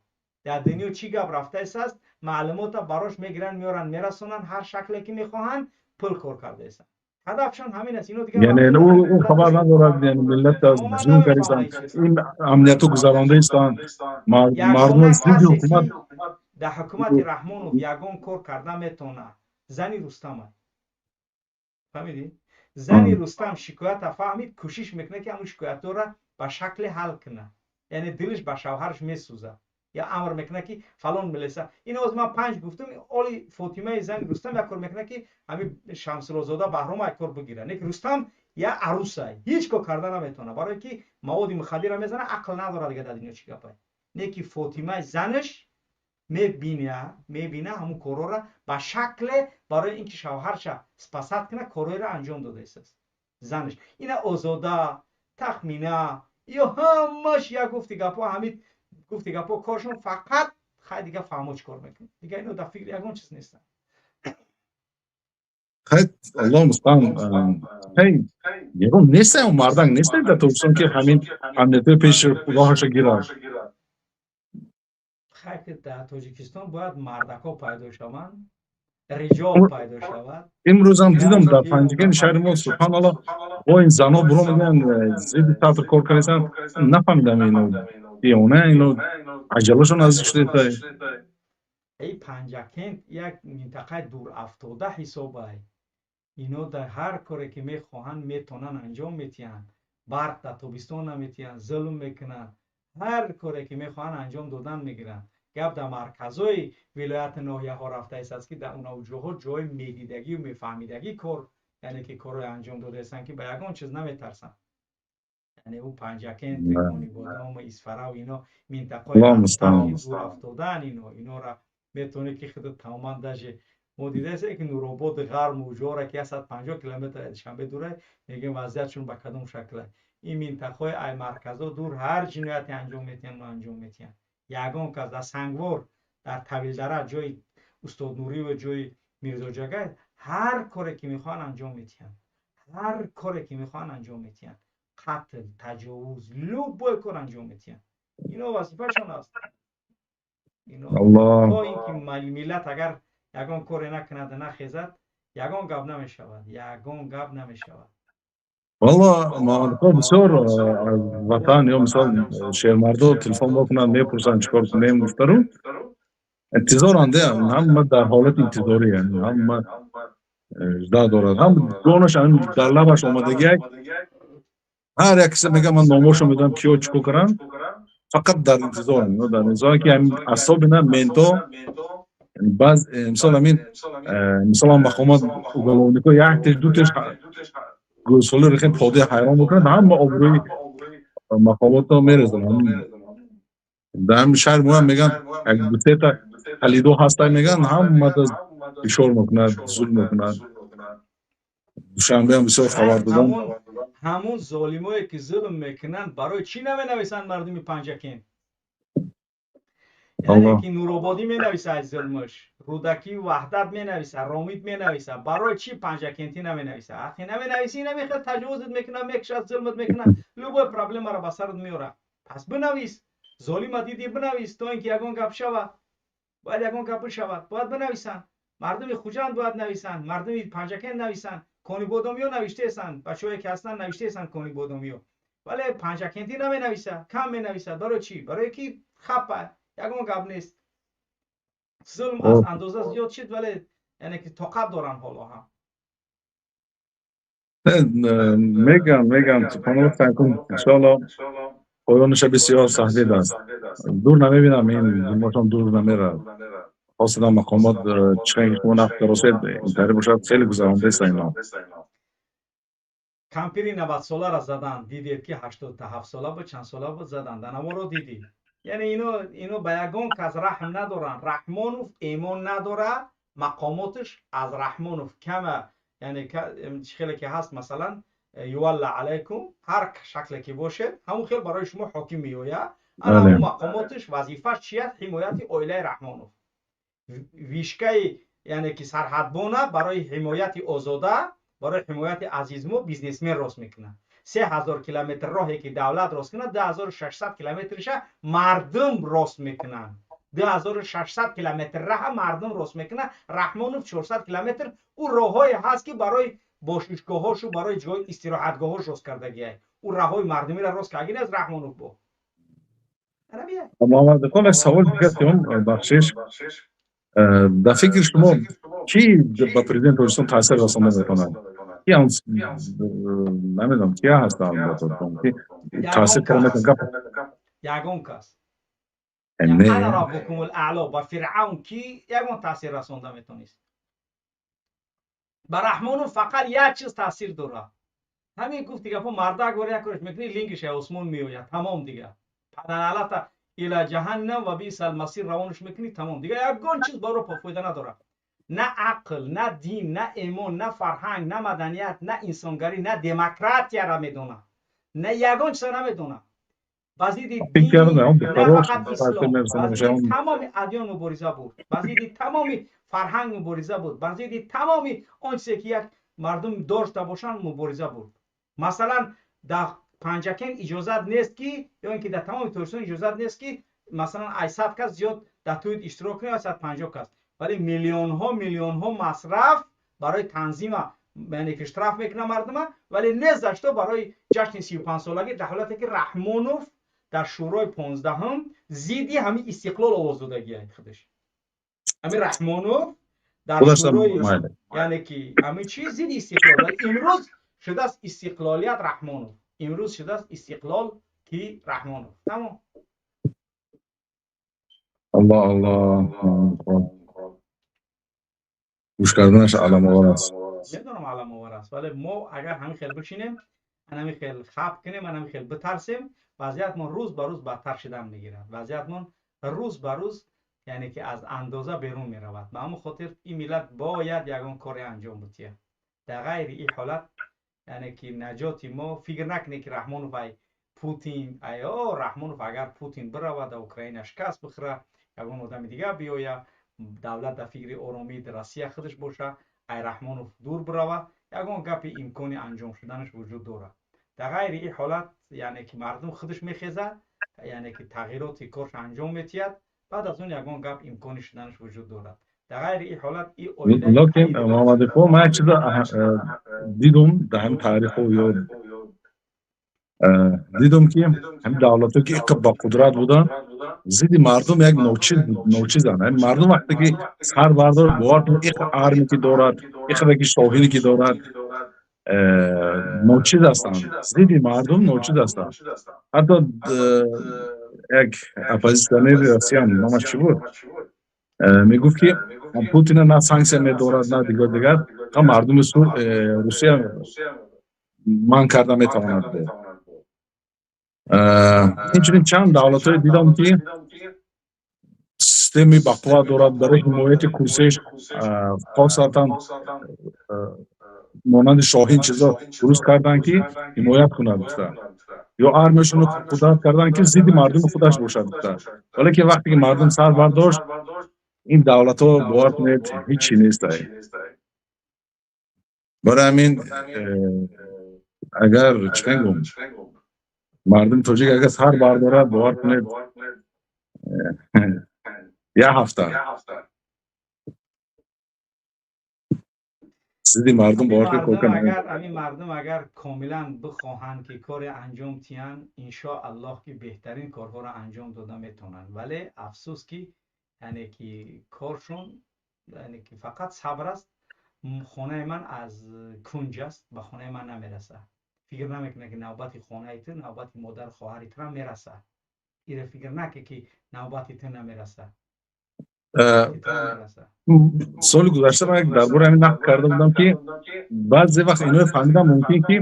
дар дунё чӣ гап рафтааст, маълумота барош мегиранд, меоранд, мерасонанд, ҳар шакле ки мехоҳанд пул кор кардаистанд. Ҳадафшон ҳамин аст. Ино дига яъне ӯ хабар надорад, яъне миллат аз зулм кардистанд, ин амнияту гузарондаистанд, мардум зидди ҳукумат. Дар ҳукумати Раҳмонов ягон кор карда метавонад зани Рустама, фаҳмидӣ? Зани Рустам шикоята фаҳмид, кӯшиш мекунад ки ҳамун шикоятҳоро ба шакле ҳал кунад, яъне дилаш ба шавҳараш месӯзад, я амр мекунад ки фалон милиса. Ин оз ман панҷ гуфтум, оли Фотимаи зани Рустам як кор мекунад ки ҳамин Шамсуллозода Баҳрома як кор бигирад. Не ки Рустам як арӯсай, ҳеҷ кор карда наметавонад, барое ки маводи мухаддирро мезанад, ақл надорад дига дар дунё чӣ гапай. Не ки Фотимаи занаш мебина ҳамун корҳоро ба шакле барои ин ки шавҳарша спасать кунад, корҳоеро анҷом додаистааст занаш. Ина Озода, Тахмина, ё ҳамаш як гуфти гапҳо, ҳамин гуфти гапҳо коршон фақат хай дига фаҳмо чӣ кор мекунад, дига ино дар фикри ягон чиз нестанд. Хай, Аллоҳ мустаъан. Хай, ягон нестае, он мардак нестае дар Тоҷикистон, ки ҳамин амниятҳои пеши роҳаша гирад? Хай, ки дар Тоҷикистон бояд мардакҳо пайдо шаванд, риҷол пайдо шавад. Имрӯзам дидам дар Панҷакени шаҳри мо, субҳаналлоҳ, бо ин занҳо биромаданд, зидди театр кор кардастанд. Нафаҳмидам, ино девона, ино аҷалашон наздик шуда. Эй, Панҷакент як минтақаи дурафтода ҳисобай. Ино дар ҳар коре ки мехоҳанд, метавонанд анҷом метиҳанд. Барқ дар тобистон наметиҳанд, зулм мекунанд, ҳар коре ки мехоҳанд анҷом додан мегиранд. Гап дар марказҳои вилояти ноҳияҳо рафтааст, ки дар онавҷоҳо ҷои медидагию мефаҳмидагӣ кор, яъне ки корҳое анҷом додаистанд, ки ба ягон чиз наметарсанд. Яъне ӯ Панҷакент, Конибодому Исфараву ино минтақаҳои дурафтодаанд, ино инора метавонӣ ки худат тамоман, даже мо дидаистем, ки Нурободи ғарму ҷора, ки 150 километр аз Душанбе дура, мегӯем вазъиятшон ба кадом шакла. Ин минтақаҳои ай марказҳо дур ҳар ҷинояте анҷом метиҳанд, анҷом метиҳанд. Ягон кас дар Сангвор, дар Тавилдара, ҷои устод Нуриву ҷои Мирзоҷагай, ҳар коре ки мехоҳанд анҷом метиҳанд, ҳар коре ки мехоҳанд анҷом метиҳанд, қатл, таҷовуз, любой кор анҷом метиҳанд. Ино вазифашон аст. Ино то ин ки миллат агар ягон коре накунад, нахезад, ягон гап намешавад, ягон гап намешавад. Валло, мардҳо бисёр аз ватан ё мисол шермардо телефон мекунанд, мепурсанд, чӣ кор кунем гуфтару интизоранд. Ҳама дар ҳолати интизорӣ, ҳама жда дорад, ҳам гонаш дар лабаш омадагиак. Ҳар як киса мега, ман номошо медонам, киё чӣ кор кунанд, фақат дар интизоранд, дар интизоранд, ки особенно менто. Баъз мисол ҳамин мисолан мақомот, уголовнико як теш, ду теш гӯсола рехем поди ҳайрон мекунанд, ҳама обрӯи мақомотро мерезанд. Дар ҳамин шаҳри моам мегӯянд, як дусета калидо ҳастанд, мегӯянд, ҳамада фишор мекунад, зулм мекунад. Душанбеам бисёр хабар додам. Ҳамун золимое ки зулм мекунанд, барои чӣ наменависанд мардуми Панҷакент? Яъне ки Нурободӣ менависа аз зулмаш, Рӯдакию Ваҳдат менависа, Ромид менависа, барои чӣ панҷакентӣ наменависа? Ахи наменависӣ, намехел таҷовузат мекунад, мекушад, зулмат мекунад, любой проблемаро ба сарат меорад. Пас бинавис, золима дидӣ, бинавис, то ин ки ягон гап шавад. Бояд ягон гап бишавад, бояд бинависанд. Мардуми Хуҷанд бояд нависанд, мардуми Панҷакент нависанд. Конибодомиё навиштаестанд, бачаҳое ки ҳастанд навиштаестанд конибодомиё, вале панҷакентӣ наменависа, кам менависад. Барои чӣ? Барое ки хапа, ягон гап нест. Зулм аз андоза зиёд шуд, вале яъне ки тоқат доранд ҳоло ҳам. Мегам, субҳаналлоҳ, иншоалло поёнаша бисёр саҳдид аст. Дур намебинам, ин зулмошон дур намерад. Хосидан мақомот чӣ шумо нақд даросед, интари бошад, хеле гузарондаест ино. Кампири 90-соларо задан, дидед, ки 87 сола буд, чанд сола буд, задан, данаворо дидӣ. Яъне ино ба ягон кас раҳм надоранд. Раҳмонов эмон надора, мақомоташ аз Раҳмонов кама, яъне чӣ хеле ки ҳаст, масалан, ювалла алайкум, ҳар шакле ки бошед, ҳамон хел барои шумо ҳоким меояд. Ана ҳамон мақомоташ вазифаш чи аст? Ҳимояти оилаи Раҳмонов. Вишкаи, яъне ки сарҳадбона барои ҳимояти озода, барои ҳимояти азизмо бизнесмен рост мекунад. 3000 километр роҳе ки давлат рост кунад, 2600 километриша мардум рост мекунанд. 2600 километр раҳа мардум рост мекунад. Раҳмонов 400 километр ӯ роҳҳое ҳаст, ки барои бошишгоҳҳошу, барои ҷои истироҳатгоҳҳош рост кардагиай. Ӯ раҳҳои мардумиро рост кардаги нест Раҳмонов бо. Муҳаммадхон, як савол дигар кунам, бахшиш. Дар фикри шумо, кӣ ба президенти Тоҷикистон таъсир расонда метавонад? Ки, намедонам, кия ҳастанд, ки таъсир карда метавонад? Ягон кас. Ана раббукумул аъло, ба Фиръавн ки ягон таъсир расонда метавонист? Ба Раҳмонов фақат як чиз таъсир дорад. Ҳамин гуфти гапо: мардак бор як кореш мекунӣ, лингиша осмон меояд, тамом. Дига паданалата ила ҷаҳаннам ва бисал масир равонаш мекунӣ, тамом. Дига ягон чиз баро фоида надорад: на ақл, на дин, на эмон, на фарҳанг, на маданият, на инсонгарӣ, на демократияра медонад, на ягон чиза намедонад. Ба зидди фақат ислом, ба зидди тамоми адён мубориза буд, ба зидди тамоми фарҳанг мубориза буд, ба зидди тамоми он чизе ки як мардум дошта бошанд, мубориза буд. Масалан, дар Панҷакент иҷозат нест ки, ё ин ки дар тамоми Тоҷикистон иҷозат нест, ки масалан ай 100 кас зиёд дар тӯй иштирок кунад, 150 кас. Вале миллионҳо, миллионҳо масраф барои танзима, яъне ки штраф мекунад мардума, вале не за что барои ҷашни 35-солагӣ, дар ҳолате ки Раҳмонов дар Шӯрои 15-ум зидди ҳамин истиқлол овоз додагия худаш. Ҳамин Раҳмонов дар шӯрои, яъне ки ҳамин чи зидди истиқлол. Имрӯз шудааст истиқлолият Раҳмонов, имрӯз шудааст истиқлол ки Раҳмонов, тамом. Аллоҳ, Аллоҳ, гӯш карданаш аламовар аст. Медонам, аламовар аст, вале мо агар ҳамин хел бишинем, ҳамин хел хаб кунем, ҳамин хел битарсем, вазъиятмон рӯз ба рӯз бадтар шидан мегирад, вазъиятмон рӯз ба рӯз, яъне ки аз андоза берун меравад. Ба ҳамон хотир ин миллат бояд ягон коре анҷом бутиҳад. Дар ғайри ин ҳолат, яъне ки наҷоти мо, фикр накунед, ки Раҳмонов ай Путин, айо Раҳмонов, агар Путин биравад, дар Украина шикаст бихӯра, ягон одами дигар биёя, давлат дар фикри оромии Россия худаш боша, ай Раҳмонов дур бирава, ягон гапи имкони анҷом шуданаш вуҷуд дорад. Дар ғайри ин ҳолат, яъне ки мардум худаш мехезад, яъне ки тағйироти корш анҷом метиҳад, баъд аз он ягон гап имкони шуданаш вуҷуд дорад. Дар ғайри ин ҳолат ин оила. Лекин, Муҳаммадиқо, ман як чиза дидум дар ҳамин таъриху ё дидум, ки ҳамин давлатҳое ки иқа ба қудрат буданд, зидди мардум як ночизанд. Ҳамин мардум вақте ки сар бардор, бовар кунед, иқа армия ки дорад, иқа ки шоҳине ки дорад, ночиз ҳастанд, зидди мардум ночиз ҳастанд. Ҳатто як оппозитсионери Россия, номаш чӣ буд, мегуфт, ки Путина на санксия медорад, на дигар дигар, мардуми Русия манъ карда метавонад. Инчунин чанд давлатҳое дидам, ки системаи бақувват дорад барои ҳимояти курсиаш, хосатан монанди шоҳин чизо дуруст карданд, ки ҳимоят кунад гуфта, ё армияшонро қудрат карданд, ки зидди мардуми худаш бошад гуфта. Валекин вақте ки мардум сар бардошт, ин давлатҳо, бовар кунед, ҳичи нестай. Барои ҳамин, агар чӣ гӯм, мардуми тоҷик агар сар бардорад, бовар кунед, як ҳафта зидди мардум, бовар кунед, кор карда. Ҳамин мардум агар комилан бихоҳанд, ки коре анҷом тиҳанд, иншоаллоҳ, ки беҳтарин корҳоро анҷом дода метавонанд. Вале афсӯс, ки яъне ки коршон, яъне ки фақат сабр аст. Хонаи ман аз кунҷ аст, ба хонаи ман намерасад. Фикр намекунад, ки навбати хонаи ту, навбати модару хоҳари тура мерасад. Ира фикр накунад, ки навбати ту намерасад. Соли гузашта ман дар бораи ҳамин нақл карда будам, ки баъзе вақт иноро фаҳмидам, мумкин ки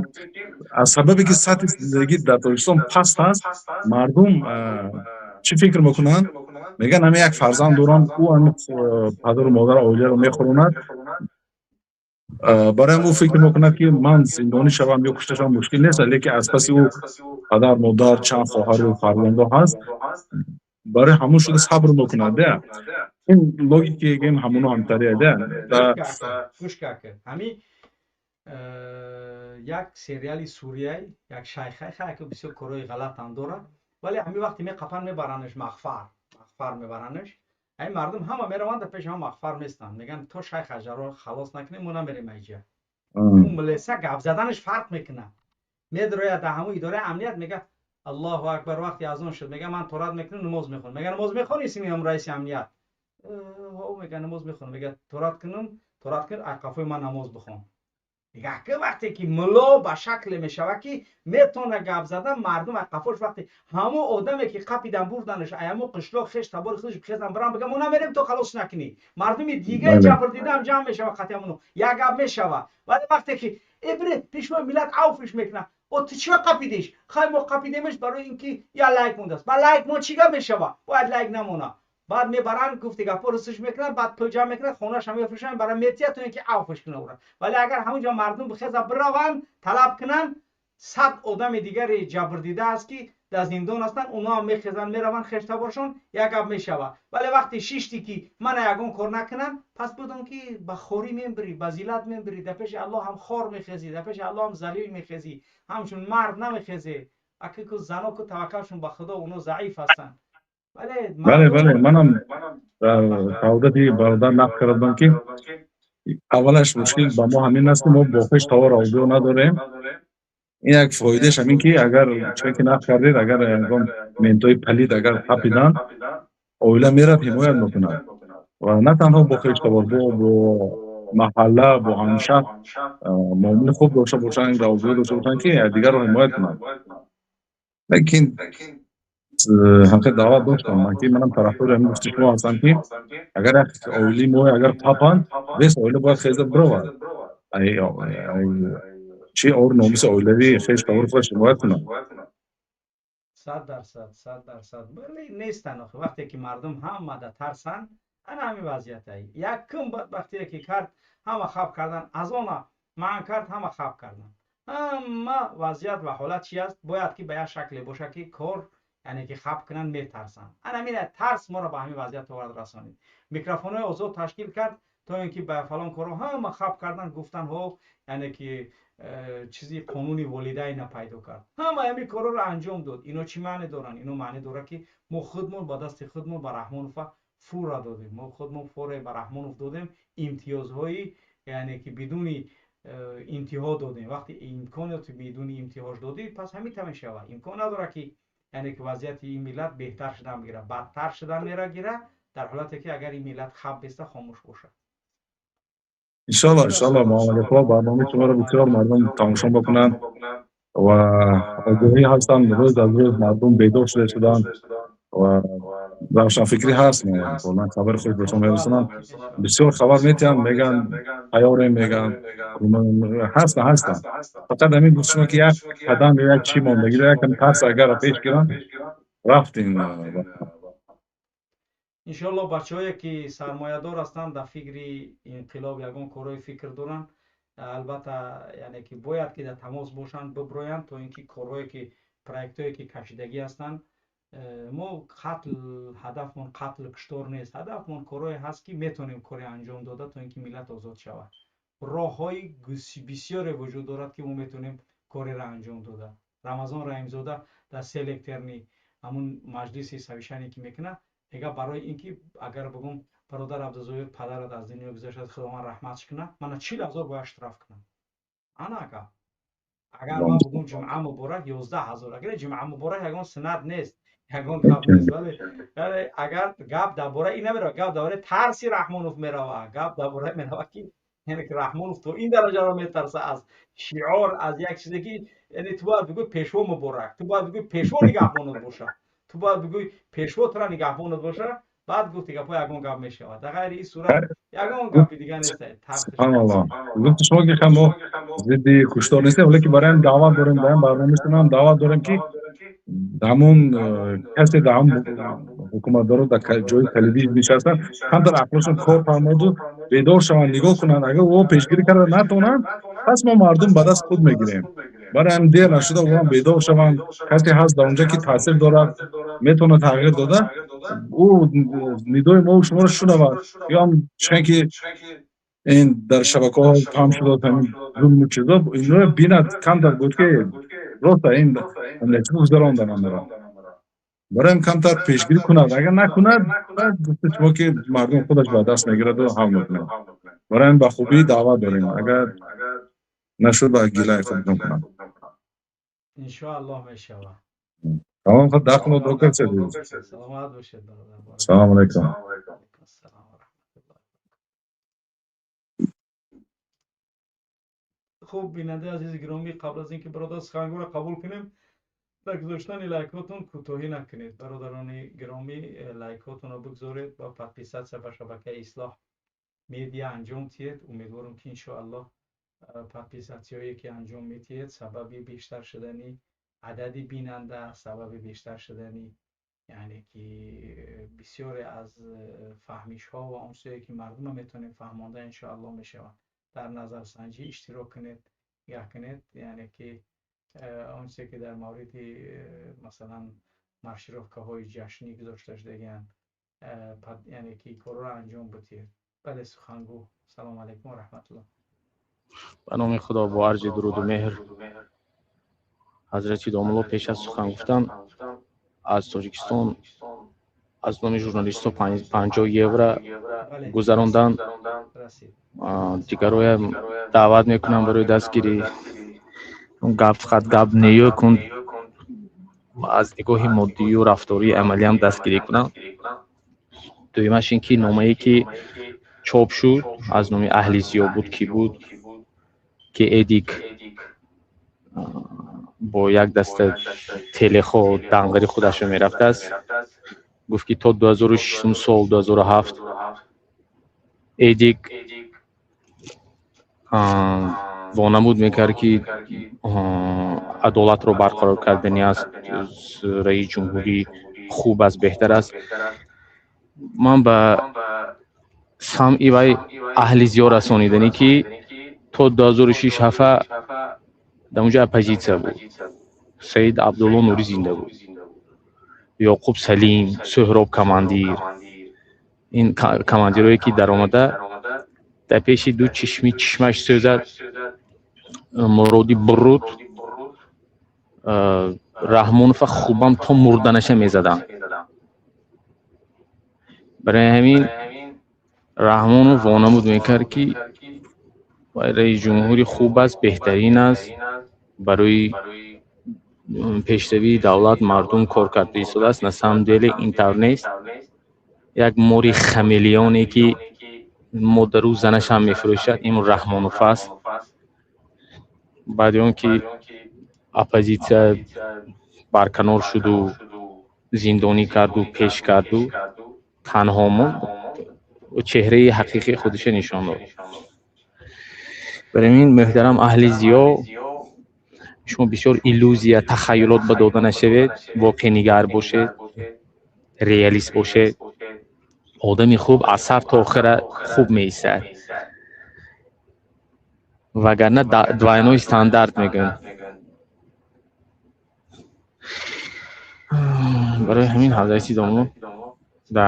аз сабабе ки сатҳи зиндагӣ дар Тоҷикистон паст аст, мардум чӣ фикр мекунанд? Мегӯянд, ҳамин як фарзанд дорам, ӯ ҳамин падару модар, оиларо мехӯронад. Барои ӯ фикр мекунад, ки ман зиндонӣ шавам ё кушта шавам, мушкил нест, лекин аз паси ӯ падар, модар, чанд хоҳару фарзандо ҳаст, барои ҳамон шуда сабр мекунад. Ин логики гем ҳамоно ҳамтария. Гӯш ка, ҳами як сериали сурияй, як шайхай ки бисёр корҳои ғалатам дорад, вале ҳами вақте меқапан, мебаранаш мағфар, мағфар мебаранаш. Ҳамин мардум ҳама мераванд, дар пеши ҳама мағфар местанд, мегӯянд, то шайх аҷаро халос накунем, мо намерем айҷа. Милиса гап заданаш фарқ мекунад. Медрояд дар ҳамун идораи амният, мега: «Аллоҳу акбар». Вақте азон шуд, мега: «Ман торат мекунам, намоз мехонам». Мега: «Намоз мехонӣ?» Симиам раиси амният мега: «Намоз мехонам». Мега: «Торат кунам, торат кун, қафои ман намоз бихон». Мега ки вақте ки мулло ба шакле мешавад, ки метавона гап задан, мардум қафош, вақте ҳамон одаме ки қапидан бурданаш, аямо қишлоқ, хеш табори худаш бихезан, биран, биган: «Мо намерем, то халос накунӣ». Мардуми дигаи ҷабрдидаам ҷамъ мешава, қатъи ҳамоно як гап мешава. Вале вақте ки эбре пешвои миллат авфиш мекунад: «О, ту чиро қапидиш?» «Хай, мо қапидемиш барои ин ки я лайк мондааст». Ба лайк мон чӣ гап мешава? Бояд лайк намона. Баъд мебаранд, гуфти гапҳо русиш мекунанд, баъд пул ҷамъ мекунанд, хонаша мефурӯшанд, бара метия, то ин ки авфш кунад ура. Вале агар ҳамунҷо мардум бихеза, бираванд, талаб кунанд, 100 одами дигари ҷабрдида аст, ки дар зиндон ҳастанд, онҳоам мехезанд, мераванд, хештаборшон, як гап мешавад. Вале вақте шишти ки мана ягон кор накунанд, пас бидон, ки ба хорӣ мебирӣ, ба зиллат мебирӣ, дар пеши Аллоҳ ҳам хор мехезӣ, дар пеши Аллоҳ ҳам залил мехезӣ, ҳамчун мард намехезӣ. Аки ку зано ку таваккалшон ба Худо, оно заиф ҳастанд. Бале, манам дар савдати бародар нақл карда будам, ки аввалаш мушкил ба мо ҳамин аст, ки мо бо хеш товар обиё надорем. Ин як фоидааш ҳамин ки агар чизе ки нақл кардед, агар ягон ментои палид агар қапиданд, оила мерад, ҳимоят мекунад ва на танҳо бо хештабор, бо маҳалла, бо ҳамшаҳр муомили хуб дошта бошанд, равобиё дошта бошанд, ки якдигарро ҳимоят кунанд. Лекин ҳамхел даъват доштам ман, ки манам тарафдори ҳамин гуфти шумо ҳастам, ки агар як оилаи мо агар қапанд, вес оила бояд хеза бировад, чи ор номуси оилавӣ, хеш табори худаш ҳимоят кунад. 100%, 100%. Вале нестан охи. Вақте ки мардум ҳама да тарсанд, ана ҳамин вазъията. Якум бадбахтие ки кард, ҳама хаб кардан, аз она манъ кард, ҳама хаб кардан. Ҳама вазъият ва ҳолат чи аст, бояд ки ба як шакле бошад, ки кор, яъне ки хаб кунанд, метарсанд. Ана ҳамин тарс моро ба ҳамин вазъият овард, расонид. Микрофонҳои озод ташкил кард, то ин ки ба фалон корҳо ҳама хаб кардан, гуфтан ҳо, яъне ки чизи қонуни волидайна пайдо кард, ҳама ҳамин корҳоро анҷом дод. Ино чӣ маъне доранд? Ино маъне дорад, ки мо худмон ба дасти худмон ба Раҳмонова фура додем. Мо худмон фуре ба Раҳмонов додем, имтиёзҳои, яъне ки бидуни интиҳо додем. Вақте имкониёти бидуни имтиҳош додӣ, пас ҳамин та мешавад. Имкон надорад, ки яъне ки вазъияти ин миллат беҳтар шудан бигирад, бадтар шудан мерагирад, дар ҳолате ки агар ин миллат хаб беста, хомӯш бошад. Иншалло, иншалло, Муҳаммадакҳо, барномаи шуморо бисёр мардум тамошо мекунанд ва огоҳӣ ҳастанд. Рӯз аз рӯз мардум бедор шуда шуданд ва равшанфикрӣ ҳаст. Ман хабари хуш ба шумо мерасонам, бисёр хабар метиҳанд, мегӯянд, тайёрем, мегӯянд, ҳастанд, ҳастанд. Фақат ҳамин гуфт шумо, ки як қадам ё як чӣ мондагиро, якам тарс агар пеш гиранд, рафтем. Иншоалло, бачаҳое ки сармоядор ҳастанд, дар фикри инқилоб ягон корҳои фикр доранд, албатта, яъне ки бояд ки дар тамос бошанд, биброянд, то ин ки корҳое ки, проектҳое ки кашидагӣ ҳастанд. Мо қатл, ҳадафмон қатлу куштор нест, ҳадафмон корҳое ҳаст, ки метавонем коре анҷом дода, то ин ки миллат озод шавад. Роҳҳои бисёре вуҷуд дорад, ки мо метавонем кореро анҷом дода. Рамазон Раҳимзода дар селекторный ҳамун маҷлиси совещание ки мекунад, мега, барои ин ки агар бигӯм: «Бародар Абдузоир, падарат аз дунё гузаштааст, Худованд раҳматш кунад», мана 40 000 бояд штраф кунам. Ана ака, агар ман бигӯм: «Ҷумъа муборак», 11 000. Агар ҷумъа муборак ягон суннат нест, ягон гап нест, вале агар гап дар бораи ин намерава, гап дар бораи тарси Раҳмонов мерава, гап дар бораи мерава, ки яъне ки Раҳмонов то ин дараҷаро метарса аз шиор, аз як чизе ки, яъне ту бояд бигӯй: «Пешво муборак», ту бояд бигӯй: «Пешво нигаҳбонат боша», ту бояд бигӯй: «Пешво тура нигаҳбонат боша». Баъд гуфти гапҳо ягон гап мешавад. Дар ғайри ин сурат ягон гапи дига нест. Субҳаналлоҳ. Гуфти шумо ки мо зидди куштор нестем, лекин барои ҳам даъват дорем, дар ҳам барномаи даъват дорем, ки ҳамон касе дар ҳам ҳукуматдоро дар ҷои калидӣ нишастанд, камтар ақлашон кор фармоду бедор шаванд, нигоҳ кунанд. Агар о пешгирӣ карда натавонанд, пас мо мардум ба даст худ мегирем. Барои ҳам дер нашуда оам бедор шаванд. Касе ҳаст дар онҷа, ки таъсир дорад, метавонад тағйир дода, ӯ нидои мо шуморо шунавад. Ё ҳам чихан ки ин дар шабакаҳо паҳн шуда, ҳамин зулму чизо, инро бинад, камтар гуфт ки роста ин чӣ гузарондан андара. Барои ҳам камтар пешгирӣ кунад. Агар накунад, баъд гуфта шумо ки мардум худаш ба даст мегираду ҳал мекунад. Барои ҳам ба хубӣ даъват дорем. Агар нашуд, ба гилаи худтон кунад. Иншоаллоҳ, мешавад. Тамом, хуб, дахло доктор. Саломат бошед, бародар. Салому алайкум. Ассалом ва раҳматуллоҳ. Хуб, бинандаи азизи гиромӣ, қабл аз ин ки бародар сухангӯро қабул кунем, дар гузоштани лайкотон кӯтоҳӣ накунед. Бародарони гиромӣ, лайкотонро бигзоред ва подписаться ба шабакаи Ислоҳ Медиа анҷом диҳед. Умедворам, ки иншоаллоҳ подписатсияое ки анҷом медиҳед, сабаби бештар шудани адади бинанда, сабаби бештар шудани, яъне ки бисёре аз фаҳмишҳо ва он чизое ки мардума метавонем фаҳмонда, иншоаллоҳ мешавад. Дар назарсанҷӣ иштирок кунед, нигоҳ кунед, яъне ки он чизе ки дар мавриди, масалан, маршировкаҳои ҷашнӣ гузошта шудагианд, яъне ки корро анҷом бидиҳед. Бале, сухангӯ, салому алайкум ва раҳматуллоҳ. Ба номи Худо, бо арзи дуруду меҳр, ҳазрати домулло, пеш аз сухан гуфтан, аз Тоҷикистон аз номи журналистҳо 50 евро гузаронданд. Дигароям даъват мекунам барои дастгирӣ. Гап фақат гап нею кун, аз нигоҳи моддию рафтории амалиам дастгирӣ кунам. Дуюмаш ин ки номае ки чоп шуд, аз номи аҳли зиё буд, кӣ буд, ки Эдик бо як даста телехо данғари худашро мерафтааст, гуфт ки то 2006 сол, 2007 Эдик вонамуд мекард, ки адолатро барқарор кардани аст, раиси ҷумҳурӣ хуб аст, беҳтар аст. Ман ба самъи вай, аҳли зиё, расониданӣ, ки то 2006 ҳафа дар онҷо оппозитсия буд, Саид Абдулло Нурӣ зинда буд, Ёқуб Салим, Суҳроб командир, ин командирое ки даромада дар пеши ду чишми чишмаш сӯзад, Муроди Буруд Раҳмонова хубам то мурданаша мезаданд. Барои ҳамин Раҳмонов вонамуд мекард, ки раиси ҷумҳури хуб аст, беҳтарин аст, барои пешравии давлат, мардум кор карда истодааст. На самом деле ин тавр нест. Як мори хамелеоне, ки модару занашам мефурӯшад, ин Раҳмонов аст. Баъди он ки оппозитсия барканор шуду, зиндонӣ карду, пеш карду, танҳо монд, чеҳраи ҳақиқии худашро нишон дод. Барои ҳамин, муҳтарам аҳли зиё, шумо бисёр иллюзия, тахайюлот ба дода нашавед, воқеънигар бошед, реалист бошед. Одами хуб аз сар то охира хуб меистад, вагарна двойной стандарт мегӯянд. Барои ҳамин, ҳазрати домулло, да,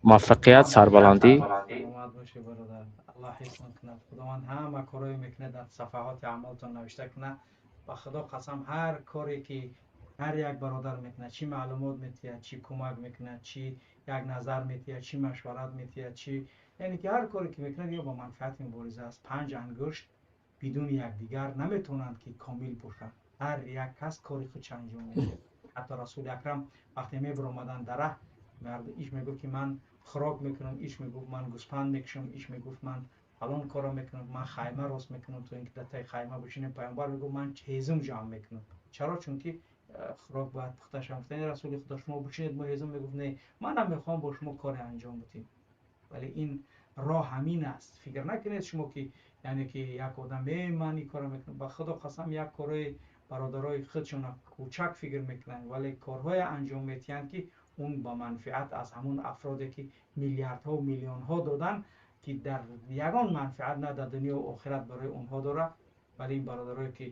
муваффақият, сарбаландӣ. Саломат бошед, бародар, Аллоҳ ҳифзтон кунад. Худованд ҳама корое мекунад, дар сафаҳоти аъмолтон навишта кунад. Ба Худо қасам, ҳар коре ки ҳар як бародар мекунад, чӣ маълумот метиҳад, чӣ кӯмак мекунад, чӣ як назар метиҳад, чӣ машварат метиҳад, чӣ, яъне ки ҳар коре ки мекунад, ё ба манфиати мубориза аст. Панҷ ангушт бидуни якдигар наметавонанд ки комил бошанд. Ҳар як кас кори худша анҷом медиҳад. Ҳатто Расули Акрам вақте мебаромаданд дар раҳ, иш мегуфт, ки ман хӯрок мекунам, иш мегуфт, ман гӯспанд мекушам, иш мегуфт, ман фалон корро мекунам, ман хайма рост мекунам, то ин ки дар таи хайма бишинем. Пайғамбар мегуфт, ман ҳезум ҷамъ мекунам. Чаро? Чунки Хӯрок бояд пухта шавад. Гуфтани Расули Худо, шумо бишинед, мо ҳезум. Мегуфт: не, манам мехоҳам бо шумо коре анҷом бидем. Вале ин роҳ ҳамин аст. Фикр накунед шумо ки, яъне ки як одам ман ин корро мекунам. Ба Худо қасам, як корҳои бародарои худшона кӯчак фикр мекунанд, вале корҳое анҷом медиҳанд, ки он ба манфиат аз ҳамон афроде ки миллиардҳо, миллионҳо доданд, ки дар ягон манфиат на дар дунё охират барои онҳо дорад. Вале ин бародарое ки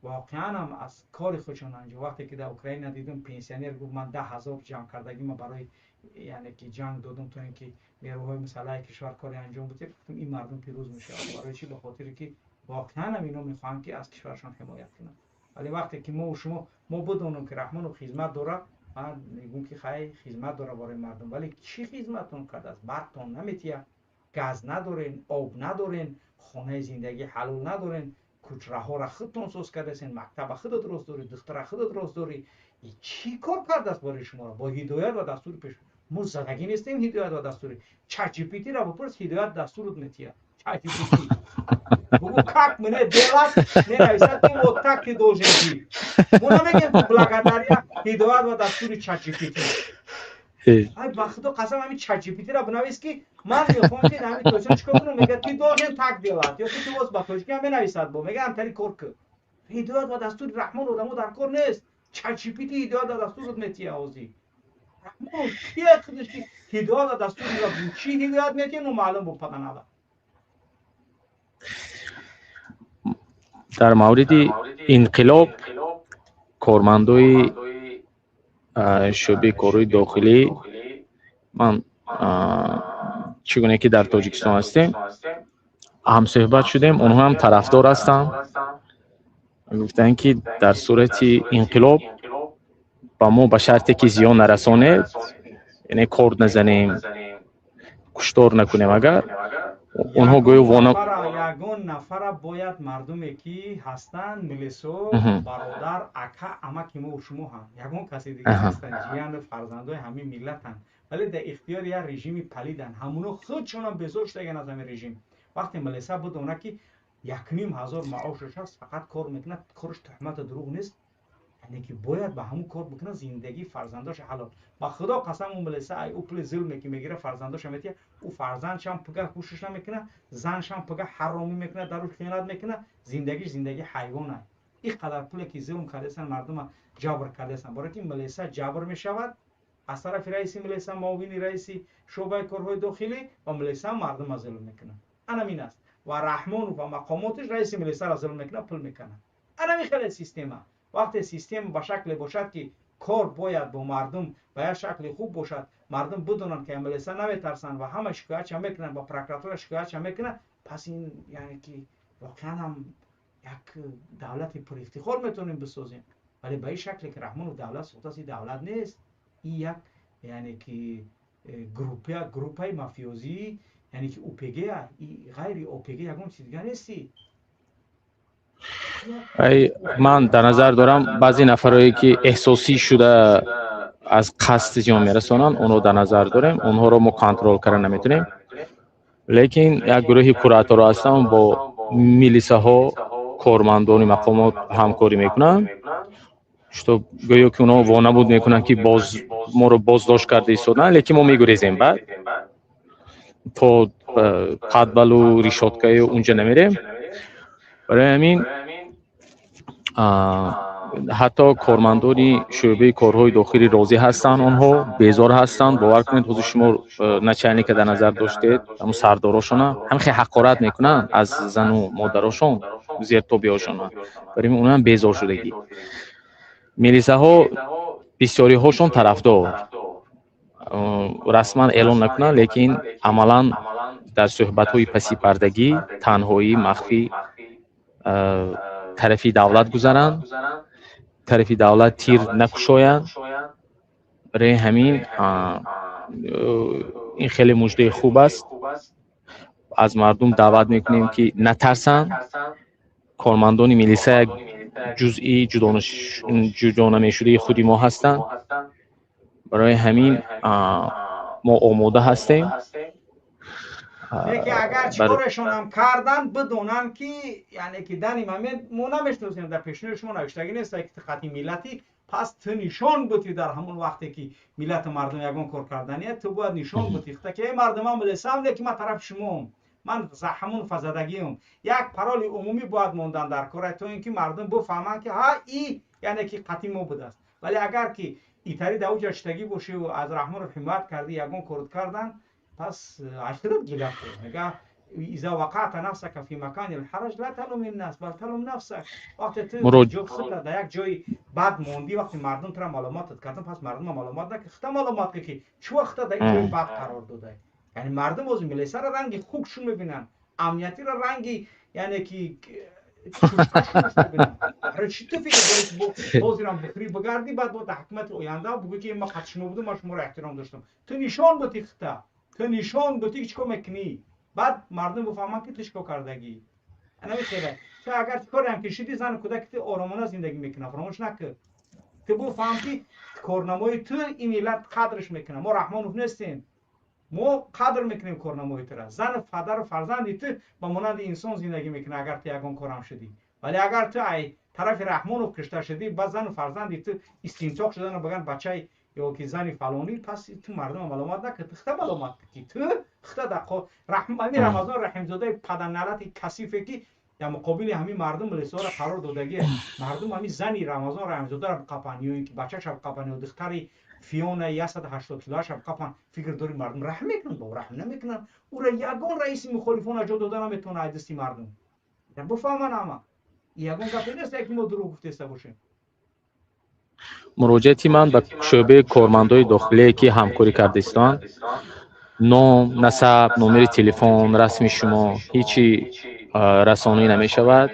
воқеан ҳам аз кори худшон анҷом, вақте ки дар Украина дидум, пенсионер гуфт: ман 10 000 ҷамъ кардагима барои, яъне ки, ҷанг додум, то ин ки нерӯҳои мусаллаҳи кишвар коре анҷом бидиҳад. Гуфтум: ин мардум пирӯз мешавад. Барои чӣ? Ба хотире ки воқеан ҳам ино мехоҳанд ки аз кишварашон ҳимоят кунанд. Вале вақте ки мо шумо мо бидонем ки Раҳмонов хизмат дорад, ман мегӯм ки хай, хизмат дорад барои мардум, вале чӣ хизматон кардааст? Барқтон наметиҳад, газ надорен, об надорен, хонаи зиндагӣ ҳалол надорен, кӯчраҳоро худтон соз кардасен, мактаба худат рост дорӣ, духтара худат рост дорӣ. Чӣ кор кардааст барои шуморо бо ҳидоят ва дастури пеш? Мо задагӣ нестем. Ҳидоят ва дастури ChatGPT-ра бипурс, ҳидоят дастурут метиҳад. ChatGPT бугу: как мне делать? Менависад ки вот так ты должен жить. Мо намегем ки благодаря ҳидоят ва дастури ChatGPT. Ай, ба Худо қасам, ҳамин ChatGPT-ра бинавис ки ман мехоҳам ки ҳамин тоҷикон чикор кунам, мегӯяд: ты должен так делать. Ё ки ту боз ба тоҷикӣ ҳам менависад, бо мегӯяд: ҳамтари кор кун. Ҳидоят ва дастури Раҳмон одамо дар кор нест. ChatGPT ҳидоят ва дастурот метиҳад. Ҳозир Раҳмон кие худаш ки ҳидоят ва дастур чӣ ҳидоят метиҳад, номаълум бо паганала. Дар мавриди инқилоб кормандои шӯъбаи корҳои дохилӣ, ман чӣ гуна ки дар Тоҷикистон ҳастем, ҳамсӯҳбат шудем, онҳо ҳам тарафдор ҳастанд. Гуфтанд ки дар сурати инқилоб ба мо ба шарте ки зиён нарасонед, яъне корд назанем, куштор накунем, агар онҳо гӯё вона Ягон нафара бояд мардуме ки ҳастанд, милисо, бародар, ака, амаки мо шумо ҳам, ягон касе дига ҳастанд, ҷияну фарзандои ҳамин миллатанд, вале дар ихтиёри як режими палиданд. Ҳамуно худшонам безор шудаган аз ҳамин режим. Вақте милиса бидона ки 1500 маошаш аст, фақат кор мекунад, кораш туҳмату дурӯғ нест, яъне ки бояд ба ҳамун кор бикунад, зиндагии фарзандоша ҳалол. Ба Худо қасам, ӯ милиса ай ӯ пули зулме ки мегира, фарзандоша метиҳад, ӯ фарзандшам пига кӯшиш намекунад, заншам пига ҳаромӣ мекунад, дару хиёнат мекунад, зиндагиш зиндагии ҳайвона. Ин қадар пуле ки зулм кардасан, мардума ҷабр кардасан, барое ки милиса ҷабр мешавад аз тарафи раиси милиса, муовини раиси шӯъбаи корҳои дохилӣ ва милиса мардума зулм мекунад. Анамин аст. Ва Раҳмонов ва мақомотиш раиси милисаро зулм мекунад, пул мекунад. Анами хеле система. Вақте система ба шакле бошад ки кор бояд бо мардум ба як шакли хуб бошад, мардум бидонанд ки милиса наметарсанд ва ҳама шикоятша мекунанд, ба прокуратура шикоятша мекунанд, пас ин, яъне ки, воқеан ҳам як давлати пурифтихор метавонем бисозем. Вале ба ин шакле ки Раҳмонов давлат сохтааст, ин давлат нест, ин як, яъне ки, группаи мафиёзӣ, яъне ки ОПГ, ғайри ОПГ ягон чиз дига нести. Ай, ман дар назар дорам баъзе нафарое ки эҳсосӣ шуда аз қасд зиён мерасонанд, онҳо дар назар дорем, онҳоро мо контрол карда наметавонем. Лекин як гурӯҳи кураторо ҳастанд, бо милисаҳо, кормандони мақомот ҳамкорӣ мекунанд, что гӯё ки онҳо вонабуд мекунанд ки боз моро боздошт карда истоданд, лекин мо мегурезем, баъд то подвалу решёткаю унҷа намерем. Барои ҳамин ҳатто кормандони шӯъбаи корҳои дохилӣ розӣ ҳастанд, онҳо безор ҳастанд. Бовар кунед, ҳозир шумо начальника дар назар доштед, ҳамун сардорошона ҳам хеле ҳақорат мекунанд аз зану модарошон, зертобиҳошона. Барои ҳамин онҳам безор шудагӣ. Милисаҳо бисёриҳошон тарафдор, расман эълон накунанд, лекин амалан дар суҳбатҳои пасипардагӣ, танҳоӣ, махфӣ тарафи давлат гузаранд, тарафи давлат тир накушоянд. Барои ҳамин ин хеле муждаи хуб аст. Аз мардум даъват мекунем ки натарсанд. Кормандони милиса як ҷузъи ҷудонамешудаи худи мо ҳастанд. Барои ҳамин мо омода ҳастем. Лекин агар чӣ корашонам кардан, бидонанд, ки яъне ки данный момент мо намешиносем, дар пешниҳоди шумо навиштагӣ нест, ки хати миллатӣ. Пас ту нишон будӣ дар ҳамон вақте ки миллату мардум ягон кор кардания, ту бояд нишон будӣ, ки эй мардум, ман милисам, лекин ман тарафи шумоам, ман ҳамон фазадагиам. Як пароли умумӣ бояд мондан дар кора, то ин ки мардум бифаҳманд, ки ҳа, и яъне ки қати мо будааст. Вале агар ки итари дар уҷа шитагӣ бошиву аз Раҳмонов ҳимоят кардӣ, ягон корот кардан, пас ашрат гилафт мега: إذا وقعت نفسك في مكان الحرج لا تلوم الناس بل تلوم نفسك. وقتی تو جا خودت در یک جای بد موندی، وقتی مردم تو را ملامتت کردن، پس مردم ملامت نکن، خودت ملامت که چه وقت در این جای بد قرار داده. یعنی مردم از میلیسا را رنگ خوبشون میبینن، امنیتی را رنگی یعنی که چی تو فکر داری بازیرم بخری بگردی، بعد با حکومت оянда بگوی که ما قد شما بودم، ما شما را احترام داشتم. تو نشان بودی خطا، تو نشان بودی که چیکار میکنی، بعد مردم بفهمند که تو چیکار کردگی. انا خیره تو اگر کاری هم کشیدی، زن کودک تو آرامانه زندگی میکنه. فراموش نکن، تو بفهم که کارنمای تو این ملت قدرش میکنه. ما رحمانوف نیستیم، ما قدر میکنیم کارنمای تو را. زن، پدر و فرزندی تو با مانند انسان زندگی میکنه اگر تو یگان کارم شدی. ولی اگر تو ای طرف رحمانوف کشته شدی، بعد زن و فرزندی تو استنتاق شدن و بگن بچه یا که زنی فلانی، پس تو مردم ملامت نکن، تو خودت ملامت کی، تو خودت دقا رحم همین رمضان رحیمزاده پدرنلت کثیفه که در مقابل همین مردم ملیسا را قرار دادگی. مردم همین زنی رمضان رحیمزاده را بقپن یا اینکه بچه‌ش را بقپن یا دختری فیونه 180 کیلوش را بقپن، فکر داری مردم رحم میکنن؟ با رحم نمیکنن. او را یگان رئیس مخالفان جا داده نمیتونه از دستی مردم. بفهمن اما یگان گپی نیست که ما دروغ گفته باشیم. Муроҷиати ман ба шӯъбаи кормандои дохилие, ки ҳамкорӣ карда истоданд: ном, насаб, номери телефон, расми шумо ҳечи расонаӣ намешавад.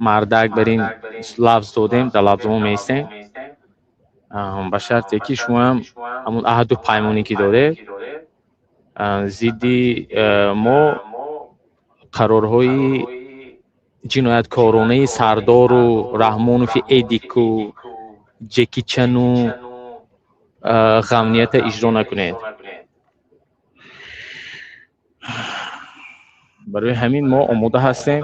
Мардак бар ин лафз додем, дар лафзмо меистем, ба шарте ки шумоям ҳамун аҳду паймоне ки додед, зидди мо қарорҳои ҷинояткоронаи сардору Раҳмонови Эдику Ҷекичану ғамнията иҷро накунед. Барои ҳамин мо омода ҳастем.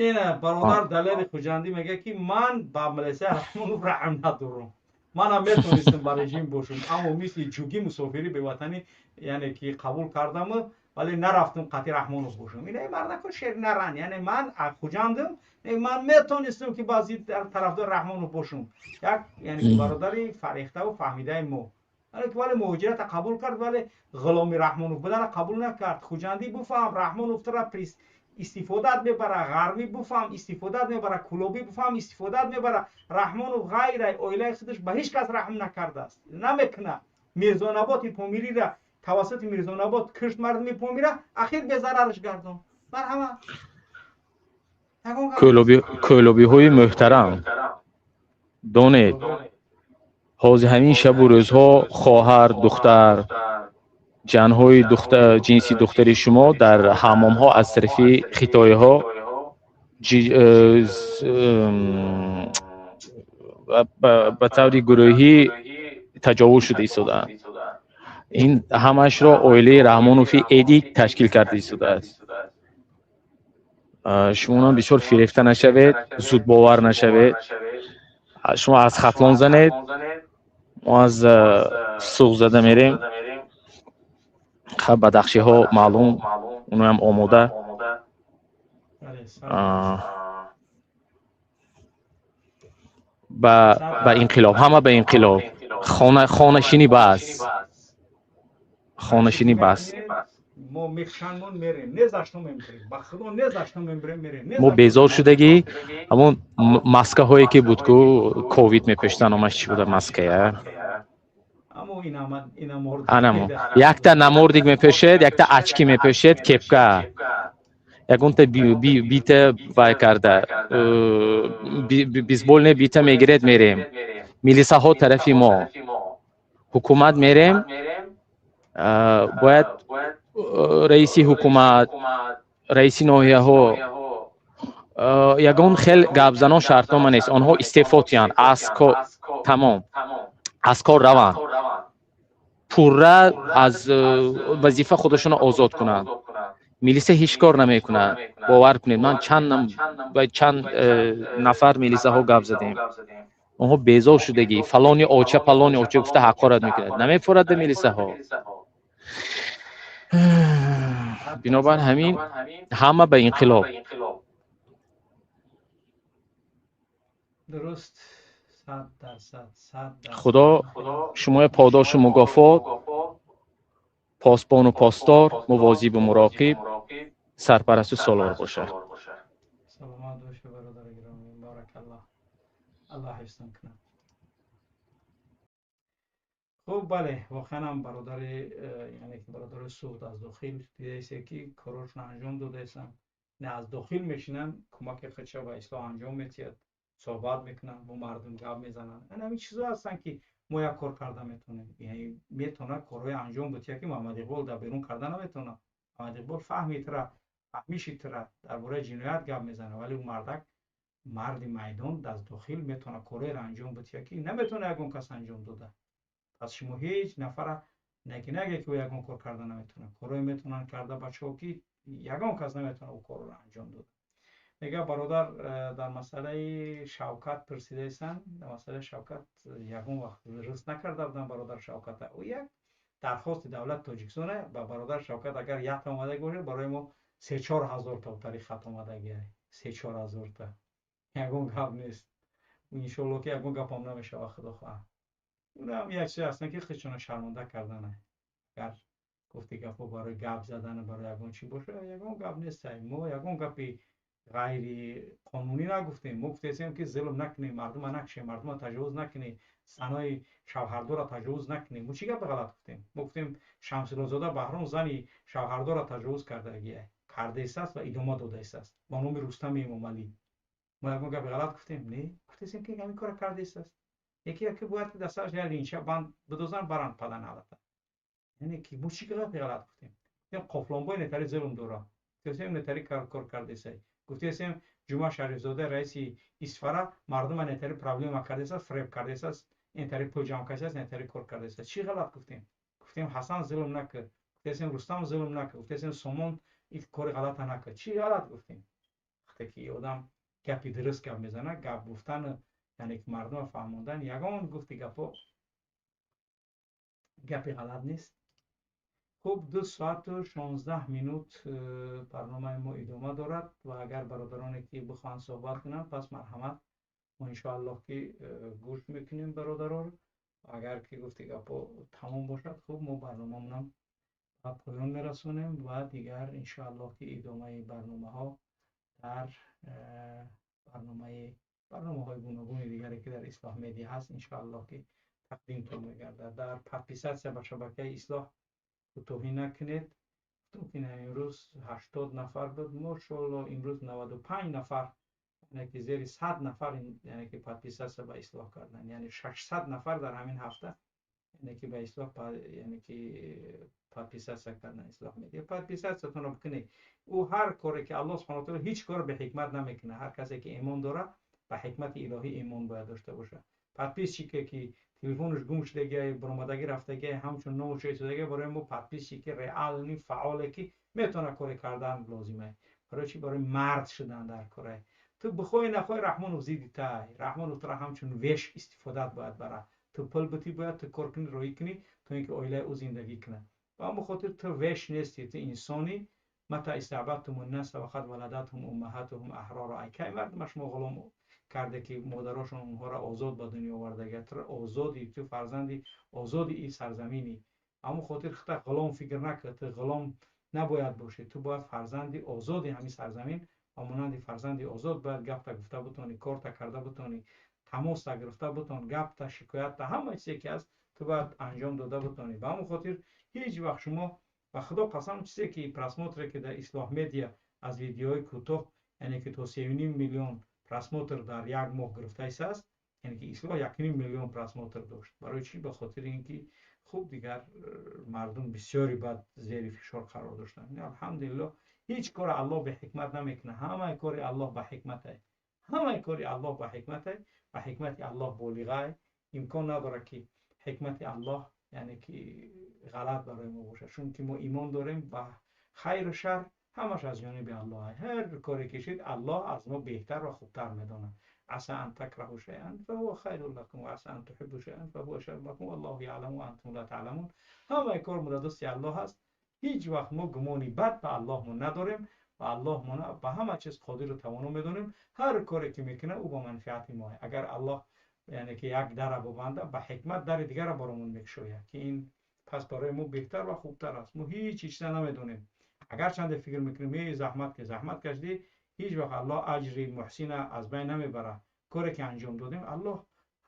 Ина бародар Далери Хуҷандӣ мегӯяд, ки ман ба милисия Раҳмонов раҳм надорам, манам метонистам ба режим бошам, аммо мисли ҷугӣ мусофири беватанӣ яъне ки қабул кардаму, вале нарафтам қатъи Раҳмонов бошам. Ина мардако шер наран, яъне ман Хуҷандам, ман метонистам ки баъзи тарафдори Раҳмонов бошам. Як яъне ки бародари фарехтаву фаҳмидаи мо, вале муҳоҷирата қабул кард, вале ғуломи Раҳмонов будана қабул накард. Хуҷандӣ, буфаҳм, Раҳмонов тура истифодат мебара, ғарбӣ буфаҳм, истифодат мебара, кулобӣ буфаҳм, истифодат мебара. Раҳмонов ғайра оилаи худаш ба ҳеҷ кас раҳм накардааст, намекунад. Мирзонаботи Помирира тавассути Мирзонабот кишт мардуми Помира, ахир безарараш гардон. Марҳамат. Кӯлобиҳои муҳтарам, донед, ҳозир ҳамин шабу рӯзҳо хоҳар, духтар, ҷанҳои ҷинси духтари шумо дар ҳаммомҳо аз тарафи хитоиҳо ба таври гурӯҳӣ таҷовуз шуда истодаанд. Ин ҳамаашро оилаи Раҳмонови Эдик ташкил карда истодааст. Шумонам бисёр фирефта нашавед, зудбовар нашавед. Шумо аз Хатлон занед, мо аз Суғ зада мерем. Хаб, бадахшиҳо маълум, оноям омода. Ба инқилоб, ҳама ба инқилоб. Хонашинӣ бас, хонашинӣ бас. Мо мехшанмон мерем, незашто мембирем, ба худо незашто мембирем, мерем. Мо безор шудагӣ ҳамон маскаҳое ки буд ку ковид мепӯшидан, номаш чӣ буда маская? Анамо якта намордик мепӯшед, якта очки мепӯшед, кепка, ягонта бита вай карда, бейсбольная бита мегиред, мерем. Милисаҳо тарафи мо, ҳукумат мерем. Бояд раиси ҳукумат, раиси ноҳияҳо ягон хел гапзанон шартнома нест, онҳо истеъфо тиҳанд аз тамом, аз кор раванд, пурра аз вазифа худашонро озод кунанд. Милиса ҳеҷ кор намекунад. Бовар кунед, ман чанд нафар милисаҳо гап задем. Онҳо безор шудагӣ, фалони оча, фалони оча гуфта ҳақорат мекунад. Намефорад милисаҳо. Бинобар ҳамин ҳама ба инқилоб. Дуруст, 100%, 100%. Худо шумои подошу мукофот, посбону посдор, мувозибу муроқиб, сарпарасту солор бошад. Саломат бошед, бародари гиромӣ. Баракаллоҳ. Аллоҳ ҳифзтон кунад. Хуб, бале, воқеан ҳам бародари, яъне ки бародари Суғд аз дохил дидаисе ки корҳошон анҷом додаистанд. Не аз дохил мешинанд, кӯмаки худша ба ислоҳ анҷом метиҳад, суҳбат мекунанд, бо мардум гап мезананд. Ин ҳамин чизҳо ҳастанд ки мо як кор карда метавонем. Яъне метавонад корҳои анҷом битиҳад ки Муҳаммад Иқбол дар берун карда наметавонад. Муҳаммад Иқбол фаҳмиши тра дар бораи ҷиноят гап мезанад, вале ӯ мардак марди майдон аз дохил метавонад корҳоеро анҷом битиҳад ки наметавонад ягон кас анҷом дода. Пас шумо ҳеҷ нафара не ки нагӯед ки ӯ ягон кор карда наметавонад. Корҳое метавонанд карда бачаҳо ки ягон кас наметавонад ӯ корро анҷом дода. Мега бародар, дар масъалаи Шавкат пурсидаистанд. Дар масъалаи Шавкат ягон вақт дуруст накарда буданд бародар Шавката. Ӯ як дархости давлати Тоҷикистон ба бародар Шавкат агар якта омадаги бошад, барои мо 3-4 ҳазор та тари хат омадаги. 3-4 ҳазор та. Ягон гап нест. Иншоаллоҳ ки ягон гапам намешавад, худо хоҳад. Унам як чиз ҳастанд ки худшонро шарманда кардана. Агар гуфти гапҳо барои гап задан, барои ягон чӣ бошад, ягон гап нест. Мо ягон гапи ғайриқонунӣ нагуфтем. Мо гуфтем ки зулм накунем, мардума накушем, мардума таҷовуз накунем, занои шавҳардорро таҷовуз накунем. Мо чӣ гапи ғалат гуфтем? Мо гуфтем Шамсуллозода Баҳром зани шавҳардорро таҷовуз кардаистааст ва идома додаистааст бо номи Рустами Эмомалӣ. Мо ягон гапи ғалат гуфтем? Не, гуфтем ки ҳамин корро кардаистааст. Яке яке бояд ки дар сараш як линча банд бидозанд, баранд падан албатта. Яъне ки мо чӣ гапи ғалат гуфтем? Гуфтем Қофлонбой нетари зулм дорад. Гуфтем нетари кор кардаистааст. Гуфтем Ҷума Шарифзода раиси Исфара мардума нетари проблема кардааст, фиреб кардааст, нетари пул ҷамъ кардааст, нетари кор кардааст. Чӣ ғалат гуфтем? Гуфтем Ҳасан зулм накард, гуфтем Рустам зулм накард, гуфтем Сомон ин кори ғалата накард. Чӣ ғалат гуфтем? Вақте ки одам гапи дуруст гап мезанад, гап гуфтан, яъне ки мардума фаҳмондан, ягон гуфти гапо гапи ғалат нест. Хуб, 2 соату 16 минут барномаи мо идома дорад ва агар бародароне ки бихоҳанд суҳбат кунанд, пас марҳамат, мо иншоаллоҳ ки гӯш мекунем бародароро. Агар ки гуфти гапо тамом бошад, хуб, мо барномамонам ба поён мерасонем ва дигар иншоаллоҳ ки идомаи барномаҳо дар барномаҳои гуногуни дигаре ки дар Ислоҳ Медиа ҳаст, иншоаллоҳ ки тақдимтон мегардад. Дар подписатсия ба шабакаи Ислоҳ кӯтоҳӣ накунед. Гуфтам ки имрӯз 80 нафар буд, мошоаллоҳ имрӯз 95 нафар, яъне ки зери 100 нафар, яъне ки подписатсия ба Ислоҳ карданд. Яъне 600 нафар дар ҳамин ҳафта, яъне ки ба Ислоҳ, яъне ки подписатсия карданд. Ислоҳ Медиа подписатсиятонро бикунед. Ӯ ҳар коре ки Аллоҳ субҳонаҳу ва таъоло ҳеҷ кор бе ҳикмат намекунад. Ҳар касе ки имон дорад, ба ҳикмати илоҳӣ имон бояд дошта бошад. Подписчике ки телефонаш гум шудагӣ, баромадагӣ рафтагӣ, ҳамчун номаш истодагӣ, барои мо подписчики реални фаъоле ки метавонад коре кардан лозима. Барои чӣ? Барои мард шудан дар коре. Ту бихоҳӣ нахоҳӣ, Раҳмонов зидди тай. Раҳмонов туро ҳамчун веш истифодат бояд барад. Ту пул битӣ, бояд ту кор кунӣ, роҳӣ кунӣ, то ин ки оилаи ӯ зиндагӣ кунад. Ба ҳамон хотир ту веш нестӣ, ту инсонӣ. Мата истабадтум ннаса ва қад валадатҳум уммаҳатуҳум аҳрора. Ай кай мардума шумо ғулом карде ки модарошон онҳоро озод ба дунё овардага. Ту озодӣ, ту фарзанди озоди ин сарзаминӣ. Ҳамон хотир худта ғулом фикр накун, ту ғулом набояд бошӣ. Ту бояд фарзанди озоди ҳамин сарзамин ва монанди фарзанди озод бояд гапта гуфта бутонӣ, корта карда бутонӣ, тамоста гирифта бутон, гапта, шикоятта, ҳама чизе ки ҳаст ту бояд анҷом дода бутонӣ. Ба ҳамон хотир ҳеҷ вақт шумо ба худо қасам, чизе ки просмотре ки дар Ислоҳ Медиа аз видеоҳои кӯтоҳ, яъне ки то 3,5 миллион просмотр дар як моҳ гирифтааст, яъне ки Ислоҳ 1,5 миллион просмотр дошт. Барои чӣ? Ба хотири ин ки хуб дигар мардум бисёре баъд зери фишор қарор доштанд. Алҳамдулиллоҳ, ҳеҷ кор Аллоҳ бе ҳикмат намекунад. Ҳамаи кори Аллоҳ ба ҳикмат аст. Ҳамаи кори Аллоҳ ба ҳикмат аст ва ҳикмати Аллоҳ болиға аст. Имкон надорад ки ҳикмати Аллоҳ, яъне ки ғалат барои мо бошад, чунки мо имон дорем ба хайру шар. Ҳамаш аз ҷониби Аллоҳ. Ҳар коре кишид, Аллоҳ аз мо беҳтар ва хубтар медонад. عسى أن تكرهوا شيئا فهو خير لكم وعسى أن تحبوا شيئا فهو شر لكم والله يعلم وأنتم لا تعلمون. ҳамаи кор мураддасти Аллоҳ аст. Ҳеҷ вақт мо гумони бад ба Аллоҳмон надорем ва Аллоҳ ба ҳама чиз қодиру тавоно медонем. Ҳар коре ки мекунад, ӯ ба манфиати мо. Агар Аллоҳ, яъне ки як дара бубанда, ба ҳикмат дари дигара баромон мекушояд, ки ин пас барои мо беҳтар ва хубтар аст. Мо ҳеҷ чиза намедонем. Агарчанде фикр мекунем, эй заҳмат ки заҳмат кашидӣ, ҳеҷ вақт Аллоҳ аҷри муҳсина аз байн намебарад. Коре ки анҷом додем, Аллоҳ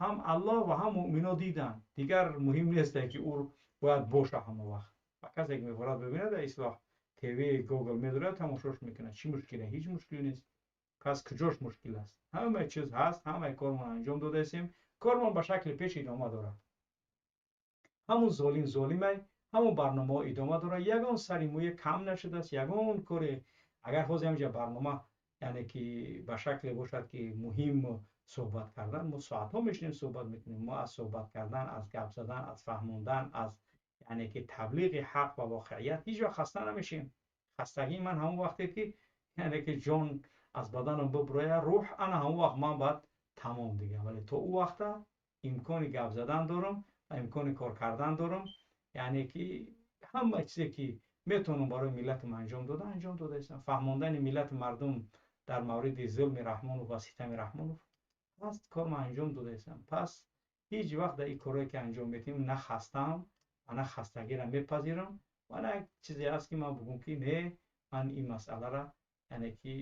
ҳам Аллоҳ ва ҳам муъмино диданд. Дигар муҳим нест, ки ӯ бояд боша ҳама вақт. Ва касе ки мехоҳад бибинад, дар Ислоҳ ТВ Гугл медорад, тамошош мекунад. Чӣ мушкиле? Ҳеҷ мушкиле нест. Пас куҷош мушкил аст? Ҳама чиз ҳаст, ҳамаи кормон анҷом додаистем. Кормон ба шакли пеш идома дорад. Ҳамун золим золимай, ҳамун барномаҳо идома дорад. Ягон сари мӯе кам нашудааст, ягон коре. Агар ҳозир ҳаминҷа барнома, яъне ки ба шакле бошад, ки муҳим суҳбат кардан, мо соатҳо мешинем, суҳбат мекунем. Мо аз суҳбат кардан, аз гап задан, аз фаҳмондан, аз, яъне ки таблиғи ҳақ ва воқеият ҳеҷ вақт хаста намешем. Хастагии ман ҳамон вақте ки, яъне ки ҷон аз баданам биброяд, рӯҳ, ана ҳамон вақт ман баъд тамом дига. Вале то ӯ вақта имкони гап задан дорам ва имкони кор кардан дорам. Яъне ки ҳама чизе ки метавонам барои миллатам анҷом дода, анҷом додаистам. Фаҳмондани миллати мардум дар мавриди зулми Раҳмонов ва ситами Раҳмонов ҳаст, кор ман анҷом додаистам. Пас ҳеҷ вақт дар ин корҳое ки анҷом медиҳем, на хастаам ва на хастагиро мепазирам ва на чизе ҳаст, ки ман бигӯм, ки не, ман ин масъаларо, яъне ки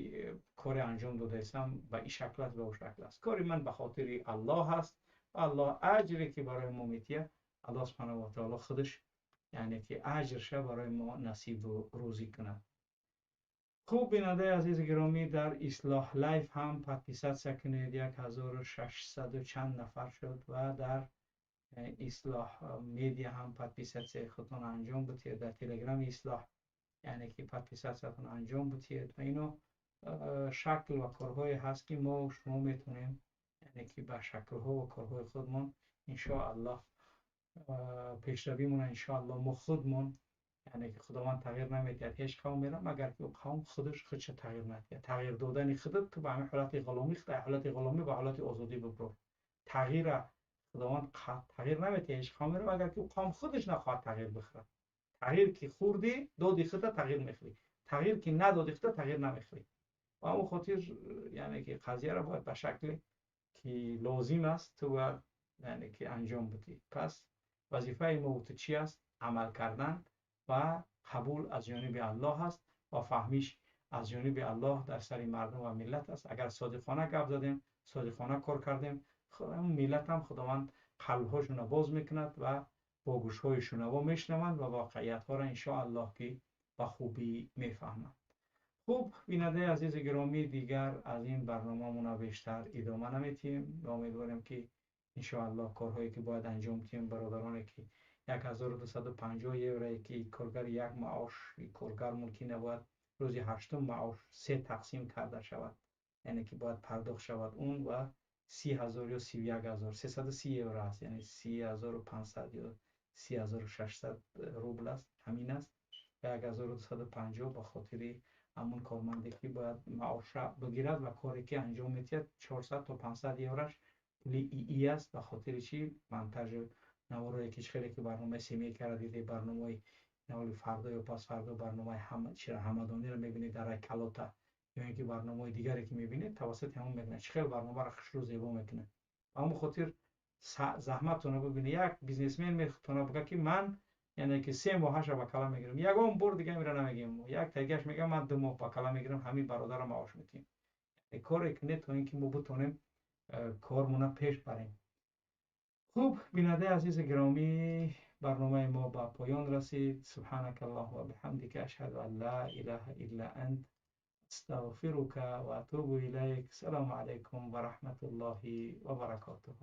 коре анҷом додаистам, ба ин шакл аст, ба ӯ шакл аст. Кори ман ба хотири Аллоҳ аст ва Аллоҳ аҷре ки барои мо метиҳад, Аллоҳ субҳанаҳу ва таоло худаш, яъне ки аҷрша барои мо насибу рӯзӣ кунад. Хуб, бинандаи азизи гиромӣ, дар Ислоҳ Лайф ҳам подписаться кунед, 1600 чанд нафар шуд, ва дар Ислоҳ Медиа ҳам подписаться и худтон анҷом бутиҳед, дар Телеграми Ислоҳ, яъне ки подписаться тон анҷом бутиҳед. Ва ино шакл ва корҳое ҳаст, ки мо шумо метавонем, яъне ки ба шаклҳо ва корҳои худмон иншоаллоҳ пешравимона иншоаллоҳ мо худмон, яъне ки Худованд тағйир намедиҳад ҳеҷ қавмеро, магар ки ӯ қавм худаш худша тағйир надиҳад. Тағйир додани худат, ту ба ҳамин ҳолати ғуломӣ, ҳолати ғуломӣ ба ҳолати озодӣ биброр. Тағйира Худованд тағйир намедиҳад ҳеҷ қавмеро, магар ки ӯ қавм худаш нахоҳад тағйир бихӯрад. Тағйир ки хӯрдӣ, доди худта, тағйир мехӯрӣ. Тағйир ки надоди худта, тағйир намехӯрӣ. Ба ҳамон хотир, яъне ки қазияро бояд ба шакле ки лозим аст, ту бояд, яъне ки анҷом бидиҳӣ. Пас вазифаи мо ту чӣ аст? Амал кардан ва қабул аз ҷониби Аллоҳ аст ва фаҳмиш аз ҷониби Аллоҳ дар сари мардум ва миллат аст. Агар содиқона гап задем, содиқона кор кардем, миллат ҳам Худованд қалбҳошонро боз мекунад ва бо гӯшҳои шунаво мешунаванд ва воқеиятҳоро иншоаллоҳ ки ба хубӣ мефаҳманд. Хуб, бинандаи азизи гиромӣ, дигар аз ин барномамона бештар идома наметиҳем ва умедворем, ки иншоаллоҳ корҳое ки бояд анҷом диҳем, бародароне ки 1250 еврое ки коргари як маош коргар мумкин набояд рӯзи ҳаштум маош се тақсим карда шавад, яъне ки бояд пардохт шавад он ва 30 000 ё 31 330 евро аст, яъне 30 500 ё 30 600 рубл аст, ҳамин аст. Ва 1250 ба хотири ҳамон корманде ки бояд маоша бигирад ва коре ки анҷом медиҳад, 400 то 500 евраш пули ИИ аст. Ба хотири чӣ? Монтажи наворое ки хеле ки барномаи семейка ра диде, барномаи наволи фардо ё пасфардо, барномаи чира ҳамадониро мебинед дар Райкалота ё ин ки барномаҳои дигаре ки мебинед, тавассути ҳамон мекунад, чӣ хел барномаро хушрӯ зебо мекунад. Ба ҳамон хотир заҳматтона бибинед. Як бизнесмен метавонад бигӯяд, ки ман, яъне ки 3 моҳаша ба кала мегирам, ягон бор дига мера намегирам. Як тагиаш мегӯям, ман 2 моҳ ба кала мегирам, ҳамин бародарро маош медиҳем. Коре кунед, то ин ки мо битонем кормона пеш барем. Хуб, бинандаи азизи гиромӣ, барномаи мо ба поён расид. سبحانك اللهم وبحمدك، أشهد أن لا إله إلا أنت، أستغفرك وأتوب إليك. السلام عليكم ورحمة الله وبركاته.